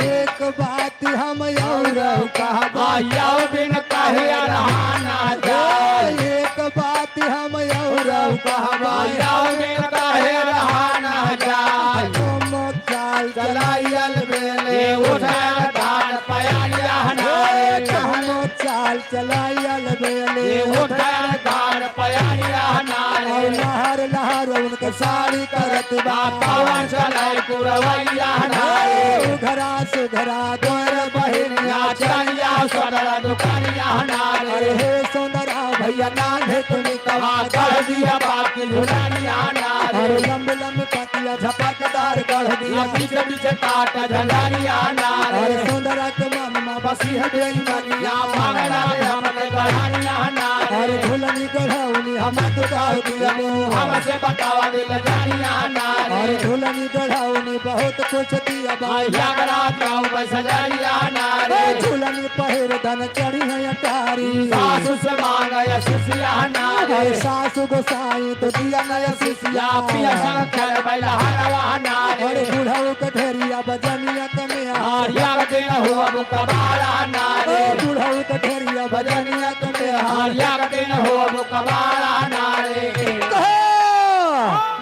एक बात हम और कहबा। आया बिन कहे रहा ना जाए। एक बात हम और कहबा। आया बिन कहे रहा ना जाए। हम चाल चलाइल बेले उठल गाड़ पयारिया ना रे। हम चाल चलाइल बेले उठल गाड़ पयारिया ना रे। लहर लहर उनके साड़ी करत बा। पवन चलाए पुरवैया ना रे। उघरा सुघरा गोर बहिनिया चलिया सदर दुकानिया ना रे। अरे हे सोनरा भैया नान्हे तुनी तवा कर दिया बाकी झुलानिया ना रे। अरे लंबे लंबे पतिया झपकदार कर दिया। बीच बीच काट झंझारिया ना रे। अरे सोनरा के मन में बसी है बेईमानिया। मांगना रे हमने बढ़ानिया ना रे। अरे झुलनी गढ़ौनी हम तो डाल दिया मुँह। हमसे बतावा दिल जानिया ना रे। अरे झुलनी गढ़ौनी बहुत कुछ दिया भाई। यागरा गाँव में सजानिया ना रे। ए झुलनी पहिर दन चढ़ी है अटारी। सासु से मांग आशीषिया ना रे। अरे सासु गोसाई तो दिया न आशीषिया। या पिया संग खेल बैला हरवा ना रे। अरे बुढ़ऊ के ढेरिया बजनिया कमे हारिया के दिन हो अब कबाड़ा ना रे। ए बुढ़ऊ के ढेरिया बजनिया कमे हारिया के दिन हो अब कबाड़ा ना रे। कहो।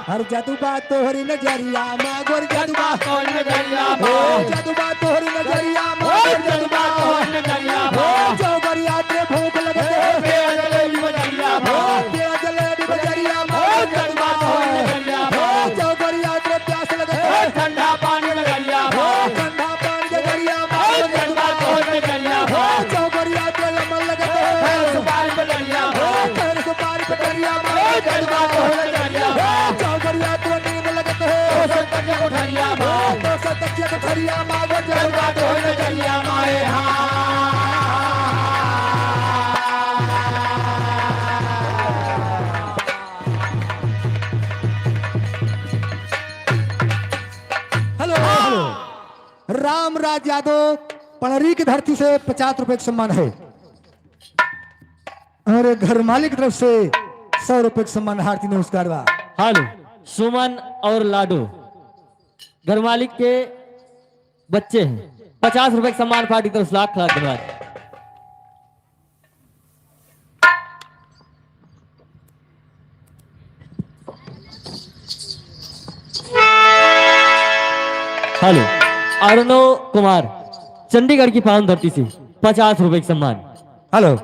हर जदुबा तोहरी नजरिया मा गोर जदुबा तोहरी नजरिया मा। ओ जदुबा तोहरी नजरिया मा ओ गोर जदुबा तोहरी नजरिया मा। ओ चौगरिया रे भूख लगत है। प्याज ले बजरिया मा। ओ प्याज ले बजरिया मा ओ जदुबा तोहरी नजरिया मा। ओ चौगरिया रे प्यास लगत है। ठंडा पानी नजरिया मा। ठंडा पानी नजरिया मा ओ जदुबा तोहरी नजरिया मा। ओ चौगरिया रे लमन लगत है। सुपारी नजरिया मा। ओ सुपारी पटरिया मा ओ जदुबा तोहरी नजरिया मा। ओ चौगरिया रे नींद लगत है। ओ सतकिया कोठरिया मा। ओ सतकिया कोठरिया मा ओ जदुबा तोहरी नजरिया मा। ए हाँ। Hello, hello. रामराज यादव पड़री की धरती से पचास रुपए का सम्मान है। और घर मालिक की तरफ से सौ रुपए का सम्मान हार्दिक नमस्कार बा। हेलो, सुमन और लाडो घर मालिक के बच्चे हैं। पचास रुपए का सम्मान पार्टी की तरफ से लाख लाख धन्यवाद। हेलो, अरुणो कुमार, चंडीगढ़ की पावन धरती से पचास रुपए का सम्मान। हेलो,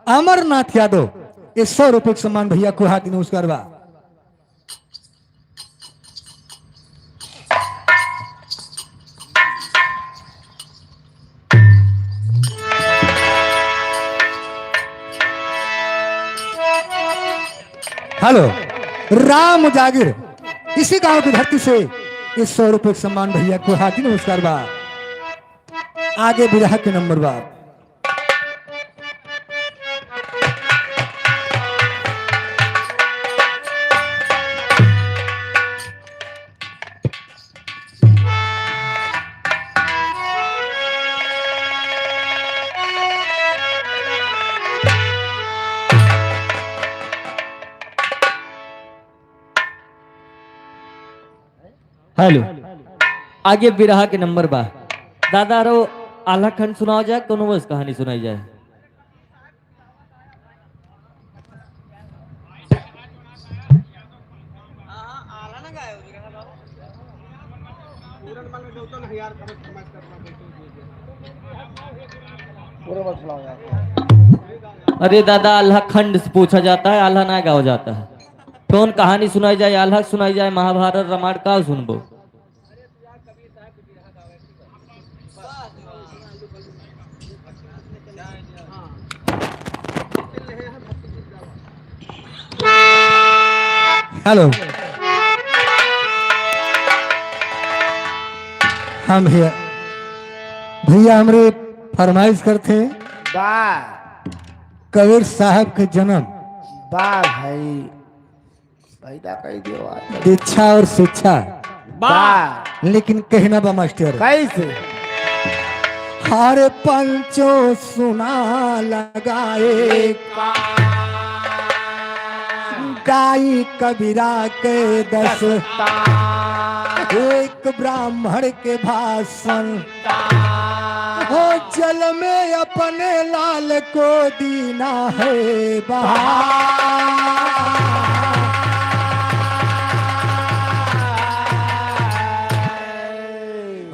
अमरनाथ यादव, ये सौ रुपए का सम्मान भैया को हार्दिक नमस्कार बा। हेलो, राम जागीर, इसी गांव की धरती से इस सौ रुपए का सम्मान भैया को हार्दिक नमस्कार बा। आगे बिरहा के नंबर बा। हेलो, आगे बिरहा के नंबर बा। दादा रो आल्हा खंड सुनाओ जाए, कोनो बस कहानी सुनाई जाए। अरे दादा, आल्हा खंड से पूछा जाता है, आल्हा ना गावा जाता है। कौन कहानी सुनाई जाए, आल्हा सुनाई जाए, महाभारत, रामायण, का सुनबो? हेलो। हाँ भैया, भैया हमरे फरमाइश करते हैं। वाह। कबीर साहब के जन्म। वाह भाई। पैदा कर दियो आज। दीक्षा और शिक्षा। बा। लेकिन कहना बा मास्टर। कैसे? हर पंचों सुना लगाए, गाई कबीरा के दस, एक ब्राह्मण के भाषण। हो जल में अपने लाल को दीना है बहा।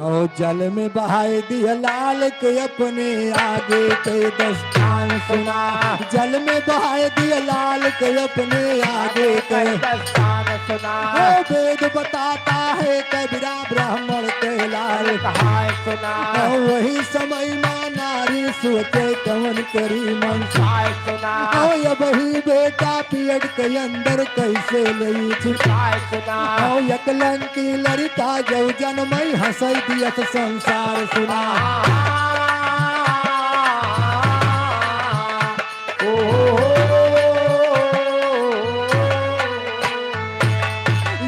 हो जल में बहाए दिया लाल के अपने आगे के दस्तान सुना। जल में बहाए दिया लाल के अपने आगे के दस्तान सुना। हो वेद बताता है कबीरा ब्राह्मण के लाल। कहाए सुना। और वही समय में नारी सोचे कवन करी मन। कहाए सुना। और अब ही बेटा पेट के अंदर कैसे लई छिपाए सुना। और एक लंकी लड़का जो जन्मई हंसई दियस संसार सुना।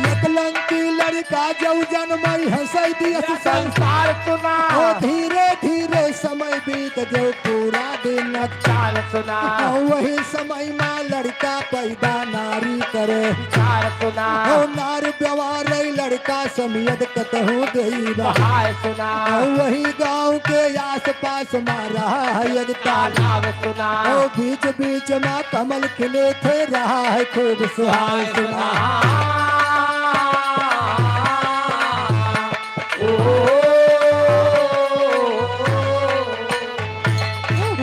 एक लंकी लड़का जौ जनमई हंसई दियस संसार सुना। ओ धीरे धीरे समय बीत जौ पूरा दिन चाल सुना। ओ वही समय मा लड़का पैदा नारी करे चाल सुना। ओ नार व्यवहार लड़का समियत कतहूँ देई बा। हाय सुना। ओ वही गाँव के आसपास मा रहा है एक तालाब सुना। ओ बीच बीच मा कमल खिले थे रहा है खूब सुहाय सुना। ओ,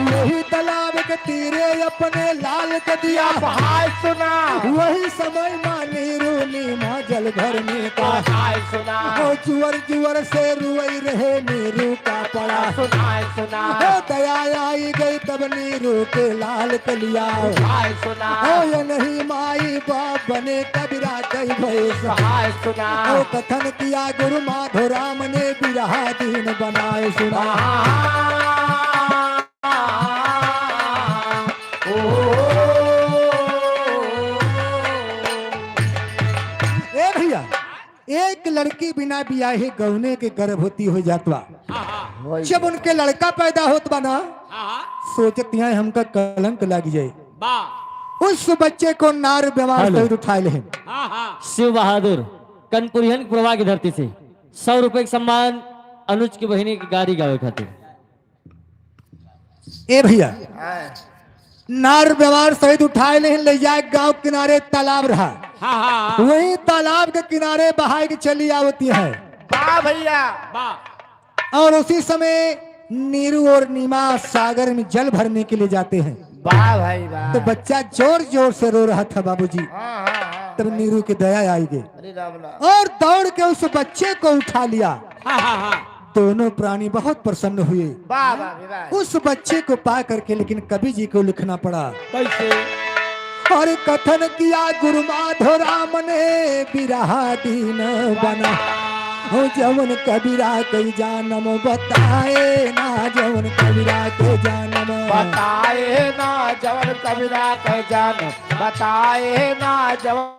यही तालाब के तीरे अपने लाल के दिया। हाय सुना। वही समय मा नीरू नीमा जल भरने का। हाय सुना। ओ जुअर जुअर से रुई रहे नीरू का पड़ा। सुनाए सुना। ओ दया आई गई तब नीरू के लाल के लिया। हाय सुना। ओ ये नहीं माई बाप बने कबीरा कई भैंस। हाय सुना। ओ कथन किया गुरु माधो राम ने बिरहा दीन बनाए सुना। ओ। ए भैया, एक लड़की बिना बियाहे गौने के गर्भवती हो जात बा। हाँ, हाँ। जब उनके लड़का पैदा होत बा ना, हाँ, हाँ। सोचत हैं हमका कलंक लाग जाए। बा। उस बच्चे को नार व्यवहार हेलो। सहित उठाए लेहें। हाँ, हाँ। शिव बहादुर, कनपुरियन पुरवा की धरती से सौ रुपए के सम्मान अनुज की बहिनी की गाड़ी गावे खातिर। ए भैया, हाँ। नार व्यवहार सहित उठाए लेहें, ले जाए गांव किनारे तालाब रहा। हाँ, हाँ, हाँ। वही तालाब के किनारे बहाए के चली आवती है। वाह भैया। वाह। और उसी समय नीरू और नीमा सागर में जल भरने के लिए जाते हैं। वाह भाई वाह। तो बच्चा जोर जोर से रो रहा था बाबूजी। हाँ, हाँ, हाँ। तब नीरू के दया आई गई। अरे राम राम। और दौड़ के उस बच्चे को उठा लिया। हाँ, हाँ, हाँ। दोनों प्राणी बहुत प्रसन्न हुए। वाह, वाह, वाह। उस बच्चे को पा करके लेकिन कवि जी को लिखना पड़ा। कैसे? और कथन किया गुरु माधो राम ने बिरहा दीन बना। हो जवन कबीरा के जानम बताए ना, जवन कबीरा के जानम। बताए ना, जवन कबीरा के जानम। बताए ना, जवन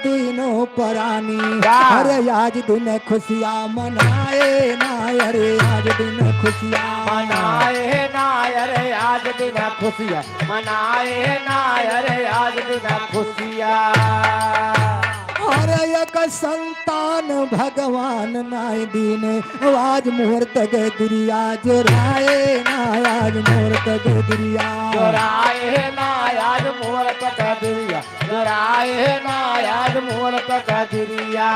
दुइनो परानी। वाह। अरे आज दिन खुशिया मनाए ना, अरे आज दिन खुशिया मनाए ना, अरे आज दिन खुशिया मनाए ना, अरे आज दिन खुशिया। अरे एक संतान भगवान नाई दीन, आज मुहूर्त के दुरिया जोराए ना, आज मुहूर्त के दुरिया। जोराए ना, आज मुहूर्त के दुरिया। जोराए ना, आज मुहूर्त के दुरिया।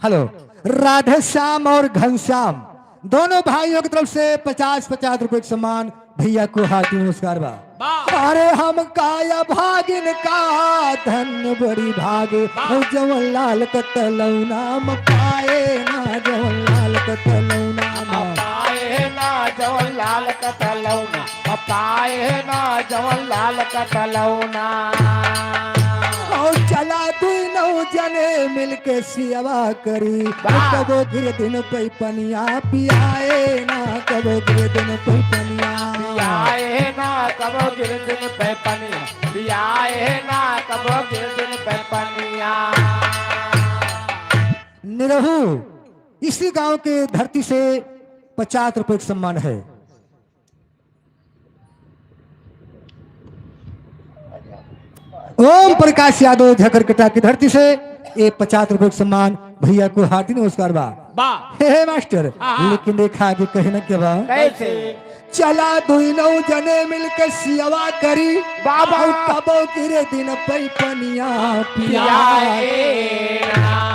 हेलो, राधे श्याम और घनश्याम दोनों भाइयों की तरफ से पचास पचास रुपए का सम्मान भैया को हार्दिक नमस्कार बा। वाह। अरे हम काया भागिन का धन्य बड़ी भाग, वाह। जवन लाल कतलौना म पाए ना, जवन लाल कतलौना म पाए ना, जवन लाल कतलौना म पाए ना, जवन लाल कतलौना। और चला दुई नौ जने मिलके सियवा करी। वाह। कबो गिर दिन पे पनिया पियाए ना, कबो गिर दिन पे पनिया। पियाए ना, कबो गिर दिन पे पनिया। पियाए ना, कबो गिर दिन पे पनिया। निरहू, इसी गांव के धरती से पचास रुपए का सम्मान है। ओम प्रकाश यादव झकरकटा की धरती से ये पचास रुपए का सम्मान भैया को हार्दिक नमस्कार बा। बा। हे, हे मास्टर, हाँ, हाँ। लेकिन देखा आगे कहे न के बा। कैसे? चला दुई नौ जने मिलके सियवा करी, बाबा। और कबो गिरे दिन पे पनिया पियाए। पियाए ना।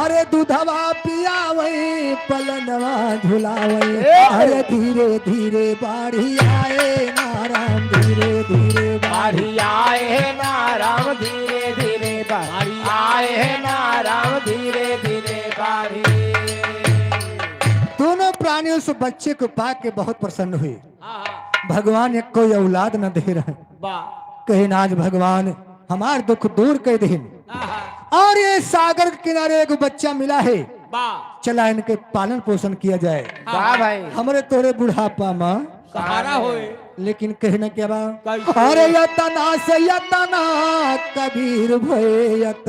अरे दूधवा पियावे, पलनवा झुलावे। ए! अरे धीरे धीरे बाढ़ी आए ना राम, धीरे धीरे बाढ़ी। बाढ़ी आए ना राम, धीरे धीरे बाढ़ी आए ना राम, धीरे धीरे बाढ़ी। दोनों प्राणी उस बच्चे को पा के बहुत प्रसन्न हुए। हाँ, हाँ। भगवान एक कोई औलाद न दे रहे। वाह। कहे ना आज भगवान हमार दुख दूर कर देहिन। हाँ, हाँ। और ये सागर के किनारे एक बच्चा मिला है। वाह। चला इनके पालन पोषण किया जाए। हाँ, वाह हाँ। भाई। हमरे तोरे बुढ़ापा मा सहारा होए। लेकिन कहना क्या बा? कैसे? अरे यतना से यतना कबीर भये यत।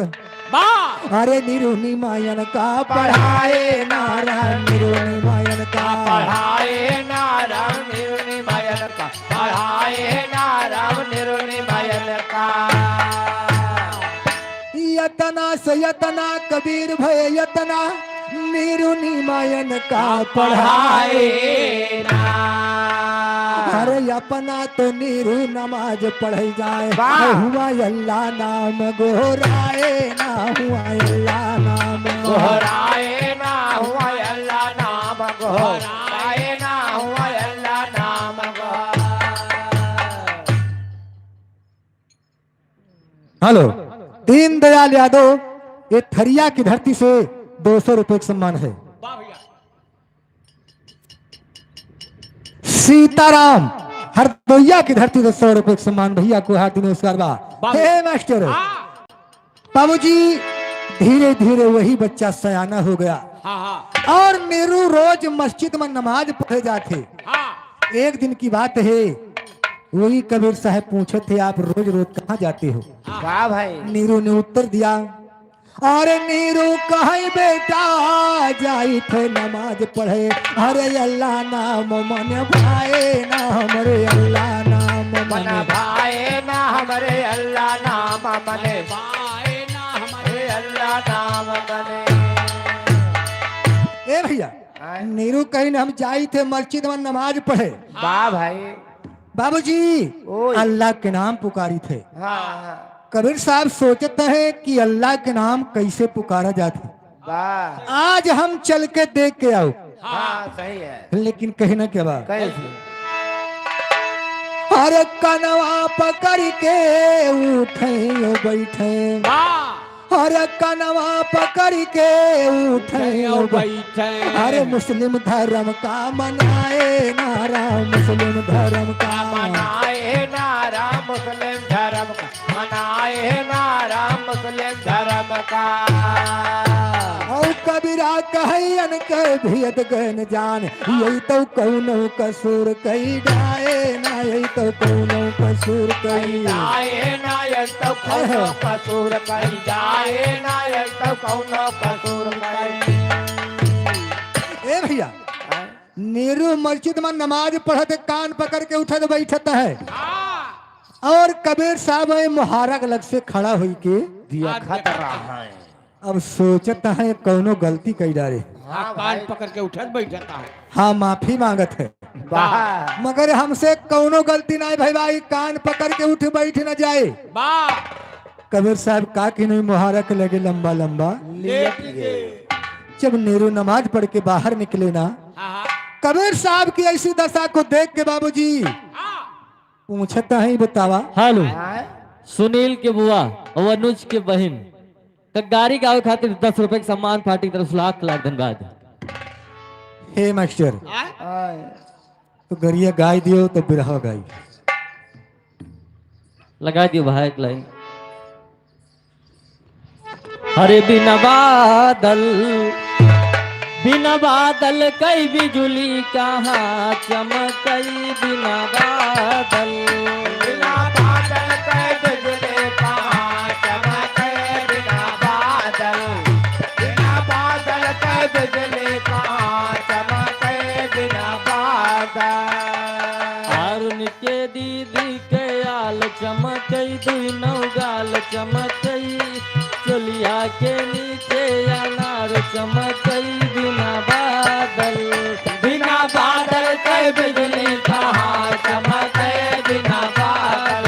बा। अरे निरुनि मायन का पढ़ाए ना राम, निरुनि मायन का। पढ़ाए ना राम, निरुनि मायन का। पढ़ाए ना राम, निरुनि मायन का। यतना से यतना कबीर भये यतना, निरुनि मायन का पढ़ाए ना। अरे अपना तो निरु नमाज पढ़े जाए, वाह। हुआ अल्लाह नाम गोहराए ना, हुआ अल्लाह नाम गोहराए ना, हुआ अल्लाह नाम गोहराए ना, हुआ अल्लाह नाम गोहराए। हेलो, दीनदयाल यादव, ये थरिया की धरती से दो सौ रुपए का सम्मान है। वाह भैया। सीताराम हरदोइया की धरती से सौ रुपए का सम्मान, भैया को हार्दिक नमस्कार बा। वाह भैया। हे मास्टर, हाँ। बाबूजी, धीरे धीरे वही बच्चा सयाना हो गया। हाँ, हाँ। और नीरू रोज मस्जिद में नमाज पढ़े जाते। हाँ। एक दिन की बात है, वही कबीर साहब पूछे थे, "आप रोज रोज कहाँ जाते हो?" हाँ। वाह भाई। नीरू ने उत्तर दिया, "अरे नीरू कहे बेटा, जाई थे नमाज पढ़े, अरे अल्लाह नाम मन भाए ना, हमरे अल्लाह नाम मन भाए ना, हमरे अल्लाह नाम मन भाए ना, हमरे अल्लाह नाम मन।" ए भैया, आय। नीरू कहिन हम जाई थे मस्जिद में नमाज पढ़े। वाह भाई। बाबूजी, ओए। अल्लाह के नाम पुकारी थे। हाँ, हाँ। कबीर साहब सोचते हैं कि अल्लाह के नाम कैसे पुकारा जाता है। वाह। आज हम चल के देख के आओ। हाँ, सही है। लेकिन कहना क्या बा? कैसे? अरे कनवा पकड़ के उठे बैठे। वाह। अरे कनवा पकड़ के उठे उठे बैठे। अरे मुस्लिम धर्म का मनाए ना राम, मुस्लिम धर्म का। मनाए ना राम, मुस्लिम धर्म का। मनाए ना राम, मुस्लिम धर्म का। और कबीरा कहैयन के भेद गन जान, यही तो कौनो कसूर कई जाए ना, यही तो कौनो कसूर कई। कई जाए ना, यही तो कौनो कसूर कई जाए ना, यही तो कौनो कसूर कई। ए भैया, हाँ? नीरू मस्जिद में नमाज पढ़त कान पकड़ के उठत बैठत है। हाँ। और कबीर साहब है मुहारा के लग से खड़ा होई के दिया खत रहा है। अब सोचत है कौनो गलती कई डारे। हाँ, कान भाई। पकड़ के उठत बैठत है। हाँ, माफी मांगत है। वाह। मगर हमसे कौनो गलती नहीं भाई, भाई, कान पकड़ के उठ बैठ न जाए। वाह। कबीर साहब का कि नहीं मुहारा के लगे लंबा लंबा। लेट के। जब नीरू नमाज पढ़ के बाहर निकले ना, हाँ, हाँ। कबीर साहब की ऐसी दशा को देख के बाबूजी हाँ। पूछत है, बतावा। हेलो। हाँ। सुनील के बुआ और अनुज के बहिन का गाड़ी गावे खातिर दस रुपए के सम्मान पार्टी की तरफ से लाख लाख धन्यवाद। हे मास्टर, आय? तो गरिया गाय दियो तो बिरहा गाई। लगा दियो भाई एक लाइन। अरे बिना बादल, बिना बादल कइ बिजुली कहाँ चमकइ बिना बादल। बिना बादल कइ बिजुली कहाँ चमकइ बिना बादल। बिना बादल कइ बिजुली कहाँ चमकइ बिना बादल। अरुण के दीदी के आल चमकइ, दुई नौ गाल चमकइ, चोलिया के नीचे अनार चमकइ बिना बादल। बिना बादल कइ बिजुली कहाँ चमकइ बिना बादल।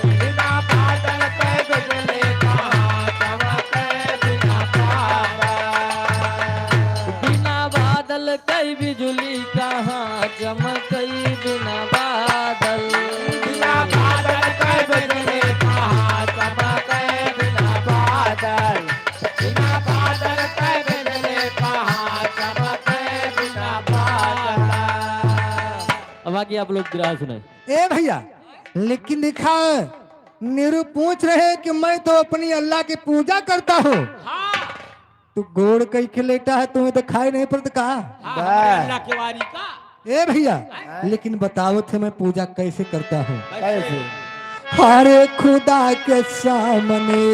बिना बादल कइ बिजुली कहाँ चमकइ बिना बादल। बिना बादल कइ बिजुली कहाँ चमकइ बिना बादल। बिना बादल कइ बिजुली कहाँ चमकइ बिना बादल। बिना बादल कइ बिजुली कहाँ चमकइ बिना बादल। अब आगे आप लोग ग्रास सुनाए। ए भइया, लेकिन देखा, नीरू पूछ रहे कि मैं तो अपनी अल्लाह की पूजा करता हूँ। हाँ। तू गोड़ कइ के लेटा है, तुम्हें तो खाए नहीं पड़ता का? हाँ, वाह। अल्लाह के वारी का। ए भइया, हैं? लेकिन बताओ थे मैं पूजा कैसे करता हूँ। कैसे? अरे खुदा के सामने,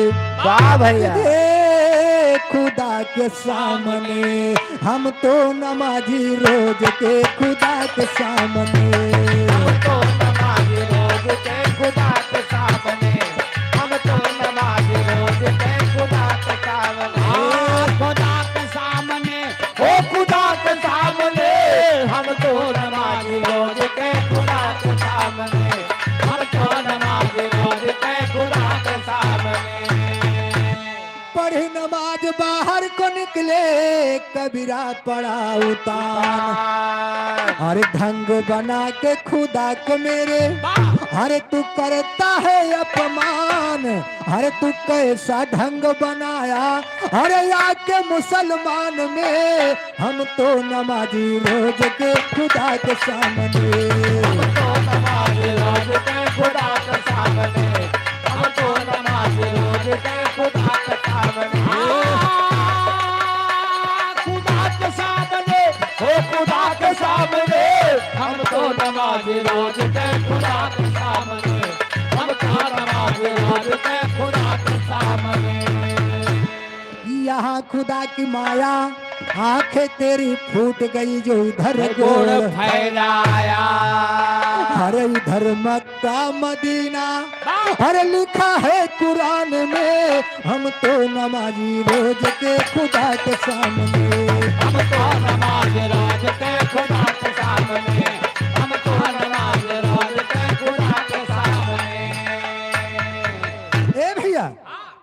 वाह भइया। ए खुदा के सामने, हम तो नमाजी रोज के खुदा के सामने। हम तो नमाजी रोज के खुदा के सामने। हम तो नमाजी रोज के खुदा के सामने। हाँ, खुदा के सामने। ओ खुदा के सामने। हम तो नमाजी रोज के खुदा के सामने। हम तो नमाजी रोज के खुदा के सामने। पढ़े नमाज बाहर को निकले, कबीरा पड़ा उतान। अरे ढंग बना के खुदा को मेरे, अरे तू करता है अपमान। अरे तू कैसा ढंग बनाया, अरे आके मुसलमान में। हम तो नमाजी रोज के खुदा के सामने। हम तो नमाजी रोज के खुदा के सामने। हम तो नमाजी रोज के खुदा के सामने। हाँ, खुदा के सामने, हो खुदा के सामने। हम तो नमाजी रोज के खुदा के सामने। हम तो नमाजी रोज के खुदा के सामने। यहाँ खुदा की माया, आंखें तेरी फूट गई जो इधर गोड़ गोड़ फैलाया। अरे इधर मक्का मदीना, अरे लिखा है कुरान में, हम तो नमाजी रोज के खुदा के सामने। हम तो नमाजी रोज के खुदा के सामने, हम तो नमाजी रोज के खुदा के सामने। ए भइया,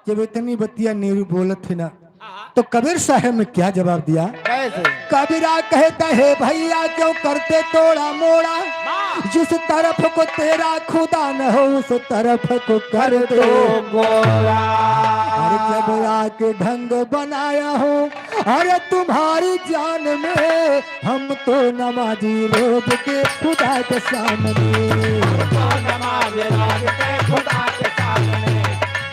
जब इतनी बतिया नीरू बोलत है ना, हाँ। तो कबीर साहब ने क्या जवाब दिया? कैसे? कबीरा कहता है, भइया क्यों करते तोड़ा मोड़ा? हाँ। जिस तरफ को तेरा खुदा न हो, उस तरफ को कर दो गोरा। और जब आके ढंग बनाया हो, अरे तुम्हारी जान में हम तो नमाजी रोज के खुदा के सामने। हम तो नमाजी रोज के खुदा के सामने।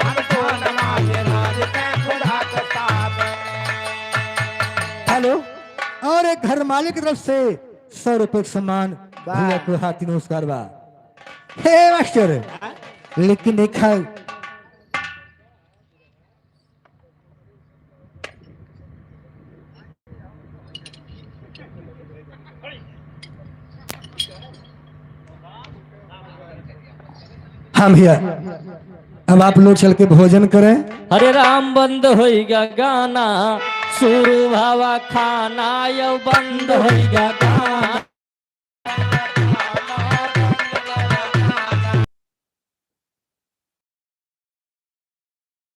हम तो नमाजी रोज के खुदा के सामने। हेलो, और एक घर मालिक की तरफ से सौ रुपये का सम्मान। वाह। भइया को हाथी नमस्कार बा। हे मास्टर, लेकिन देखा, हाँ भइया, अब आप लोग चल के भोजन करें। हरे राम बंद होइगा गाना, शुरू भावा खाना, यो बंद होइगा गाना।